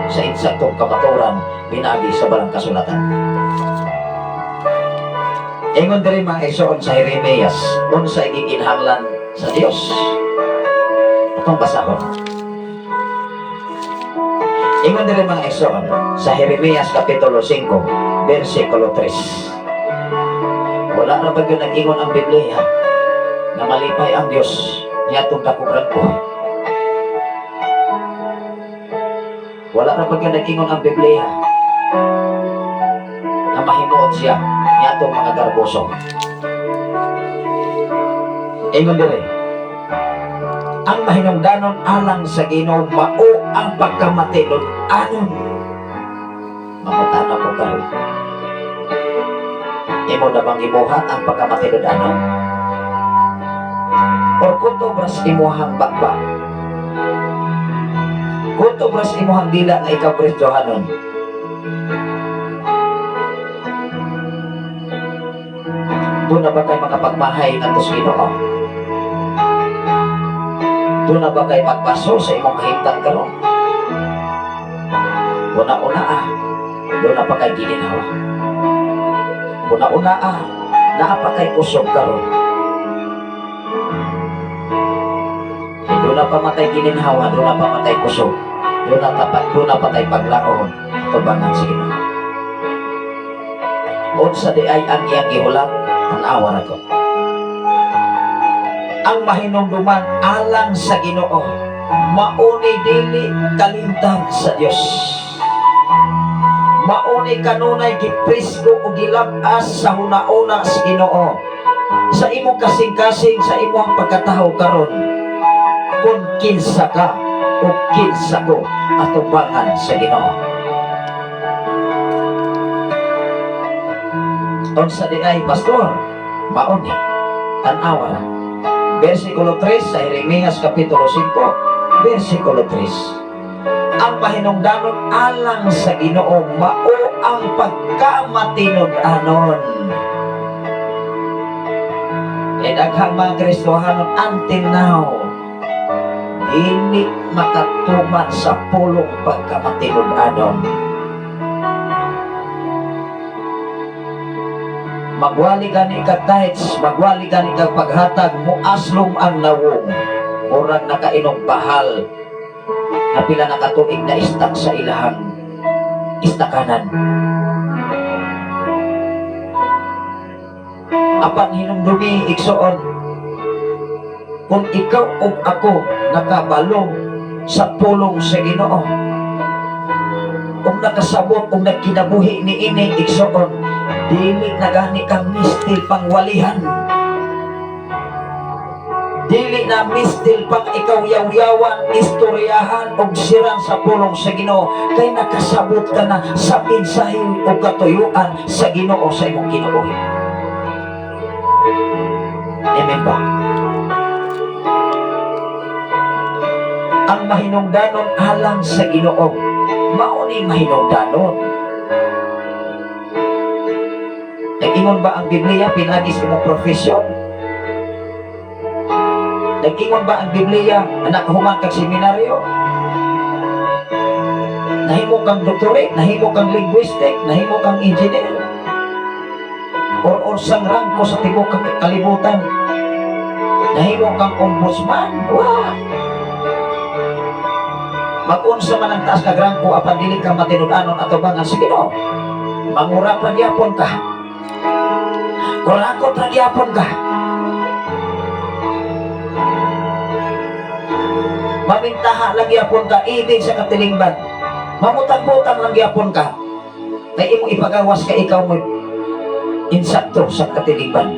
sa insaktong kamaturan pinaagi sa balang kasulatan. Ingon diri, mga igsoon, sa Jeremias, unsa gikinahanglan sa Dios. Atong basahon. Ingon diri, mga igsoon, sa Jeremias Kapitulo 5, versikulo 3. Wala na ba yun nag-ingon ang Biblia na malipay ang Diyos niadtong dakong ko? Wala na ba yun nag-ingon ang Biblia na mahimuot siya niadtong mga garboso? Ingon diri, ang mahinungdanon alang sa Ginoo mao ang pagkamatinud-anon. Mangutana ko karon. Imo na bang gibuhat ang pagkamatinud-anon? Or kutob ras imuhang bakba? Kutob ras imuhang dila nga ikaw Kristohanon? Doon na ba kay makapagmahay ngadto sa Ginoo? Doon na ba kay pagpaso sa imong kahimtang karon? Una-una ah, doon na pa kay gilinhawa. Una-una ah, naa pa kay kusog karon. Eh, doon na pa matay gilinhawa, doon na pa matay kusog. Doon na tapat, doon na patay paglaon, tubangan sa Ginoo. Unsa di ay ang iyang gihulat, tan-awa na ko. Ang mahinumduman alang sa Ginoo, mauni dili kalimtan sa Dios. Mauni kanunay giprisgo o gilab-as sa hunauna sa Ginoo. Sa imong kasing-kasing, sa imong pagkatawo karon, kung kinsa ka o kinsa ko atubangan sa Ginoo. Unsa di ay, pastor? Mauni. Tan-awa na. Versikulo 3 sa Jeremias Kapitulo 5, versikulo 3. Ang mahinungdanon alang sa Ginoo mao ang pagkamatinud-anon. E daghang mga Kristohanon until now dili makatuman sa pulong pagkamatinud-anon. Magwali gani kag tithes, magwali gani kag paghatag, muaslom ang nawong. Murag nakainom bahal na pila na katuig na istak sa ilahang istakanan. Apan hinumdumi, igsoon, kung ikaw o ako nakabalo sa pulong sa Ginoo, ug nakasabot ug nagkinabuhi ni ini, igsoon, dili na gani kang mistil pangwalihan. Dili na mistil pang ikaw yaw-yawan, istoryahan og siran sa pulong sa Ginoo kay nakasabot ka na sa mensahe o katuyuan sa Ginoo sa imong kinabuhi. Amen ba? Ang mahinungdanon alang sa Ginoo, mao ni mahinungdanon. Kay Nag-ingon ba ang Biblia pinaagi sa imong profession? Nag-ingon ba ang Biblia na nakahuman kag seminaryo? Nahimo kang doctorate, nahimo kang linguistic, nahimo kang engineer, or unsang rangko sa tibuok kalibutan. Nahimo kang ombudsman. Wa. Mag-unsa man ang taas kag rangko apan dili ka matinud-anon atubangan sa Ginoo. Mangurap ra gyapon ka. Kurakot ra gyapon ka. Mamintaha lang gyapon ka ibig sa katilingban. Mamutang-butang lang gyapon ka. Kay imong ipagawas ka ikaw mo insakto sa katilingban.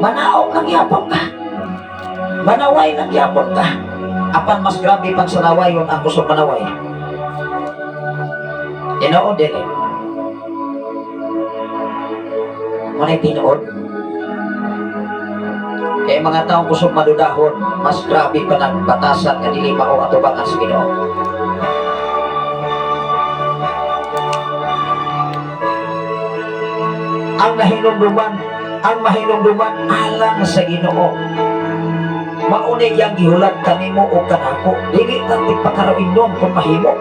Manaog lang gyapon ka. Manaway lang gyapon ka. Apan mas grabe pang sa nawayon ang kusog manaway. Tinuod dili? Manay tinuod. Kaya mga taong kusog madudahon, mas grabe pa ng batasan nga dili mao atubangan sa Ginoo. Ang nahinumduman, ang mahinumduman alang sa Ginoo. Mauni yang gihulat kanimo o kanako, dili ta tigpakaroindom kung mahimo.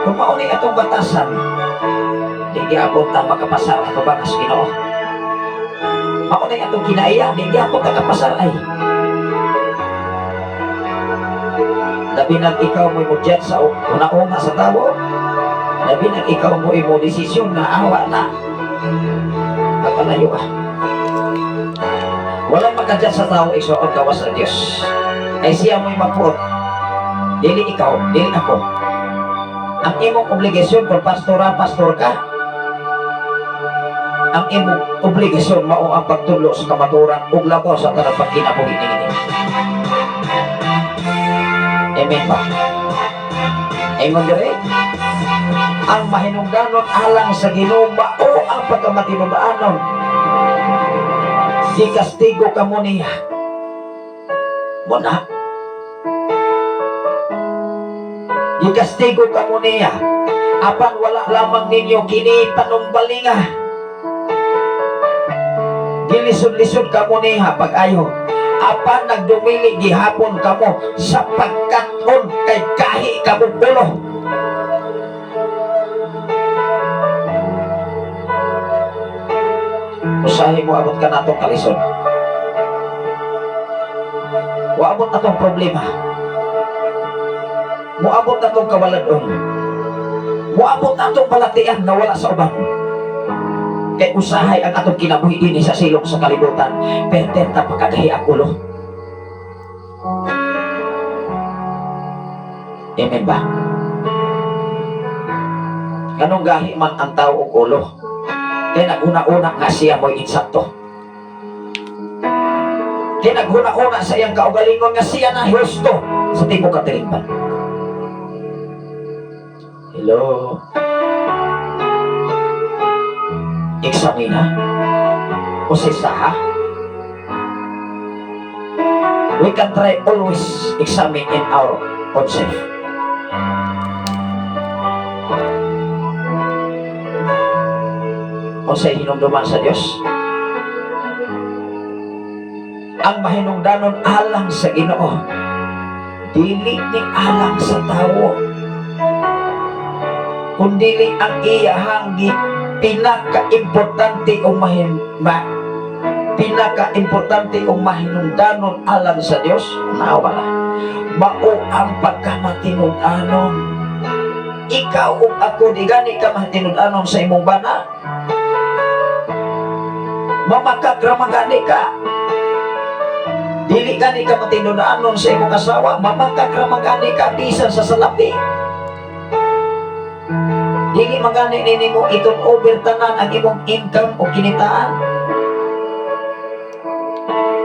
Kung mauni atong batasan, di gyapon ta makapasar atubangan sa Ginoo. Mauni atong kinaiya, di gyapon ta kapasar ay. Labi nag ikaw mo'y mudyat sa una-una sa tawo. Labi nag ikaw mo imo desisyon na awa na. Pagkalayo ka. Walang makadyat sa tao igsoon gawas sa Dios. Ay siya mo'y mapuot. Dili ikaw, dili ako. Ang imong obligasyon kung pastora, pastor ka. Ang imong obligasyon mao ang pagtudlo sa kamaturan ug labaw sa tanang pagkinabuhi niini. Amen ba? Amen dire? Ang mahinungdanon alang sa Ginoo mao ang pagkamatinud-anon. Gikastigo kamo niya. Muna. Gikastigo kamo niya. Apan wala lamang ninyo kini panumbalinga. Gilisod-lisod kamo niya pag-ayo. Apan nagdumili gihapon kamo sa pagkat-on kay kahi kamo ulo. Usahay mo abot ka natong kalisod. Waabot atong problema. Muabot atong kawaladon. Muabot atong balatian na wala sa uban. Kay usahay ang atong kinabuhi dinhi sa silong sa kalibutan. Perter ta pagkagahi ang ulo. Amen ba? Ganong gahi man ang tao og ulo. Kay naguna-una nga siya mo'y insakto. Kay naghuna-una sa iyang kaugalingon nga siya na husto sa tibuok katilingban. Hello? Examina? O ha? We can try always examine in our own self. Unsay hinumduman sa Dios? Ang mahinungdanon alang sa Ginoo, dili ni alang sa tawo, kundili ang iyahang pinaka-importante o mahin ma, pinaka-importante o mahinungdanon alang sa Dios, nawala. Mao ang pagkamatinud-anon. Ikaw ug ako di gani ka matinud-anon sa imong bana. Mamakagrama gani ka. Dili gani ka matinud-anon sa imong asawa, mamakagrama gani ka bisan sa salapi. Dili magani nimo iton over tanan ang imong income o kinitaan.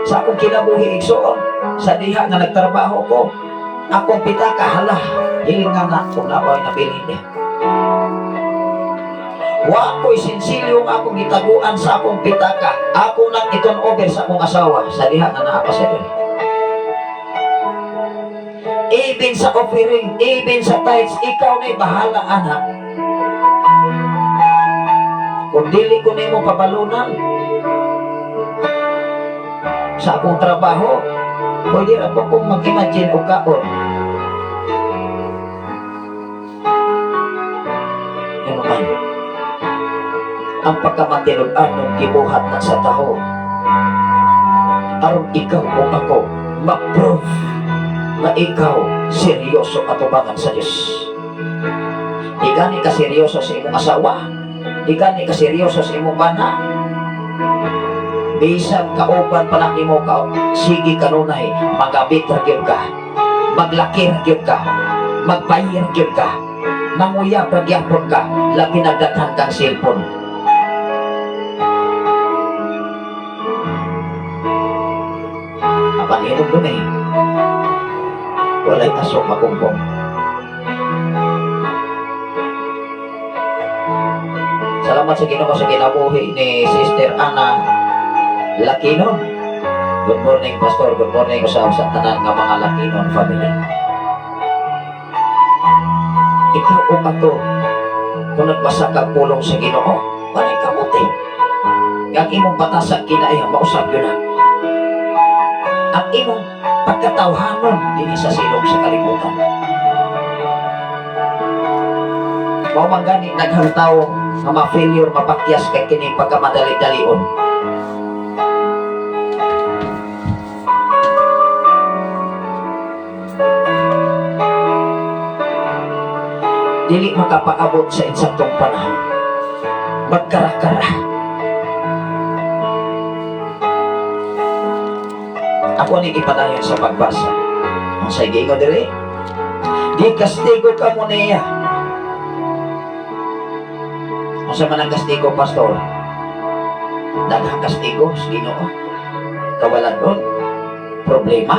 Sa akong kinabuhi igsoon, sa diha nga nagtrabaho ko, akong pitaka hala, dili nga na kung naoy nabilin niya. Wa ko'y sinsilyo nga akong gitaguan sa akong pitaka. Ako nang iton over sa akong asawa sa diha nga naa pa siya diri. Even sa offering, even sa tithes, ikaw na'y bahala, anak.
Dili ko nimo pabalunan. Sa akong trabaho, pwede ra po kong mag-imagine og kaon. Ano man, ang pagkamatinud-anon gibuhat na sa taho aron ikaw o ako ma-prove na ikaw seryoso atubangan sa Diyos. Di gani ka seryoso sa imong asawa, di gani ka seryoso sa imong bana. Bisan kauban pa lang nimo ka, sige kanunay, magabit ra gyud ka, maglaki ra gyud ka, magbayir gyud ka, manguyab ra gyapon ka, labi nagdaghan kang cellphone. Apan hinumdum eh, walay aso makungbong. Salamat sa Ginoo sa kinabuhi ni Sister Ana Lakinon. Good morning, Pastor. Good morning usab sa tanan nga mga Lakinon family. Ikaw o ako, kung nagbasa ka pulong sa Ginoo, walay kamuti. Ang imong batasan kinaiya, mausab yun na. Ang imong pagkatawhanon dinhi sa silong sa kalibutan. Mao man gani daghang tawo nga ma-failure, mapakyas kay kini pagkamadali-dalion. Dili makapaabot sa insaktong panahon. Magkara-kara. Ako ni ipadayon sa pagbasa. Ang sa giingon diri, di kastigo ka mo niya. Unsa man ang kastigo, Pastor? Daghang kastigo sa Ginoo. Kawalanon, problema,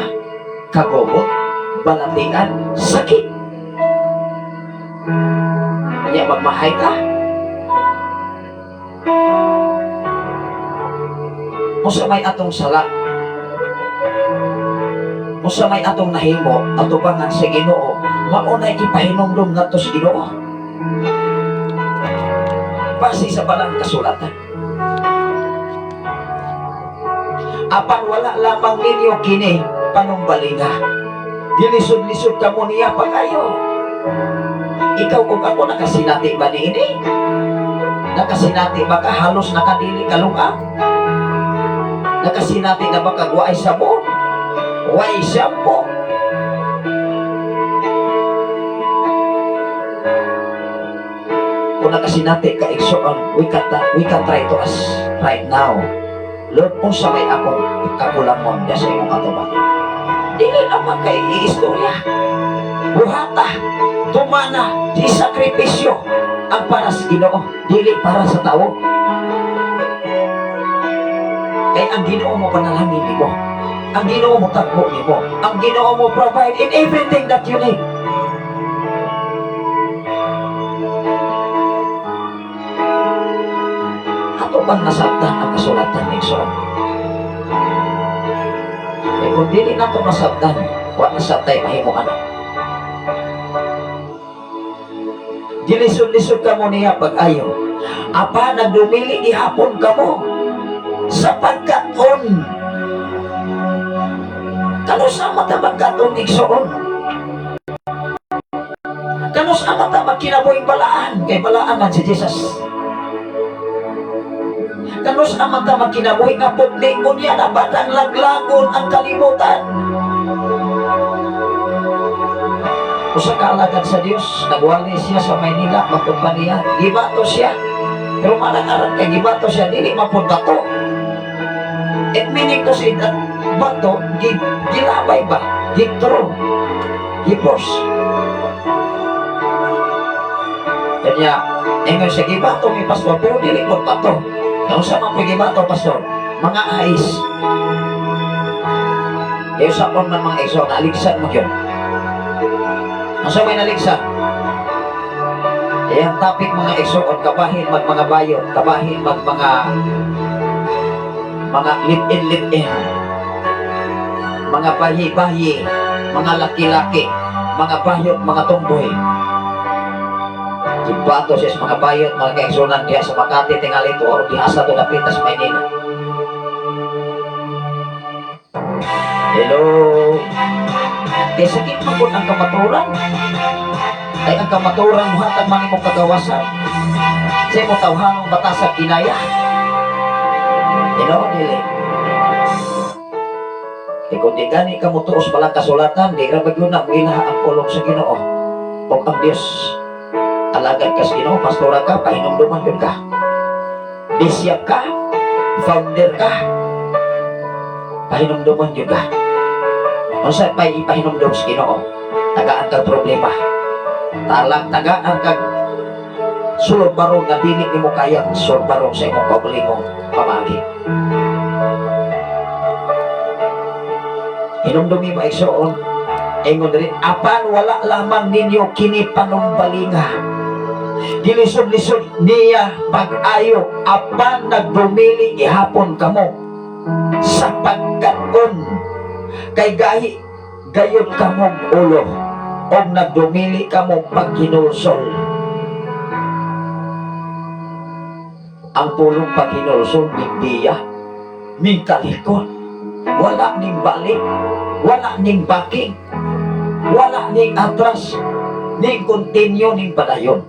kagubot, balatian, sakit. Kanya magmahay ka. Unsa may atong sala, unsa may atong nahimo atubangan sa Ginoo, maunay ipahinumdum nato sa Ginoo. Base sa balang kasulatan. Apan wala lamang ninyo kini panumbalinga. Gilisod-lisod kamo niya pa kayo. Ikaw kung ako, nakasinati ba niini? Nakasinati ba ka halos nakadili kalunga? Nakasinati na ba kag waay sabon? Waay shampoo? Kung nakasinati ka, igsoon, we can try to us right now. Lord, unsa may akong kakulangon sa imong atubangan? Dili naman kay iistorya. Buhata, tumana, di sakripisyo ang para sa Ginoo, dili para sa tao. Kay ang Ginoo mo panalangin nimo. Ang Ginoo mo tagbo nimo. Ang Ginoo mo provide in everything that you need. Ato bang nasabtan ang kasulatan ni Igsoon? Eh, kung dili nato nasabtan, wa nasabtay mahimo ano. Gilisod-lisod ka mo niya pag-ayo. Apa nagdumili gihapon kamo sa pagkaon. Kanus-a mata magkaon, igsoon? Kanus-a mata magkinabuhing balaan? Kay balaan man si Jesus. Kanus-a mata magkinabuhi nga putli unya na batang laglagon ang kalibutan? Usa ka alagad sa Dios, nagwali siya sa Maynila, mapunta niya, gibato siya. Pero manang kay gibato siya, dili mapunta to. It meaning to say that bato, gilabay ba? Gitro, gipos. Kanya, ingon siya, gibato mi, pastor, pero dili mo bato. Kung sa mga gibato, pastor, mga ais. Kaya sa man mga igsoon, naligsan mo yun. Ang sa may naligsan? Eh, ang topic, mga igsoon, kabahin mag mga bayot, kabahin mag mga live-in, live-in, mga bayi-bayi, mga laki-laki, mga bayot, mga tomboy.
Gibato siya sa mga bayot, mga kaigsunan diha sa Makati, tingali to, or diha sa to dapita sa Maynila. Hello? Kay sakit man pud ang kamaturan. Kay ang kamaturan muhatag man imong kagawasan. Sa imong tawhanong batasag kinaya. Ginoo, dili? Kay kung di gani ka motuos balang kasulatan, di ra magyud na moilaha ang pulong sa Ginoo. O ang Dios. Alagad ka sa Ginoo, pastora ka, pahinumduman yun ka. Bishop ka, founder ka, pahinumduman yun ka. Unsa pay ipahinumdum sa Ginoo? Tagaan kag problema. Talang tagaan kag sulod barong nga dili nimo kayang sulod barong sa imong kaugalingong pamagi. Hinumdumi mo, igsoon, ingon rin, apan wala lamang ninyo kini panumbalinga. Gilisod-lisod niya pag-ayo, apan nagdumili gihapon kamo sa pagkat-on. Kay gahi gayud kamong ulo og nagdumili kamo paghinulsol. Ang pulong paghinulsol, mingbiya, mingkalikon, wala ning balik, wala ning backing, wala ning atras, ning continue, ning padayon.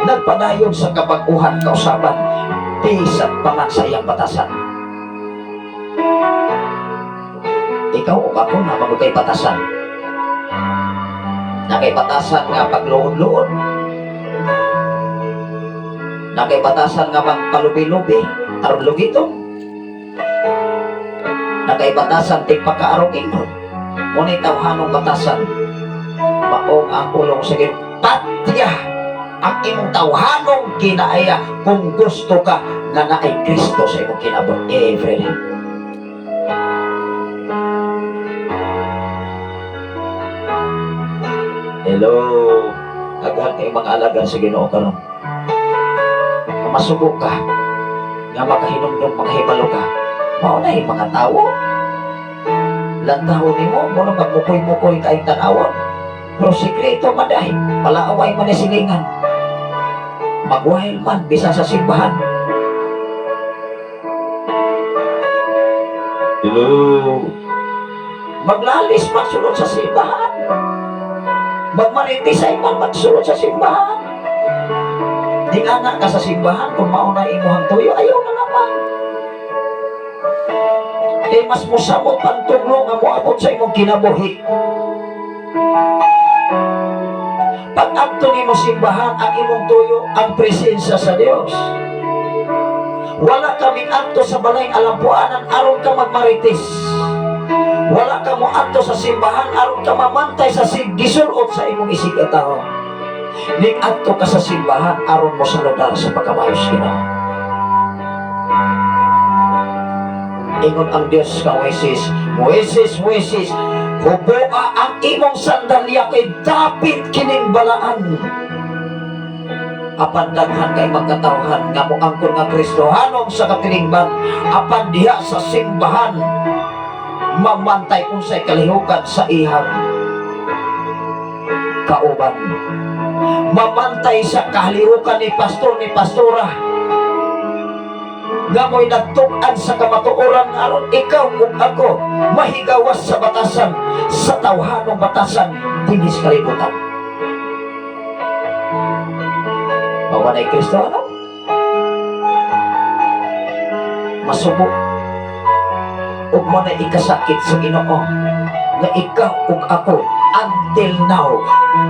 Nagpadayon sa kabaguhan kausaban, bisan pa man sa iyang batasan. Ikaw o ako na kay batasan. Na kay batasan nga pagluod-luod. Na kay batasan nga magpalubi-lubi, aron lugito. Na kay batasan tigpakaarong ingon. Ngunit tawhanong batasan, maong ang pulong sa Ginoo. Patya ang imong tawhanong kinaaya kung gusto ka nga naay Kristo sa imong kinabuhi every day. Hello. Daghan kay mga alagad sa Ginoo karon. Kung masubo ka, nga makahinumdum, makahibalo ka, mao na yung mga tao. Lantaw nimo, mo na magmukoy-mukoy kayong tanawon. Pero sikreto man dahil, palaaway man ni silingan. Magwahil man, bisan sa simbahan. Hello. Maglalis man sulod sa simbahan. Magmaritisay man magsulod sa simbahan. Di nga na ka sa simbahan kung mauna imuhang tuyo, ayaw na naman. Kay mas mosamot pantuglo nga moabot sa imong kinabuhi. Pag adto nimo simbahan, ang imong tuyo, ang presensya sa Dios. Wala kaming adto sa balay alampuanan aron ka magmarites. Wala ka mo adto sa simbahan aron ka mamantay sa gisulot sa imong isig tao. Ning adto ka sa simbahan aron mo saludar sa pagkamayos Ginoo. Ingon ang Dios ka Moises, "Moises, Moises, huboa ang imong sandalya kay dapit kining balaan." Apan daghan kay magkatawhan nga moangkon nga Kristohanon sa katilingban, apan diha sa simbahan mamantay unsay kalihukan sa ihang kauban. Mamantay sa kalihukan ni pastor, ni pastora nga mo'y nagtuk-an sa kamatuoran aron ikaw ug ako mahigawas sa batasan, sa tawhanong batasan dinhi sa kalibutan. Mao ba na Kristo, ano? Masubo ug mo na ikasakit sa Ginoo nga ikaw ug ako until now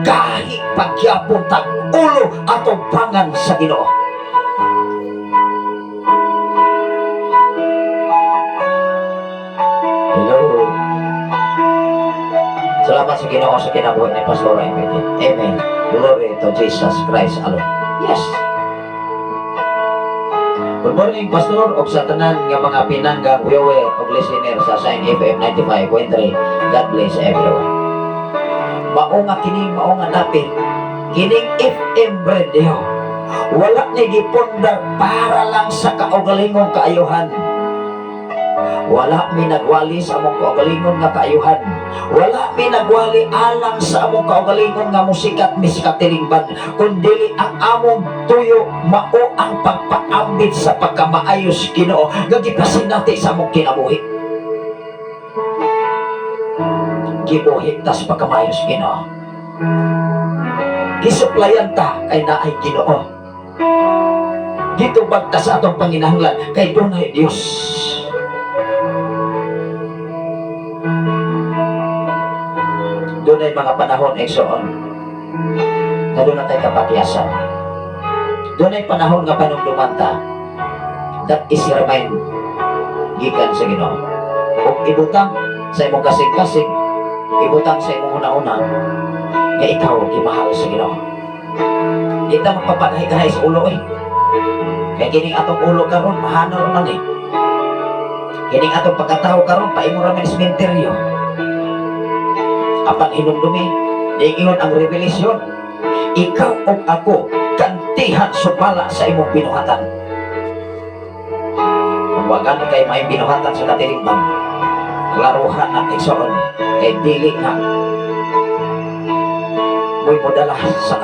kahit pagyapon tag ulo atong pangan sa Ginoo. Hello. Salamat sa Ginoo sa kinabuhi ni Pastor Emily. Amen. Glory to Jesus Christ alone. Yes. Good morning, Pastor, ug sa tanan nga mga pinanggang viewer ug listener sa Sign FM 95.3. God bless everyone. Mao nga kining, mao nga dapit kining FM radio, wala ni gipundar para lang sa kaugalingong kaayuhan.
Wala mi nagwali sa among kaugalingon nga kaayuhan. Wala mi nagwali alang sa among kaugalingon nga musikat mi sa katilingban, kundili ang among tuyo mao ang pagpaambit sa pagkamaayos, Ginoo, nga gipasinati sa among kinabuhi. Gibuhi tas pagkamaayos, Ginoo. Gisuplayan ta kay naay Ginoo. Gitubag ta sa atong panginahanglan kay dunay Dios. Dunay mga panahon, igsoon, na duna tay kapatyasan. Dunay panahon nga panumduman ta, that is remind gikan sa Ginoo. Ug ibutang sa imong kasing-kasing, ibutang sa imong una-una, nga ikaw gimahal sa Ginoo. Di ta magpapagahi-gahi sa ulo eh. Kaya kining atong ulo karon mahanor man eh. Kining atong pagkatao karon paingon ra man sementeryo. Apan hinumdumi, niingon ang revelation, ikaw ug ako kantihan sumala sa imong binuhatan. Kung wa gani kay may binuhatan sa katilingban, klaruhan na, igsoon, kay dili na mo'y modala sa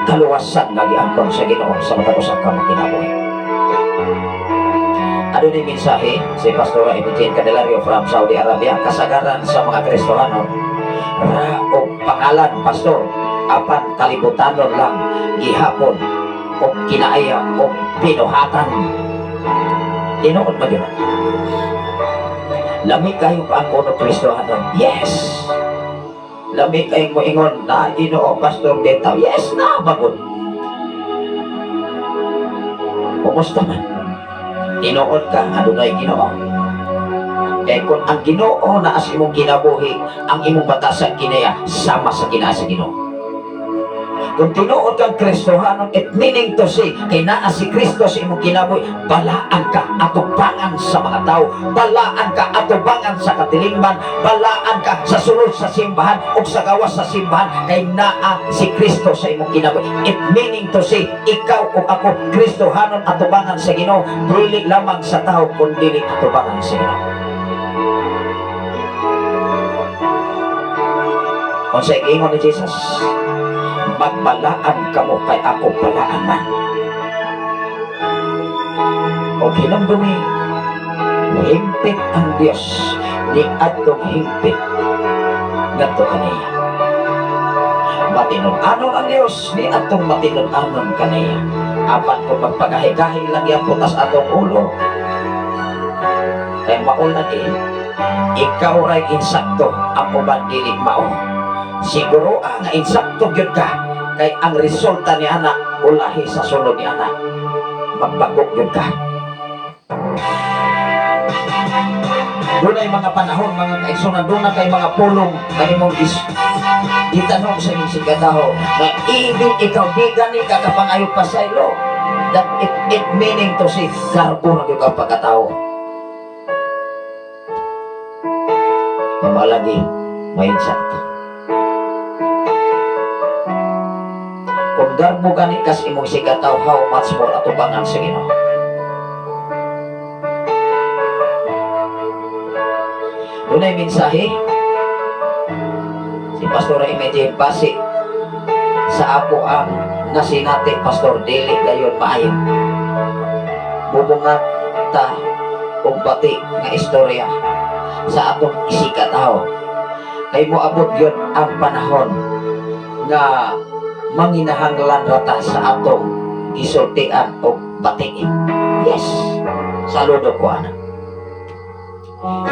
kaluwasan nga giangkon sa Ginoo sa matag usa ka makinabuhi. Adunay mensahe si Pastora Imogen Candelario from Saudi Arabia: kasagaran sa mga Kristohano ra og pangalan, pastor, apan kalibutanon lang gihapon og kinaaya og binuhatan. Tinuod ba yun? Lami kayo pa ang kuno Kristohano. Yes! Lami kayo mo ingon na Ginoo, Pastor Betaw. Yes na, bagod. Kumusta man? Tinuod ka, adunay Ginoo. Kaya kung ang Ginoo na as imong kinabuhi, ang imong batasan kinaya sama sa kinaa sa Ginoo. Kung tinuod kang Kristohanon, it meaning to say, kay naa si Kristo sa imong kinabuhi, balaan ka atubangan sa mga tao, balaan ka atubangan sa katilingban, balaan ka sa sulod sa simbahan o sa gawas sa simbahan, kay naa si Kristo sa imong kinabuhi. It meaning to say, ikaw o ako, Kristohanon atubangan sa Ginoo, dili lamang sa tao, kundi atubangan sa Ginoo. Kung sa ingon ni Jesus, magbalaan kamo kay ako balaan man. O hinumdumi, hingpit ang Dios ni adtong hingpit ngadto kaniya. Matinud-anon ang Dios ni adtong matinud-anon kaniya. Apan kung magpagahi-gahi lang yan putas atong ulo, kay maulan eh, ikaw ray insakto, ang uban dili mao. Siguro ang nga insakto gyud ka, kay ang resulta ni ana ulahi sa sulod ni ana, magbagok gyud ka. Dunay mga panahon, mga kaigsunan, doon kay mga pulong na imong itanong sa imong sigataho na even ikaw di gani ka kapangayo pa sa ilo, that it meaning to say garbo na gyud ka pagkatao. Pamalagi may insakto. Kung garbo gani kas imong sigataw, how much more atubangan sa Ginoo? Dunay mensahe si Pastor Imagine Pasi sa ako ang nasinati, Pastor, dili gayon maayo. Bubungat ta og bati nga istorya sa atong isikataw. Kay moabot gyud ang panahon nga manginahanglan rata sa atong gisultian og bati. Yes, saludo ko ana.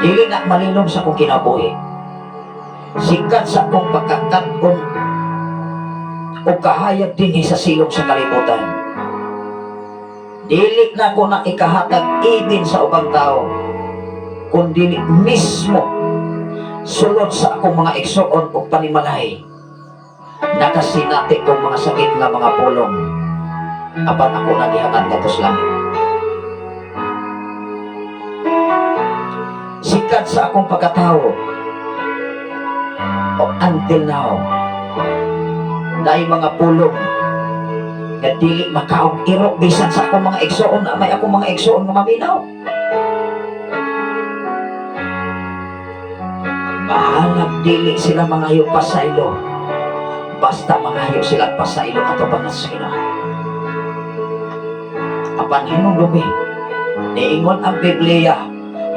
Dili na malilom sa akong kinabuhi. Sikat sa akong pagkakat-on o kahayag dinhi sa silong sa kalibutan. Dili na ko na ikahatag even sa ubang tao, kundi mismo sulod sa akong mga igsoon o panimalay. Nakasinati kong mga sakit nga mga pulong, apan ako nagihangat ngadto sa langit. Sikat sa akong pagkatao o until now, dahil mga pulong nga dili makaog iro bisan sa akong mga igsoon na may akong mga igsoon nga maminaw. Bahalag dili sila mangayo pasaylo. Basta mangayo sila pasaylo atubangan sa Ginoo. Apan hinumdumi, niingon ang Biblia,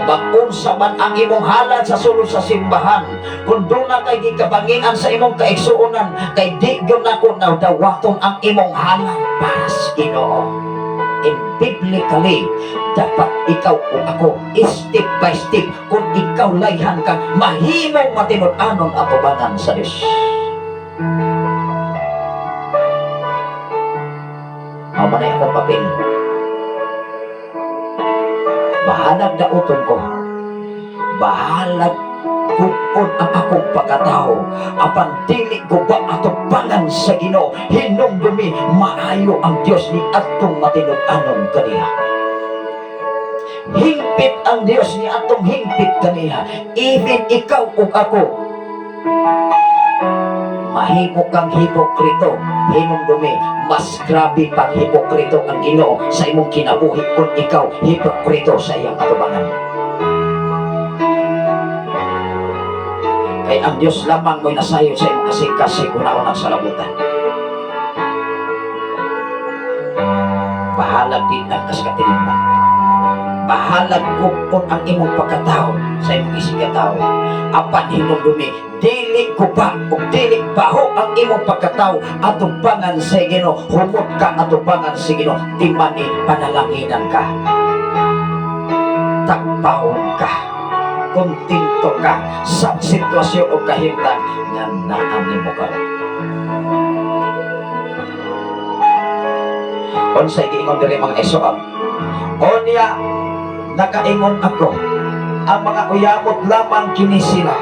maunsa man ang imong halad sa sulod sa simbahan, kung duna kay gikabangian sa imong kaigsuonan, kay di gyud nako dawaton ang imong halad para sa Ginoo. And biblically, dapat ikaw o ako, step by step, kung ikaw layhan ka, mahimong matinud-anon atubangan sa Diyos. Mao man ay akong papel. Bahalag dauton ko. Bahalag gub-on ang akong pagkatao. Apan dili ko ba atubangan sa Ginoo. Hinumdumi, maayo ang Dios ni atong matinud-anon kaniya. Hingpit ang Dios ni atong hingpit kaniya. Even ikaw ug ako, mahimo kang hipokrito, hinumdumi, mas grabe pang hipokrito ang Ginoo sa imong kinabuhi kung ikaw hipokrito sa iyang atubangan. Kay ang Dios lamang mo'y nasayod sa imong kasing-kasing una-unang salabutan. Bahalag din ang kaskatilingban. Bahalag gupon ang imong pagkatao sa imong isigkatao. Apan hinumdumi, dili guba ug dili baho ang imong pagkatao atubangan sa Ginoo. Humot ka atubangan sa Ginoo, timani panalanginan ka. Takpaon ka. Kontento ka sa sitwasyon o kahimtang nga naa nimo karon. Unsay giingon diri, mga igsoon? Unya nakaingon ako, ang mga uyamot lamang kini sila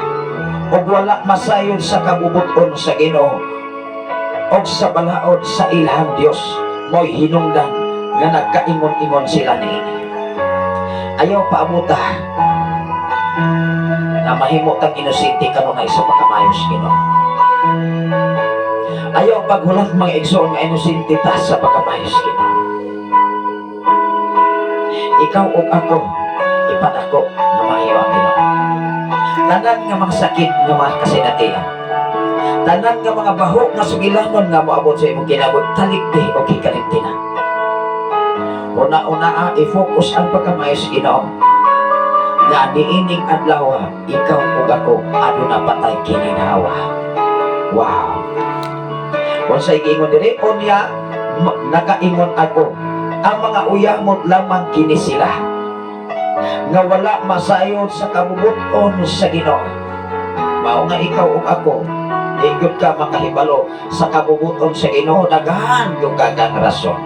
ug wala masayod sa kabubuton sa Ginoo ug sa balaod sa ilahang Dios, mo'y hinungdan nga nagkaingon-ingon sila niini. Ayaw paabuta na mahimo kang inosente kanunay sa pagkamayo sa Ginoo. Ayaw paghulat, mga igsoon, nga inosente ta sa pagkamayo sa Ginoo. Ikaw ug ako, ipadako nga maayo ang Ginoo. Tanan nga mga sakit nga mga kasinatian, tanan nga mga baho nga sugilanon nga moabot sa imong kinabuhi, talikdi o hikalimti na. Una-una, i-focus ang pagkamayo sa Ginoo. Nga niining adlaw, ikaw ug ako aduna patay kininhawa. Wow. Unsay giingon diri? Unya nakaingon ako, ang mga uyamot lamang kini sila nga wala masayod sa kabubuton sa Ginoo. Mao nga ikaw ug ako, di gyud ka makahibalo sa kabubuton sa Ginoo, daghan gyud ka kang rason.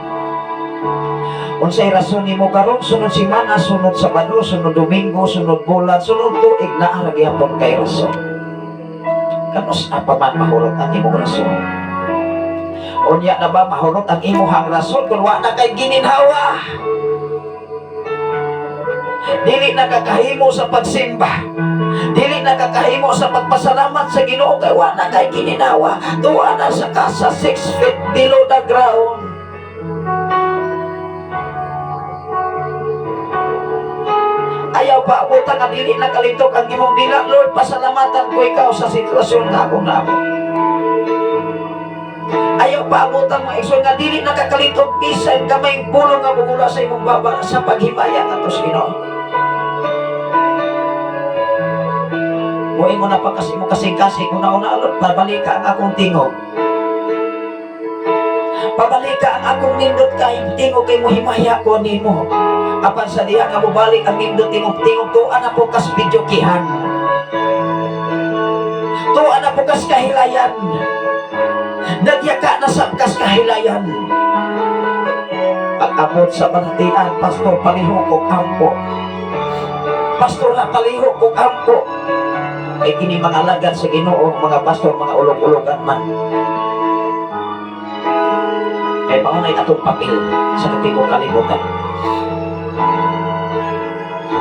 Unsay rason nimo karon, sunod semana, sunod Sabado, sunod Domingo, sunod bulan, sunod tuig, naa ra gihapon kay rason. Kanus pa man mahurot ang imong rason? Unya na ba mahurot ang imong rason kung wa na kay gininhawa? Dili na kakahimo sa pagsimba. Dili na kakahimo sa pagpasalamat sa Ginoo kay wa na kay gininhawa. Tuwa na sa kasa 6 feet below the ground. Ayaw pa abutan nga dili na kalitok ang imong dila. Lord, pasalamatan ko ikaw sa sitwasyon nga akong naabot. Ayaw pa abutan, mga igsoon, nga dili nakakalitok bisan gamay pulong nga mugula sa imong baba sa paghimaya ngadto sa Ginoo. Moingon na pa kasi imong kasing-kasing, una-una, Lord, pabalika ang akong tingog. Pabalika ang akong nindot kay tingog kay mohimaya ko nimo. Apan sa diha nga mobalik ang nindot imong tingog, tuan na po kas videokihan. Tuan na po kas kahilayan. Nagyaka na sa kas kahilayan. Pag-abot sa balatian, pastor, palihog og ampo. Pastor, ha, palihog og ampo. Kay kini mga alagad sa Ginoo, mga pastor, mga ulog-ulogan man. Kay pangunay atong papel sa katibuok kalibutan.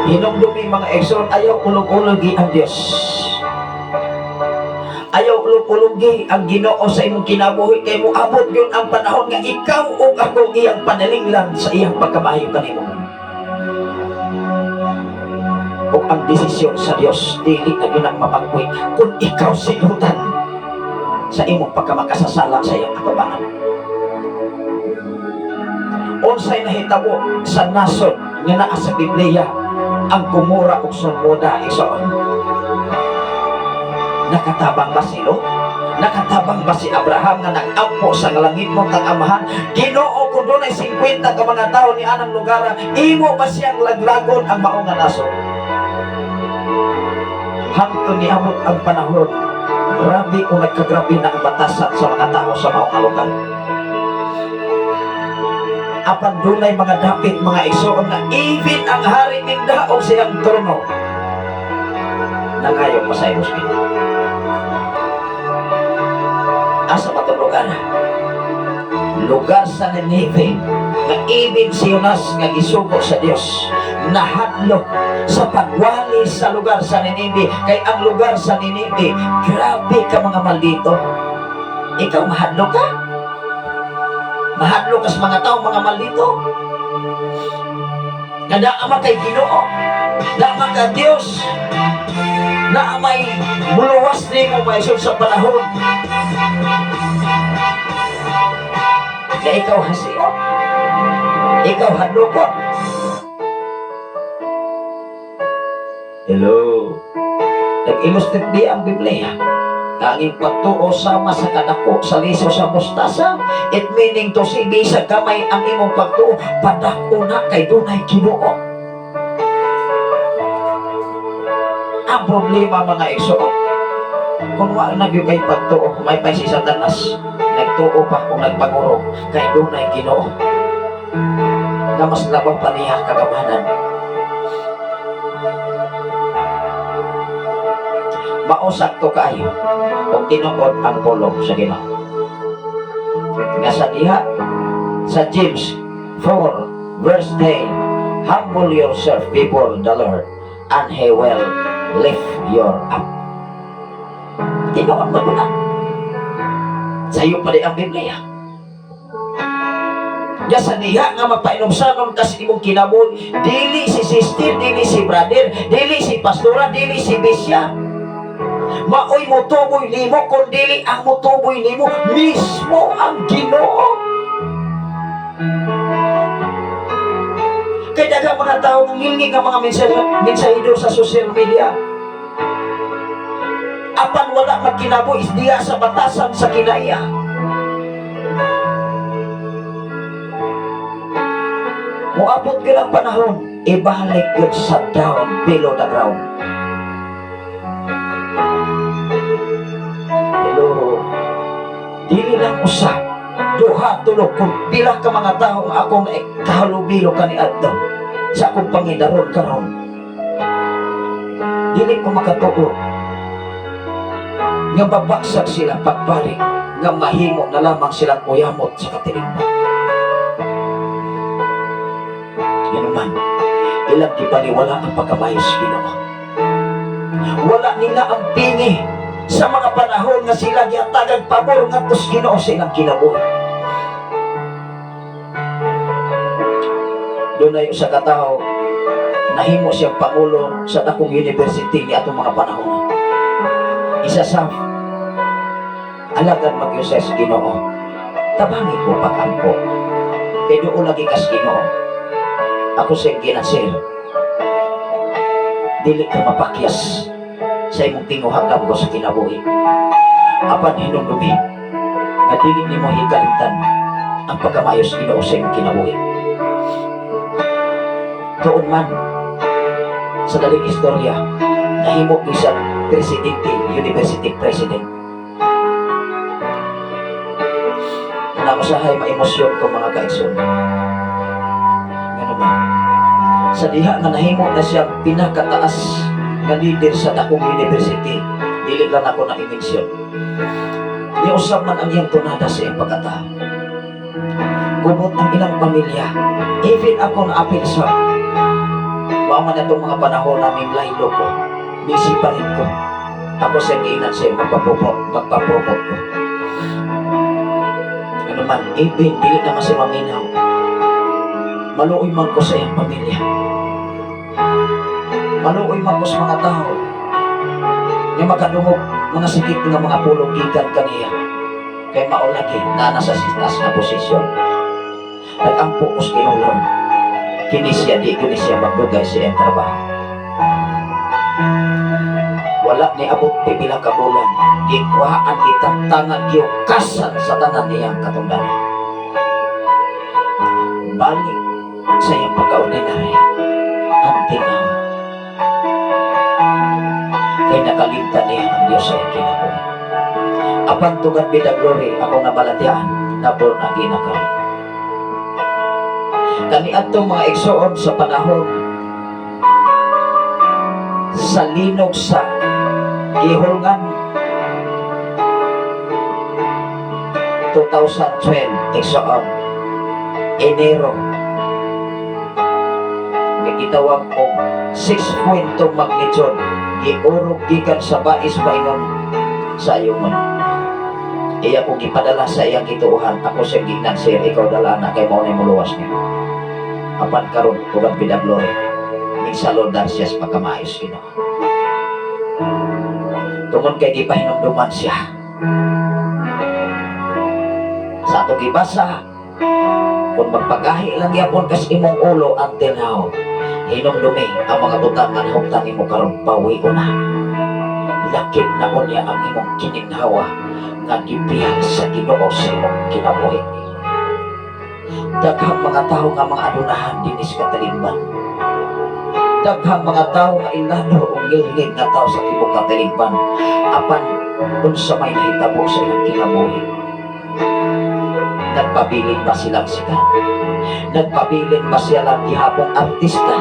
Hinumdumi, mga igsoon, ayaw ulog-ulogi ang Dios. Ayaw ulog-ulogi ang Ginoo sa imong kinabuhi kay moabot yun ang panahon nga ikaw ug ako iyang panalinglan sa iyang pagkamayo kanimo. Ug ang desisyon sa Dios dili na gyud nang mapangkuwi kung ikaw silutan sa imong pagkamakasasala sa iyong katubangan. Unsay nahitabo sa nasod nga naa sa Biblia, ang Gomora ug Sodoma, igsoon? Nakatabang ba si Lot? Nakatabang ba si Abraham nga nag-ampo sa langit mo kang amahan? "Ginoo, kung dunay 50 ka mga tao ni anang lugar, imo ba siyang laglagon ang mao nga nasod?" Hangtod niabot ang panahon, grabe kung nagkagrabe na ang batasan sa mga tao sa mao nga lugar. Apan dunay mga dapit, mga igsoon, nga even ang hari ningdaog siyang trono, nangayo pa sa Diyos. Asa ba itong lugar? Lugar sa Nineveh, nga even si Jonas nga gisugo sa Dios nahadlok sa pagwali sa lugar sa Nineveh, kay ang lugar sa Nineveh, grabe ka mga maldito. Ikaw, mahadlok ka? Mahadlok ka sa mga tao mga maldito nga naa man kay Ginoo, naa ka Dios, naa may muluwas nimo maisod sa panahon na ikaw hasiot, ikaw hadlokon. Hello. Nag-illustrate di ang Biblia na ang iyong pagtuo sama sa kadako sa liso sa mustasa. It meaning to say, bisag gamay ang imong pagtuo, padako na kay dunay Ginoo. Ang problema, mga igsoon, kung wa na gyud kay pagtuo, may pa si Satanas, nagtuo pa kung nagpangurog kay dunay Ginoo na mas labaw pa niya kagamanan. Mao sakto kaayo kung tinuod ang pulong sa Ginoo. Nga sa diha sa James 4 verse 10, "Humble yourself before the Lord and He will lift you up." Tinuod mo na. Sayo pa di ang Biblia. Ya sa diha nga mapainumsanon ka sa imong kinabuhi, dili si sister, dili si brother, dili si pastora, dili si bisya. Maoy motuboy nimo kun dili ang motuboy nimo mismo ang Ginoo. Kay daghang mga tao nga ngilngig nga mga mensahe sa social media. Apan wala magkinabuhi diya sa batasan sa kinaiya. Moabot gyud ang panahon, ibalik gyud sa down below the ground. Hello. Dili lang usa, duha, tulo, kung pila ka mga tao nga akong kahalubilo kaniadto sa akong pangidaron karon. Dili ko makatuo nga babagsak sila pagbalik nga mahimo na lamang silang uyamot sa katilingban. Yan man, ilang gibaliwala ang pagkamayos Ginoo. Wala nila ang pingi sa mga panahon nga sila gihatagag pabor ngadto sa Ginoo sa ilang kinabuhi. Dunay usa ka tawo, nahimo siyang pangulo sa dakong university ni atong mga panahon. Isa sa alagad magyusay sa Ginoo. Tabangi ko pag-ampo. Kay duol lagi kas Ginoo. Ako sa ginasir. Dili ka mapakyas sa imong tinguhagam ko sa kinabuhi. Apan hinumdumi nga dili nimo hikalimtan ang pagkamayos Ginoo sa imong kinabuhi. Tuon man sa daling istorya, nahimo isang presidente, university president. Na usahay maemosyon ko, mga kaigsoon. Nga naman, sa diha nga nahimo na siya pinakataas nga leader sa dakong university, dili lang ako na i-mention. Niusab man ang iyang tunada sa iyang pagkatao. Gubot ang ilang pamilya. Even ako na apil sa mao man atong mga panahon naming laylo ko, busy pa rin ko. Ako sa giinan siya, magpapromote ko. Ano man, even dili naman siya maminaw. Maluoy man ko sa iyang pamilya. Maluoy man ko sa mga tao nga makadungog mga sakit nga mga pulong gikan kaniya. Kay mao lagi na nasa taas nga posisyon. Nag-ampo ko sa Ginoo, Lord. Kini siya, di kini siya magdugay sa iyang trabaho. Wala ni abot pipila ka bulan, gikuhaan, gitantangan, giukasan sa tanan niyang katungdanan. Balik sa iyang pagka-ordinary until now. Kay nakalimtan niya ang Diyos sa iyang kinabuhi. Apan to God be the glory, akong nabalatian na born again na karon. Kaniadtong, mga igsoon, sa panahon sa linog sa Gihulngan 2012, igsoon, Enero, nga gitawag og 6.2 magnitude, giurog gikan sa Bais paingon sa Ayungon. Iya ko gipadala sa iyang gituohan. Ako siyang gingnan, "Sir, ikaw dala na kay mao na muluwas niya." Apan karon, to God be the glory, migsaludar siya sa pagkamaayos Ginoo. Tungod kay gipahinumduman siya. Sa atong gibasa, kung magpagahi lang gyapon kas imong ulo until now, hinumdumi ang mga butang nga nahuptan nimo karon, bawion na. Lakip na unya ang imong kininhawa nga gibiyag sa Ginoo sa imong kinabuhi. Daghang mga tao nga mga adunahan dinhi sa katilingban. Daghang mga tao nga ilano o ngilngig nga tao sa tibok katilingban. Apan unsa may nahitabo sa ilang kinabuhi? Nagpabilin ba silang sikat? Nagpabilin ba silang gihapong artista?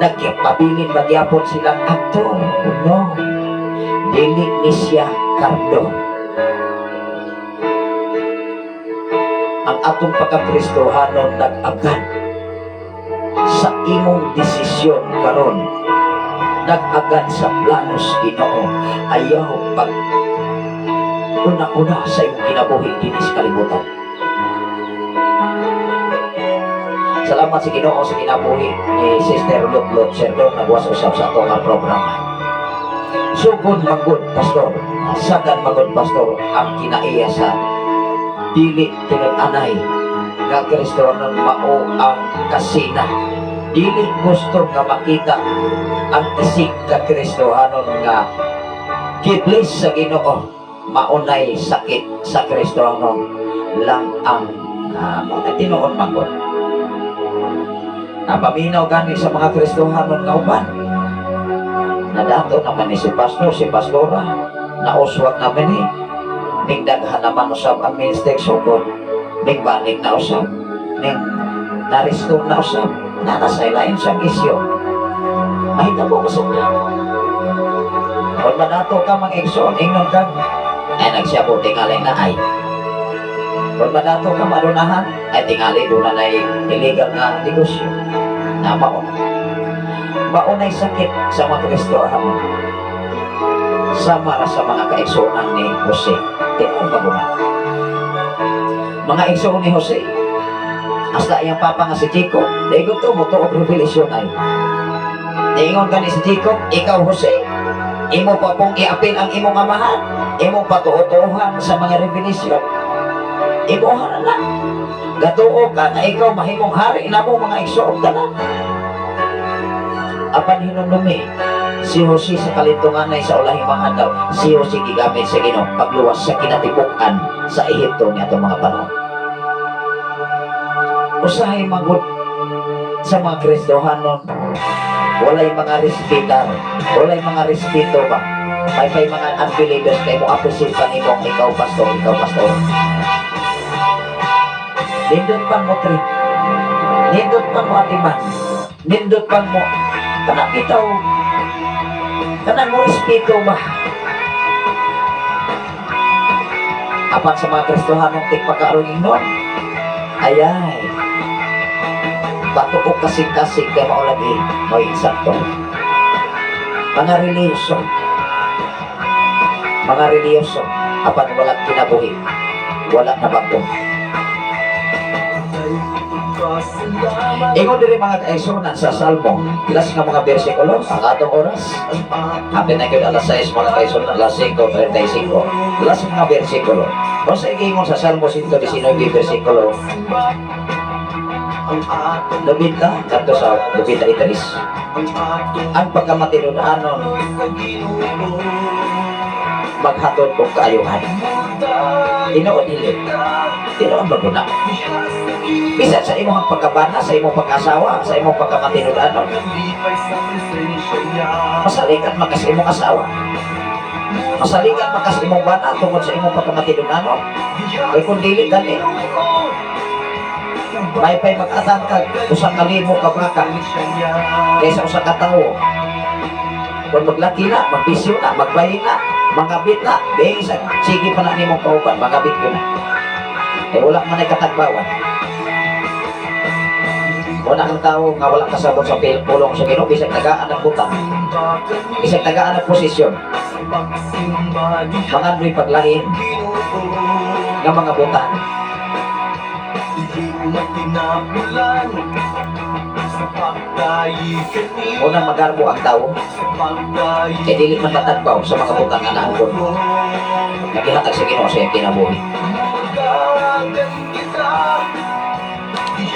Nagpabilin ba gihapon silang aktor? No. Dili ni siya kardo. Ang atong pagkakristohanon nag-agad sa imong desisyon karon, nag-agad sa planos Ginoo. Ayaw pag una-una sa imong kinabuhi dinhi sa kalibutan. Salamat sa Ginoo sa kinabuhi ni Sister Lutlot Serdon, nagwas usab sa ato nga programa. Sugod magud, pastor, sagan magud, pastor, ang kinaiya sa dili tinud-anay nga Kristohanon, mao ang kasina. Dili gusto nga makita ang isig ka Kristohanon nga gi-bless sa Ginoo. Maunay sakit sa Kristohanon lang ang mga tinuod magod. Napaminaw gani sa mga Kristohanon nga uban. Nadato naman ni si pastor, si pastora, nauswag naman eh. Ning daghan naman usab ang mistake sugod. Ning balik na usab. Ning na-restore na usab. Nanasay lain siyang isyo. Mahitabo ko sa niya. Kung manato ka mga igsoon, ingnon ka, ay nagsiyabo, tingali na ay. Kung manato ka malunahan, ay tingali doon na illegal nga negosyo. Na mauna. Maunay sakit sa mga Kristohanon. Sama ra sa mga kaigsuonan ni Jose. Tinuod maguna. Mga igsoon ni Jose, hasta iyang papa nga si Jacob, daigo to mo tuog revelation ay. Niingon gani si Jacob, "Ikaw Jose, imo pa pong iapil ang imong amahan, imo patuotuhan sa mga revelation. Imo na na. Gatuo ka nga ikaw mahimong hari namo mga igsoon tanan." Apan hinumdumi, si Jose sa kalintunganay sa ulahing mga adlaw, si Jose gigamit sa Ginoo pagluwas sa kinatibuk-an sa Ehipto niya mga panahon. Usahay magud sa mga Kristohanon, walay mga respetar, walay mga respeto ba? May pay mga unbelievers kay mo appreciate pa nimo ikaw pastor, ikaw pastor. Nindot pa mo trip. Nindot pa mo atiman. Nindot pa mo kanang bitaw, kanang mo respeto ba? Apan sa mga Kristohanong tigpakaroon nun, ayay, bato o kasing-kasing kay mao lagi may sakto. Mga relihiyoso, mga relihiyoso, apan walang kinabuhi, wala na bago.
Ingon diri, mga kaigsunan, sa Salmo, last nga mga bersikulo, ang atong oras. Hapit na gyud alas 6, mga kaigsunan, alas 5:35. Last mga bersikulo. Kung sa ingon sa Salmo 119 bersikulo 90 kadto sa 93. Ang pagkamatinud-anon maghatod og kaayuhan. Tinuod dili? Tinuod ba na? Bisan sa imong pagkabana, sa imong pagkasawa, sa imong pagkamatinud-anon, masaligan man ka sa imong asawa. Masaligan man ka sa imong bana tungod sa imong pagkamatinud-anon. Kay kung dili gani, may pay mag-atang kag 1,000 ka baka kaysa usa ka tawo. Kung maglaki na, magbisyo na, magbahin na, mangabit na, di sa sige pa na nimong kauban, mangabit ko na. Eh wala man ay katagbawan. Wala kang tao nga wala kasabot sa pulong sa Ginoo, bisag tagaan ng butang, bisag tagaan ng posisyon, mangandoy paglain ng mga butang. Unang magarbo ang tao, kay dili man matagbaw sa mga butang nga naangkon. Nagihatag sa Ginoo sa iyang kinabuhi.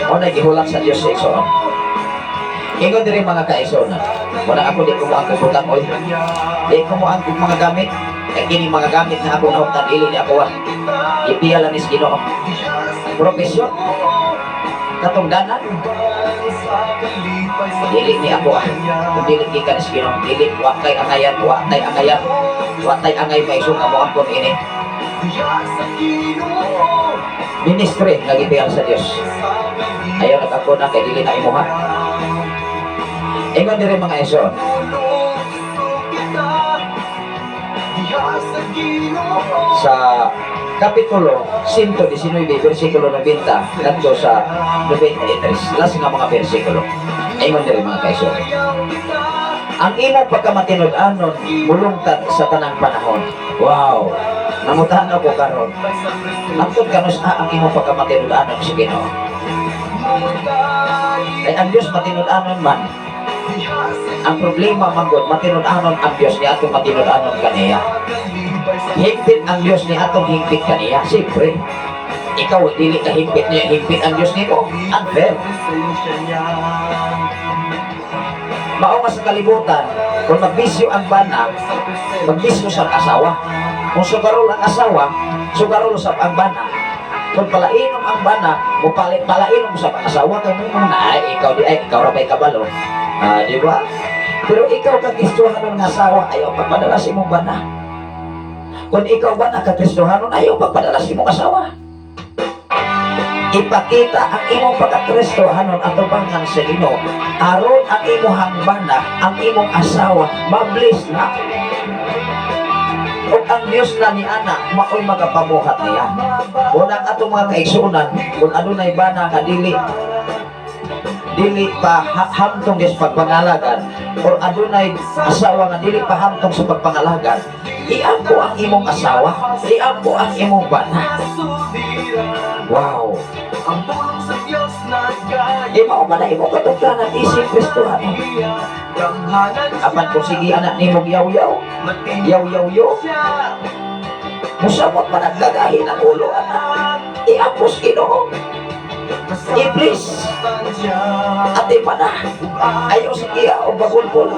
Mao na gihulat sa Dios sa igsoon. Ingon diri, mga kaigsoon, wala ako, di ko moangkon butang oy. Di ko moangkon mga gamit. Kay kini mga gamit na ako nahuptan, dili ni ako ah. Ipiya lang is Ginoo. Profesyon, katungdanan, dili ni ako ah. Kung dili gikan is Ginoo, dili wa kay angayan, wa tay angayan, wa tay angay maisong nga moangkon ini. Ministry nga gipiyal sa Dios. Ayaw nag-angkon na kay dili na imuha. Ingon diri, mga igsoon, sa Kapitulo 119, versikulo 90 ngadto sa 93, last nga mga versikulo. Ingon diri, mga kaigsoon. Ang imong pagkamatinud-anon mulungtad sa tanang panahon. Wow! Nangutana ko karon. Hangtod kanus-a ang imong pagkamatinud-anon sa Ginoo? Kay ang Dios matinud-anon man. Ang problema man gud, matinud-anon ang Dios ni atong matinud-anon kaniya. Higpit ang Dios ni atong higpit kaniya. Siyempre, ikaw dili ka higpit niya, higpit ang Dios nimo. Unfair. Mao nga sa kalibutan, kung magbisyo ang bana, magbisyo sa asawa. Kung sugarol ang asawa, sugarol sa ang bana. Kung palainom ang bana, mo palainom sa asawa kay mo na ay ikaw di ay ikaw ra bay kabalo. Ah, di ba? Pero ikaw ka Kristohanon nga asawa, ayaw pagpadala sa imong bana. Kung ikaw ba na ka Kristohanon, ayaw pagpadala sa imong asawa. Ipakita ang imong pagka-Kristohanon atubangan sa Ginoo. Aron ang imong bana, ang imong asawa, mabless na. Ug ang Dios na ni ana maoy magapamuhat niya. Unang atong mga kaigsuonan, kung adunay bana nga dili dili pa hamtong sa pagpangalagan or adunay asawa nga dili pa hamtong sa pagpangalagan, iampo ang imong asawa, iampo ang imong bana. Wow! Di mao man na imong katungdanan isip Kristohano. Apan kung sige anak nimong yaw-yaw, yaw-yaw yo, musamot man ang gagahin ang ulo anak. Iapos Ginoo. I-please. Ate pa na. Ayaw sa iya o bagulbol.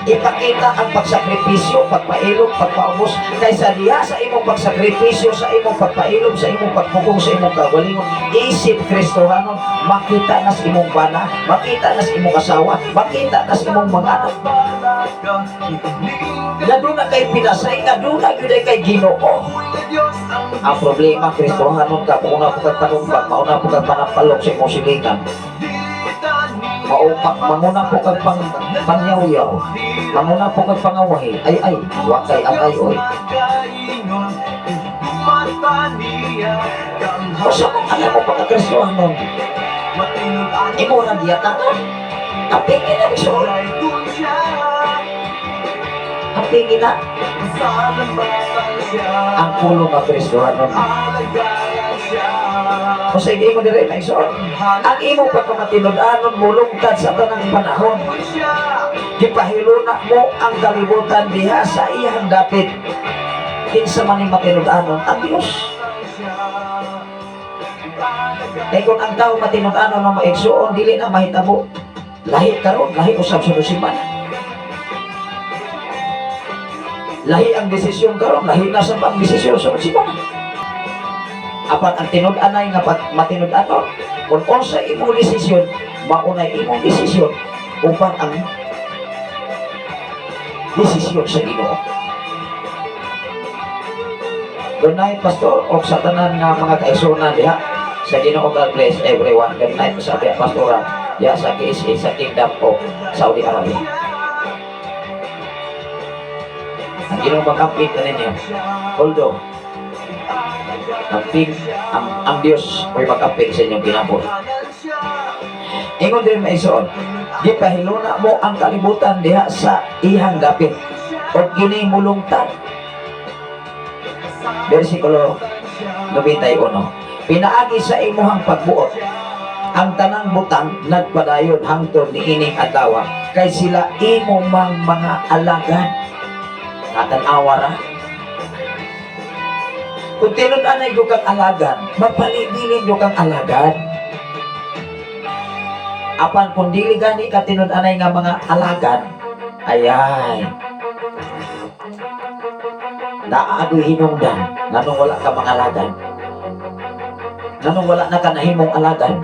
Ipakita ang pagsakripisyo, pagpailom, pagpaubos kaysa diha sa imong pagsakripisyo, sa imong pagpailom, sa imong pagpugong, sa imong kagalingon, isip Kristohanon, makita na sa imong bana, makita na sa imong asawa, makita na sa imong mga anak. Nga duna kay pinasay, nga duna gyud ay kay Ginoo. Ang problema, Kristohanon ka, mauna po kag panumbag, mauna po kag panampalok sa imong silingan. Maupak, manguna po kag pangyaw-yaw, manguna po kag pangaway, ay ay, wa kay angay oy. Usa man alam mo pagka-Kristohanon, imo nang giyatangan. Apingin na igsoon. Apingin na ang pulong nga Kristohanon. Kung sa ingon dire na igsoon, ang imong pagkamatinud-anon mulungtad sa tanang panahon. Gipahiluna mo ang kalibutan diha sa iyang dapit. Kinsa man ning matinud-anon? Ang Dios. Kay kung ang tao matinud-anon nga maigsuon, dili na mahitabo. Lahi karon, lahi usab sa simana. Lahi ang desisyon karon, lahi na sa ang desisyon sa simana. Apan ang tinud-anay nga pag matinud-anon, kung unsa imong desisyon, maunay imong desisyon upang ang desisyon sa Ginoo. Good night, Pastor, o sa tanan nga mga kaigsuonan diha sa Ginoo. God bless everyone. Good night sa diha, Pastora, ya sa KSA, sa Kingdom of Saudi Arabia. Ang Ginoo mag-amping kaninyo. Although, ang Diyos ay mag-amping sa inyong kinabuhi. Ingon din maigsoon, gipahiluna mo ang kalibutan diha sa iyang dapit o kini mulungtad. Versikulo 91. Pinaagi sa imuhang pagbuot, ang tanang butang nagpadayon hangtod niining adlaw, kay sila imo mang mga alagad. Natanawa ra. Kung tinud-anay ko kang alagad, mapalibilin ko kang alagad. Apan kung dili gani ka tinud-anay nga mga alagad, ayay. Naadoy hinungdan nganong wala ka mga alagad. Nganong wala na ka nahimong alagad.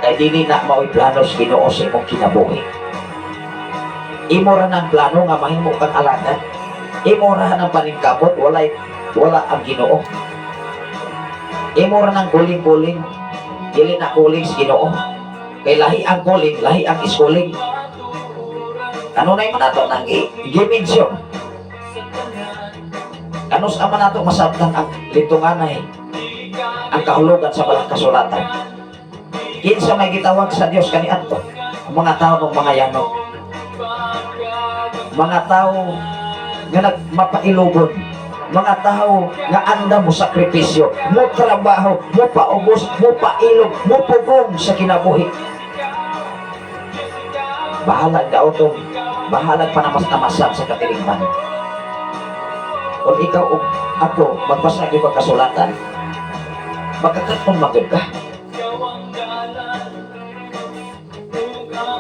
Kay dili na mao'y plano sa Ginoo sa imong kinabuhi. Imo ra ng plano nga mahimo kang alagad. Imo ra ng paningkamot, walay wala ang Ginoo. Imo ra ng kuling-kuling, dili na kuling sa Ginoo. Kay lahi ang kuling, lahi ang iskuling. Kanunay man nato nang gimensyon. Kanus man nato masabtan ang litunganay, ang kahulugan sa balang kasulatan? Kinsa may gitawag sa Dios kaniadto? Ang mga tao ng mga yanog. Mga tao nga nagmapailogon. Mga tao nga anda mo sakripisyo, mo trabaho, mo paubos, mo pailog, mo pugong sa kinabuhi. Bahalag daotong, bahalag panamas-namasan sa katilingban. Kung ikaw o ako magbasa gyud kag kasulatan, magkakaton man gyud ka.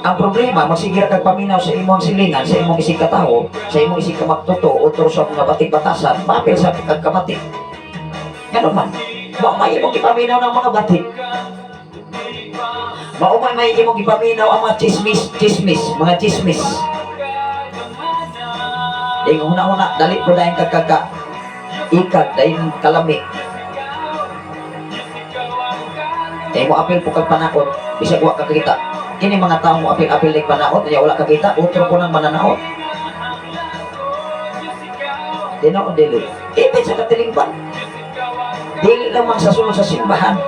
Ang problema, magsigira kag paminaw sa imong silingan, sa imong isig katawo, sa imong isig kamagtuto, utro sa mga batik-batasan, mapil sa kag kamati. Ngano man, mao may imong ipaminaw ng mga batik. Mao man may imong ipaminaw ang mga chismis, chismis, mga chismis. Ing huna-huna, dali ko dahil kagkaka, ikag, dahil kalami. Eh mo apil po kag panakot, bisag wa kakita. Kini mga tao mo apil-apil ning panakot, nya wala kakita, utro ko nang mananaot. Tinuod dili. Ibig sa katilingban. Dili lamang sa sulod sa simbahan.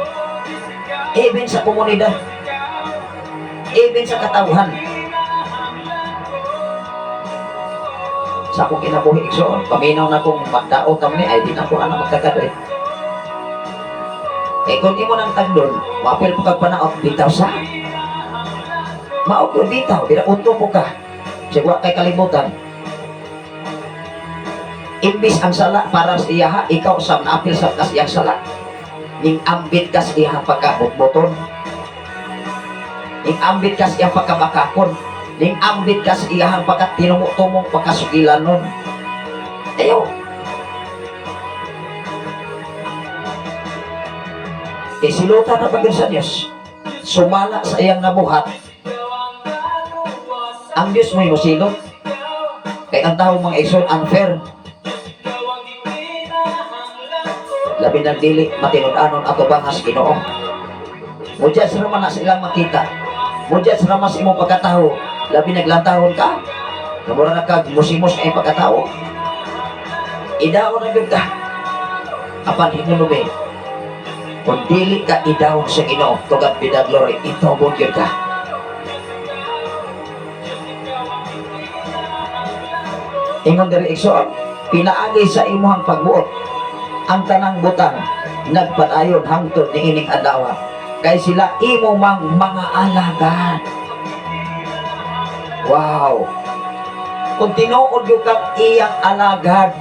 Even sa komunidad. Even sa katawhan. Sa akong kinabuhi, igsoon, paminaw na kong magdaot kami, ay di na ko anak magkagad eh. Eh kung imo nang tagdon, mapil po kag panaot, bitaw sa. Mao ko bitaw, dira unto po ka. Sigwa kay kalibutan. Imbis ang sala para sa iyaha, ikaw sa naapil sa kas iyang sala. Ning ambit kas iyang pagkabutbuton. Ning ambit kas iyang pagkabakakon. Ning ambit kas iyang pagkatinumok-tumong pagkasugilan nun. Ayaw. Isilutan na pagod sa Diyos. Sumala sa iyang nabuhat. Ang Diyos mo'y musilot. Kay ang tao mga igsoon, unfair. Labi nang dili matinud-anon ato bangas Ginoo. Mujaz ra man na silang makita. Mujaz ra man sa imong pagkatao. Labi naglantahon ka. Namura na kag musimos ang pagkatao. Idaon na gyud ka. Apan hinulubi. Kung dili ka idawon sa Ginoo, to God be the glory, itubod gyud ka. Ingon diri igsoon, pinaagi sa imuhang pagbuot ang tanang butang
Nagpadayon hangtod niining adlaw. Kay sila imo mang mga alagad. Wow. Kung tinuod gyud kang iyang alagad,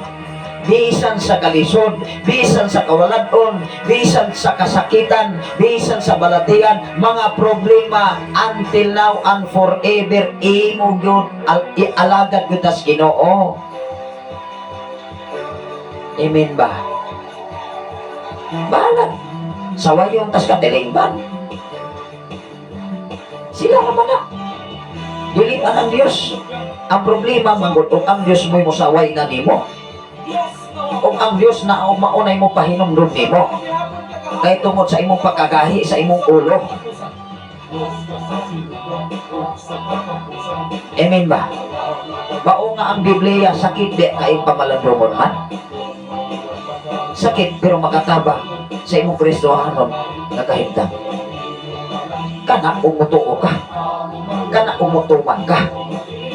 bisan sa kalisod, bisan sa kawaladon, bisan sa kasakitan, bisan sa balatian, mga problema until now and forever, imo gyud alagad gyud tas Ginoo. Amen ba? Balag. Sawayon tas katilingban. Sila naman na. Dili man ang Dios. Ang problema manggod og ang Dios mo'y mosaway na nimo. Ug ang Dios na maunay mo pahinumdum nimo. Kay tungod sa imong pagkagahi sa imong ulo. Amen ba? Mao nga ang Biblia sakit di kay pamalandungon man. Sakit pero makatabang sa imong Kristohanon nga kahimtang. Kana umutuo ka. Kana umutuman ka.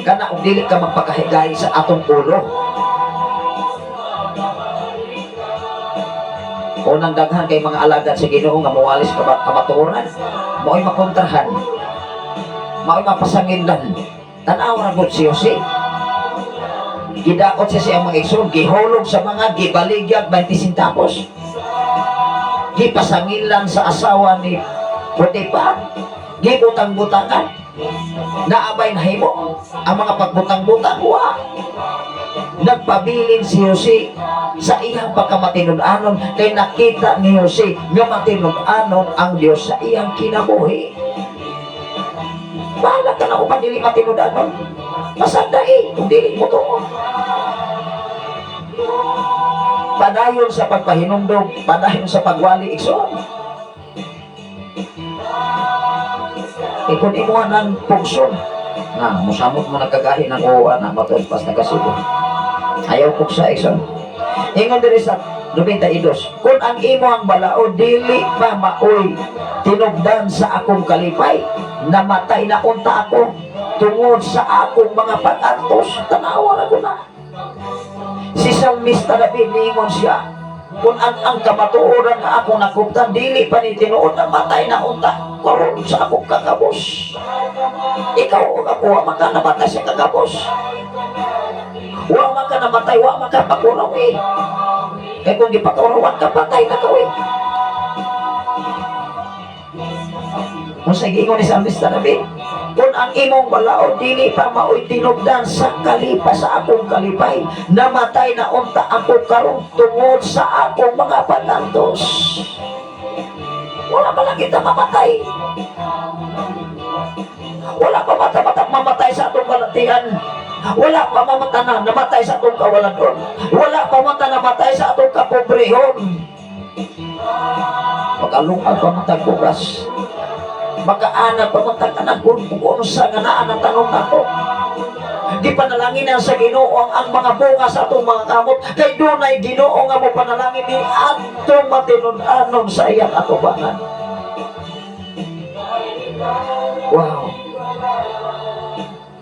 Kana ug dili ka magpakahigayi sa atong ulo. Unang daghan kay mga alagad sa Ginoo nga mowalis ka kamatuoran, mao'y makontrahan, mao'y mapasanginlan. Tan-aw ra gud si Jose. Gidaot siya sa iyang mga igsoon, gihulog sa mga gibaligyag 20 centavos. Gipasanginlan sa asawa ni Potiphar. Gibutang-butangan. Naabay nahimo ang mga pagbutang-butang, wa. Nagpabilin si Jose sa iyang pagkamatinud-anon kay nakita ni Jose nga matinud-anon ang Dios sa iyang kinabuhi. Bahala ka na kung dili matinud-anon. Masagdai kung dili mo tuo. Padayon sa pagpahinumdom, padayon sa pagwali, igsoon. Eh kung imo ng pugson, na musamot mo nagkagahi ng uwa na matod pas nagkasubo. Ayaw pugsa, igsoon. Ingon diri sa 92, kung ang imo ang balaod dili pa maoy tinugdan sa akong kalipay, namatay na unta ako tungod sa akong mga pag-antos. Tanawa na ko na. Si Salmista David niingon siya, kung ang kamatuoran nga akong nakuptan, dili pa ni tinuod, namatay na unta karon sa akong kakabos. Ikaw o ako, wa man ka namatay sa kakabos. Wa man ka namatay, wa man ka pakuraw eh. Kaya kung gipakurawan ka, patay na ka eh. Kung sa giingon ni Salmista David, kung ang imong balaod dili pa maoy tinugdan sa kalipa sa akong kalipay, namatay na unta ako karon tungod sa akong mga panantos. Wala pa lang kita mamatay. Wala pa mata mamatay sa atong balatian. Wala pa mamata na namatay sa atong kawalanon. Wala pa mata namatay sa atong kapobrehon. Makalungag pa matag bugas. Makaana pa matag anakon kung unsa nga naa na tanong nako. Di panalangin ang sa Ginoo ang mga bunga sa atong mga kamot kay dunay Ginoo nga mo panalangin ni atong matinud-anon sa iyang atubangan. Wow.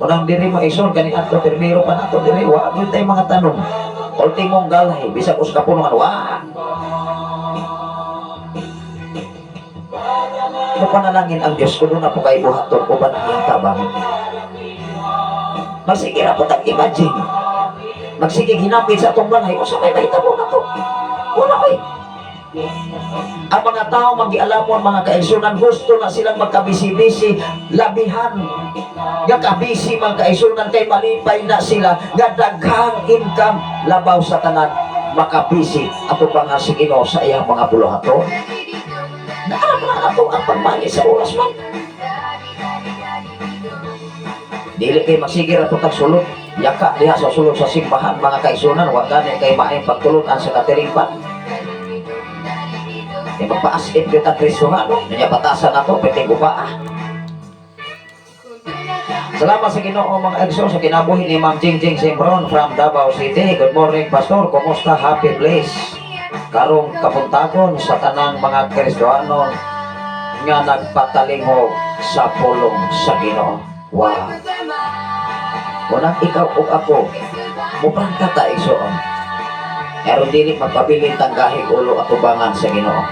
Unang diri mga igsoon kani ato pirmiro pa nato diri wa gyud tay mga tanong. Ultimong galay bisag us kapunuan wa. Mo panalangin ang Dios kuno na po kay buhaton uban ang iyang tabang. Magsige ra po tag imagine. Magsige hinapit sa atong balay usa may mahitabo na to. Wala oy. Ang mga tao magialamon, mga kaigsunan, gusto na silang magkabisi-bisi, labihan nga kabisi, mga kaigsunan, kay malipay na sila nga daghang income, labaw sa tanan makabisi ato pa nga si Ginoo sa iyang mga buluhaton. Naarap na nato ang pagmani sa oras man. Dili kay magsige ra tag sulod, yaka diha sa sulod sa simbahan, mga kaigsunan, wa gani kay maayong pagtulon-an sa katilingban. Kay magpaas-in kita Kristohano, niya batasan nato piting guba. Salamat sa Ginoo, mga igsoon, sa kinabuhi ni Ma'am Jingjing Simbron from Davao City. Good morning, Pastor. Kumusta? Happy place. Karong kapuntagon sa tanang mga Kristohanon nga nagpatalingog sa pulong sa Ginoo. Wow. Unang ikaw ug ako, muprangka ta, igsoon. Pero dili magpabilin tanggahi ulo atubangan sa Ginoo.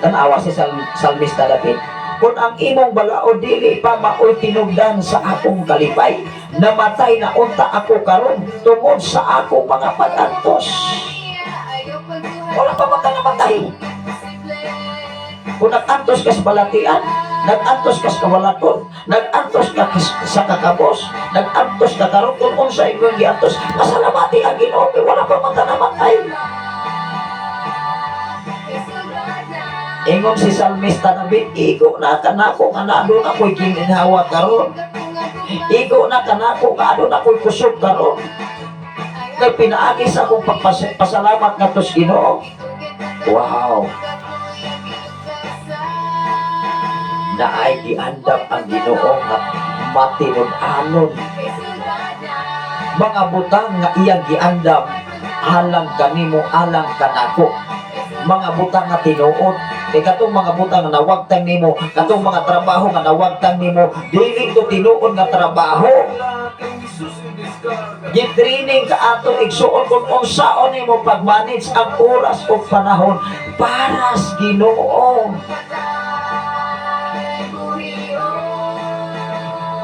Tanawa si Salmista David. Kung ang imong balaod dili pa maoy tinubdan sa akong kalipay, namatay na unta ako karon tungod sa akong mga pag-antos. Wala pa man ka namatay. Kung nag-antos ka sa balatian, nag-antos ka sa kawalaton, nag-antos ka sa kakabos, nag-antos ka karon kung unsa imong giantos, masalamati ang Ginoo kay wala pa man ka namatay. Ingon si Salmista David, igo na kanako nga naadun ako'y gininhawa karon. Igo na kanako nga adun ako'y kusog karon. Kay pinaagi sa akong pagpasalamat ngadto sa Ginoo. Wow. Naay giandam ang Ginoo nga matinud-anon mga butang nga iyang giandam alang kanimo, alang kanako, mga butang nga tinuod. Kay katong mga butang nga nawagtang nimo, katong mga trabaho nga nawagtang nimo, dili to tinuod nga trabaho. Gitraining ka ato, igsuon, kung unsaon nimo pag-manage ang oras o panahon para sa Ginoo.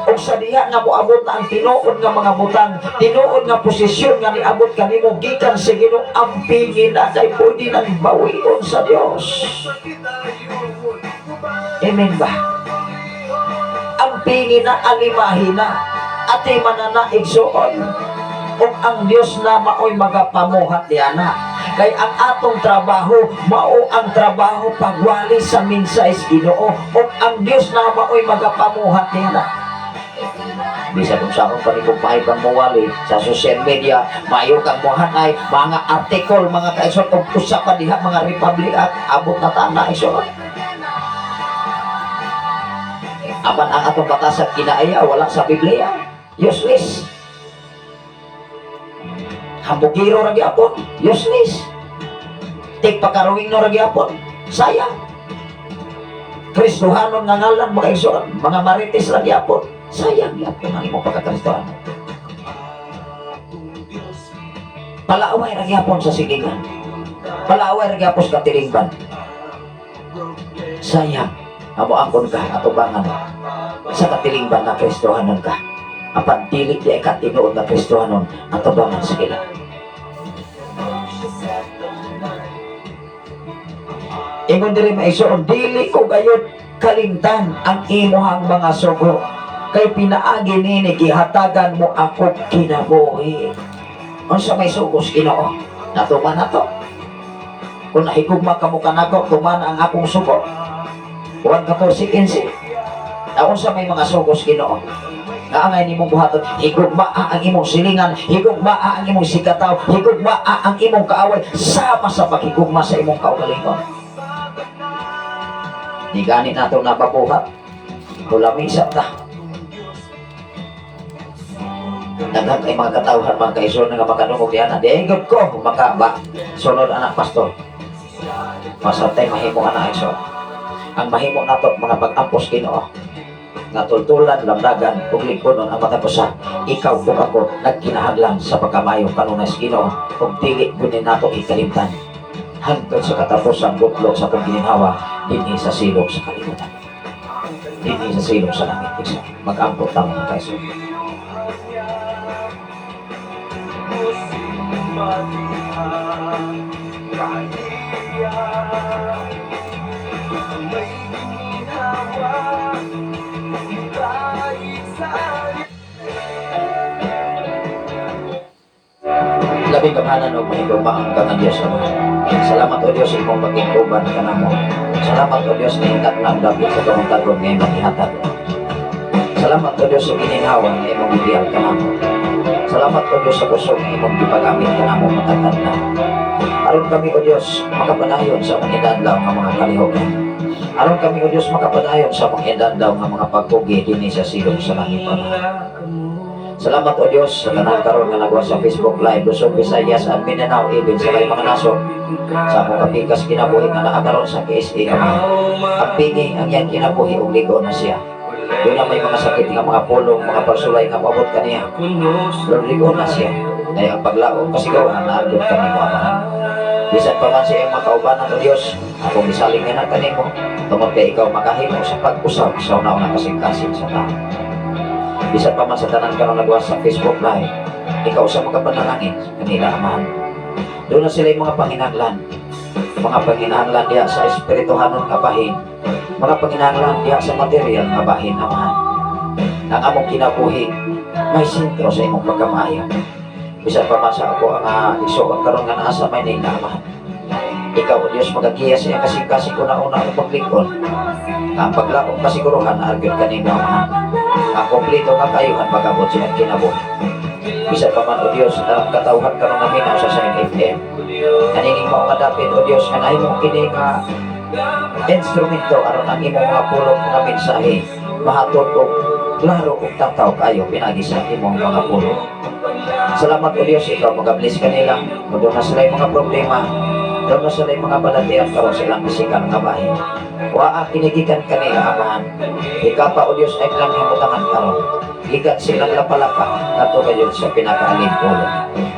Ug sa diha nga moabot na ang tinuod nga mga butang, tinuod nga posisyon nga niabot kanimo gikan sa Ginoo, ang pingin na kay pwede nang bawion sa Dios. Amen ba? Ang pingin na alimahin na ati manana, igsuon. Ug ang Dios na maoy magapamuhat diana. Kay ang atong trabaho mao ang trabaho pagwali sa mensahe sa Ginoo, ug ang Dios na maoy magapamuhat diana. Bisan unsaon pa nimo pahibang mowali sa social media, maayo kang mohanay mga article, mga kaigsoon, ug usa pa diha mga Republic Act, abot na ta na, igsoon. Apan ang atong batas at kinaiya wala sa Biblia, useless. Hambugiro ra gyapon, useless. Tigpakaruing no ra gyapon, sayang. Kristohanon nga ngalan, mga igsoon, mga marites ra gyapon, sayang gyapon ang imong pagkakristohanon. Palaaway ra gyapon sa silingan, palaaway ra gyapon sa katilingban, sayang. Amo angkon ka atubangan sa katilingban na Kristohanon ka, apan dili di ka tinuod na Kristohanon atubangan sa Ginoo. Ingon diri, maigsoon, dili ko gayud kalimtan ang imuhang mga sugo kay pinaagi nini gihatagan mo ako kinabuhi. Unsa may sugos Ginoo? Natuman na to. Kung nahigugma kamo kanako, tuman ang akong sugo. Juan 14:15. Unsa may mga sugos Ginoo? Nga angay nimong buhaton, higugma ang imong silingan, higugma ang imong sikataw, higugma ang imong kaaway, sama sa paghigugma sa imong kaugalingon. Di gani nato napabuhat. Pulamisa ta. Daghan kay mga katawhan, mga kaigsoon, nga makadungog diyan. Di gud ko maka ba sunod anak, pastor. Masantay mahimo ana, igsoon. Ang mahimo nato mga pag-ampos Ginoo nga tultulan, lamdagan ug lingkonon ang matag usa. Ikaw ug ako nagkinahanglan sa pagkamayo kanunay sa Ginoo ug dili gud nato ikalimtan hangtod sa katapusan gutlo sa atong gininhawa dinhi sa silong sa kalibutan, dinhi sa silong sa langit. Igsoon, mag-ampo ta, mga kaigsoon. Labing gamhanan og mahigugmaang kang Dios Ama. Salamat, O Dios, sa imong pagkingkuban kanamo. Salamat, O Dios, nga hingkat dapit sa kamong tagom nga imong ihatag. Salamat, O Dios, sa gininhawa nga imong gibiyal kanamo. Salamat, O Dios, sa kusog nga imong gipagamit kanamo matag adlaw. Aron kami, O Dios, makapadayon sa mga inadlaw nga mga kalihokan. Aron kami, O Dios, makapadayon sa mga inadlaw nga mga pagpugi dinhi sa silong sa langit, Ama. Salamat, O Dios, sa tanan karon nga nagawa sa Facebook Live, Luzon, Visayas, and Mindanao, even sa laing mga nasod. Sa among kapikas kinabuhi nga naa karon sa KSA, Ama. Ang pingi ang iyang kinabuhi ug ligo na siya. Doon na may mga sakit nga mga pulong, mga pagsulay nga moabot kaniya. Lord, ligo na siya. Kay ang paglaom kasiguruhan naa gyud kanimo, Amahan. Bisan pa man sa iyong mga kaubanan, O Diyos, akong gisalig nga na kanimo, tungod kay ikaw makahimo sa pag-usab sa una-una kasing-kasing sa tao. Bisan pa man sa tanan karon nagwas sa Facebook Live, ikaw sa makapanalangin kanila, Amahan. Duna sila yung mga panginahanglan diha sa espirituhanon nga bahin, mga panginahanglan diha sa material nga bahin, Amahan. Ang among kinabuhi may sentro sa imong pagkamaayo. Bisan pa man sa ako ang igsuon karon nga naa sa Maynila, Amahan. Ikaw, O Diyos, magagiya sa iyang kasing-kasing una-una o paglingkod. Ang paglaom kasiguruhan naa gyud kanimo, Amahan. Ang kompleto nga kaayuhan magabot sa iyang kinabuhi. Bisan pa man, O Diyos, na katawhan karon nga minaw sa Shine FM. Kaninging mao nga dapit, O Diyos, nga nahimo kini nga instrumento aron ang imong mga pulong, mga mensahe mahatod og klaro ug tataw kayo pinagi sa imong mga pulong. Salamat, O Diyos, ikaw magabless kanila. Kung duna sila mga problema, duna sila mga balatian karon sa ilang pisikal nga bahin. Waa kinigikan kanila, Amahan. Ikaw pa, O Diyos, ay ilang himutangan karon. Gikan silang lapalapa ngadto kayo sa pinakaalimpulo.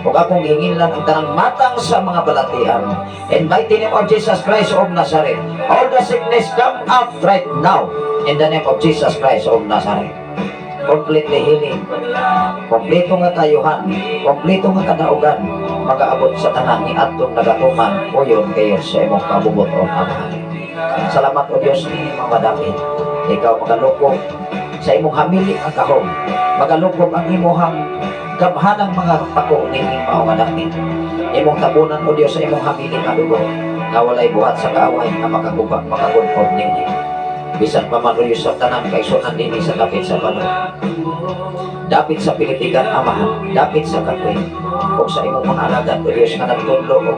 Ug akong hingin lang ang tanang matang sa mga balatian. In mighty name of Jesus Christ of Nazareth, all the sickness come out right now. In the name of Jesus Christ of Nazareth. Completely healing. Kompleto nga kayuhan, kompleto nga kadaugan, magaabot sa tanan ni atong nagatuman uyon kayo sa imong kabubuton, Amahan. Salamat, O Diyos, ni mga dapit. Ikaw magalukob sa imong hamili ang kahom. Magalukob ang imuhang gamhanang mga pako ni mao nga dapit. Imong tabunan, O Diyos, sa imong hamili nga dugo nga walay buhat sa kaaway nga makaguba, makagunod ninyo. Bisan pa man, O Diyos, sa tanan kaigsunan dinhi sa dapit sa balon. Dapit sa Pilipigan, Amahan, dapit sa Kakwe, o sa imong mga alagad, O Diyos, nga nagtudlo o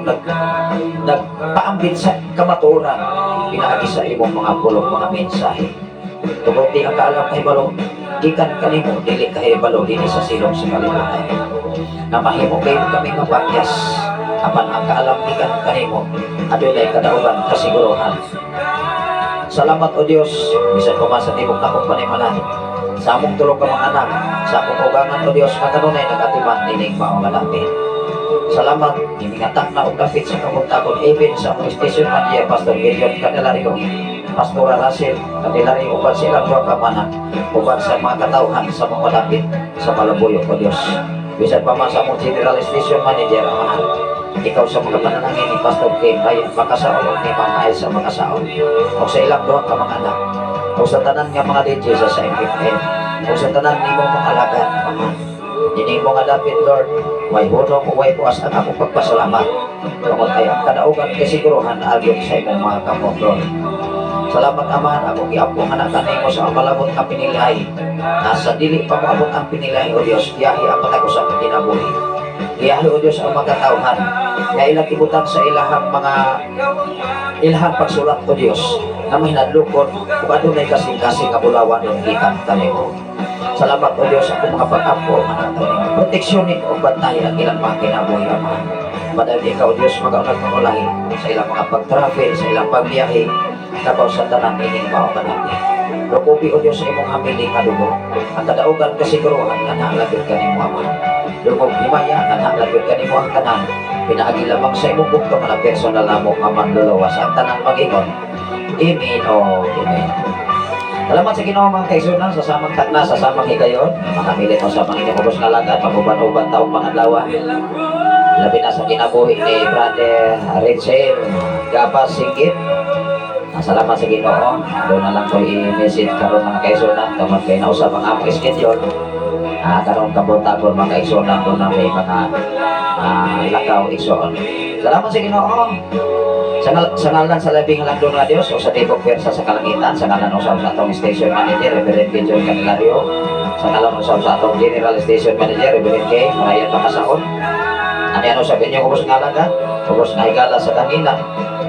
nagpaambit sa kamatuoran, pinaagi sa imong mga pulong, mga mensahe. Tungod di ang kaalam kahibalo, gikan kanimo, dili kahibalo dinhi sa silong sa kalibutan. Na mahimo kayo kami mapakyas, apan ang kaalam gikan kanimo, adunay kadaugan kasiguruhan. Salamat, O Diyos, bisan pa man sa tibok nakong panimalay, sa among tulo ka mga anak, sa akong ugangan, O Diyos, nga kanunay nagatiman nining mao nga dapit. Salamat, giningatak na og dapit sa kabuntagon, even sa among station manager, Pastor Gideon Candelario, Pastora Russell Candelario, uban sa ilang duha ka anak, uban sa mga katawhan sa mga dapit sa Malabuyok, O Diyos. Bisan pa man sa among general station manager, Amahan, ikaw sa mga panalangin ni Pastor Kim, ay makasaol o ni Mama Elsa makasaol, o sa ilang duha ka mga anak, o sa tanan nga mga DJ sa MFM, o sa tanan nimong mga alagad, Amahan. Ining mga dapit, Lord, way hunong o way puas ang akong pagpasalamat. Tungod kay ang kadaugan kasiguruhan naa gyud sa imong mga kamot, Lord. Salamat, Amahan, akong giampo nga anak kanimo sa malabot nga pinilay. Nasa dili pa moabot ang pinilay, O Dios, giyahi ang matag usa ka kinabuhi. Giyahi, O Dios, ang mga katawhan nga ilang ibutang sa ilahang mga ilahang pagsulat, O Dios, nga mahinadlokon ug adunay kasing-kasing nga bulawan ng gikan kanimo. Salamat, O Dios, akong mga pag-ampo nga kanimo. Proteksyon ni ug bantay ang ilang mga kinabuhi, Amahan. Padayon ikaw, O Dios, magaunang pangulahi sa ilang mga pag-travel, sa ilang pagbiyahe, labaw sa tanan ining mao kanami. Lukubi, O Dios, sa imong hamili nga dugo. Ang kadaugan kasiguruhan nga naa gyud kanimo, Ama. Dungog himaya nga naa gyud kanimo ang tanan. Pinaagi lamang sa imong bugtong nga personal namo nga manluluwas. Ang tanan mag-ingon. Amen o Amen. Salamat sa Ginoo, mga kaigsunan, sa samang takna, sa samang higayon. Makamilit mo sa mga inyong ubos nga alagad, maguban-uban taong mga adlaw. Labi na sa kinabuhi ni Brother Richel Gapas Singkit. Salamat sa Ginoo. Duna na lang ko i-message karon, mga kaigsunan, tungod kay nausap ang among schedule. Karon kabuntagon, mga kaigsunan, duna may mga lakaw, igsoon. Salamat sa Ginoo. Sa ngalan sa labing halangdon nga Dios o sa tibok pwersa sa kalangitan, sa ngalan usab sa atong station manager, Reverend Gideon Candelario, sa ngalan usab sa atong general station manager, Reverend K. Ryan Makasaon. Ano yan usab inyong ubos nga alagad, ubos nga higala sa kanila,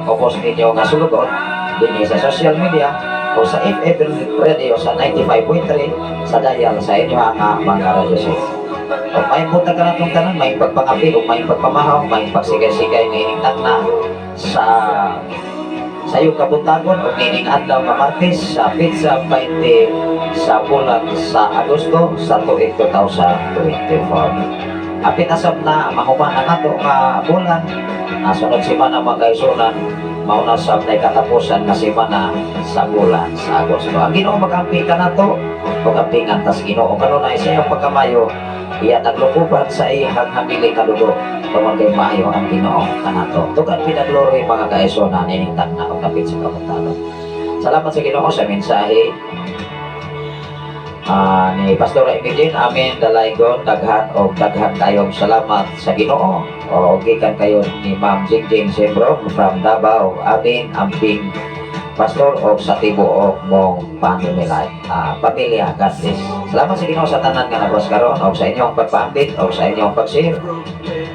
ubos ninyo nga sulugon, dinhi sa social media, o sa FM radio sa 95.3 sa dial sa inyo nga mga radio set. O may buntag ka natong tanan, may pagpangapi, o may pagpamahaw, may pagsigay-sigay nga ining takna sa iyong kabuntagon o nining adlaw nga Martes sa petsa 20 sa bulan sa Agosto sa tuig 2024.
Apit na sab na mahuman ang ato nga bulan. Sunod semana, mga kaigsuonan, mao na sab na katapusan nga semana sa bulan sa Agosto. Ang Ginoo magamping kanato ug ampingan tas Ginoo kanunay sa iyang pagkamayo, iya taglukuban sa iyang hamili kadugo, tungod kay maayo ang Ginoo kanato. To God be the glory, mga kaigsuonan, ining tagna og kapit sa kabuntagon. Salamat sa Ginoo sa mensahe ni Pastor Emilin. Amin dalaygon, daghan og daghan kayong salamat sa Ginoo. O gikan kayo ni Ma'am Jingjing Sembro from Davao. Amin, amping, Pastor, og sa tibuok mong pamilya. Pamilya, God bless. Salamat sa Ginoo sa tanan nga nabas karon og sa inyong pagpaambit og sa inyong pag-share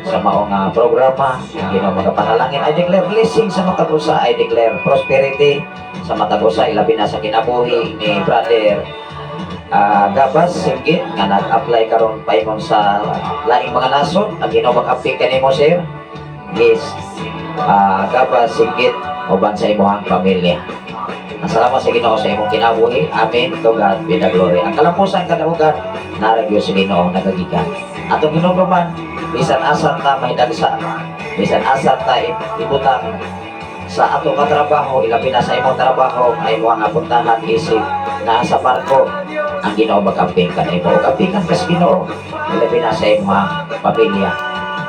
sa maong programa. Ang Ginoo magapanalangin. I declare blessing sa matag usa. I declare prosperity sa matag usa, ilabi na sa kinabuhi ni Brother Gabas Singgit nga nag-apply karon paingon sa laing mga nasod. Ang Ginoo mag-amping kanimo, sir. Yes. Gabas Singgit uban sa imong pamilya. Salamat sa Ginoo sa imong kinabuhi. Amen. To God be the glory. Ang kalampusan kadaugan naragyo sa Ginoo nagagikan. Atong hinumduman, bisan asa ta mahidagsa, bisan asa ta ibutang sa atong katrabaho, ilabi na sa imong trabaho, ay imong nga puntahan isip naa sa barko, ang Ginoo mag-amping kanimo. Ug ampingan ka sa Ginoo, ilabi na sa imong pamilya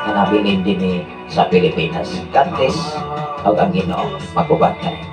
nga nabilin dinhi sa Pilipinas. God bless ug ang Ginoo maguban kanimo.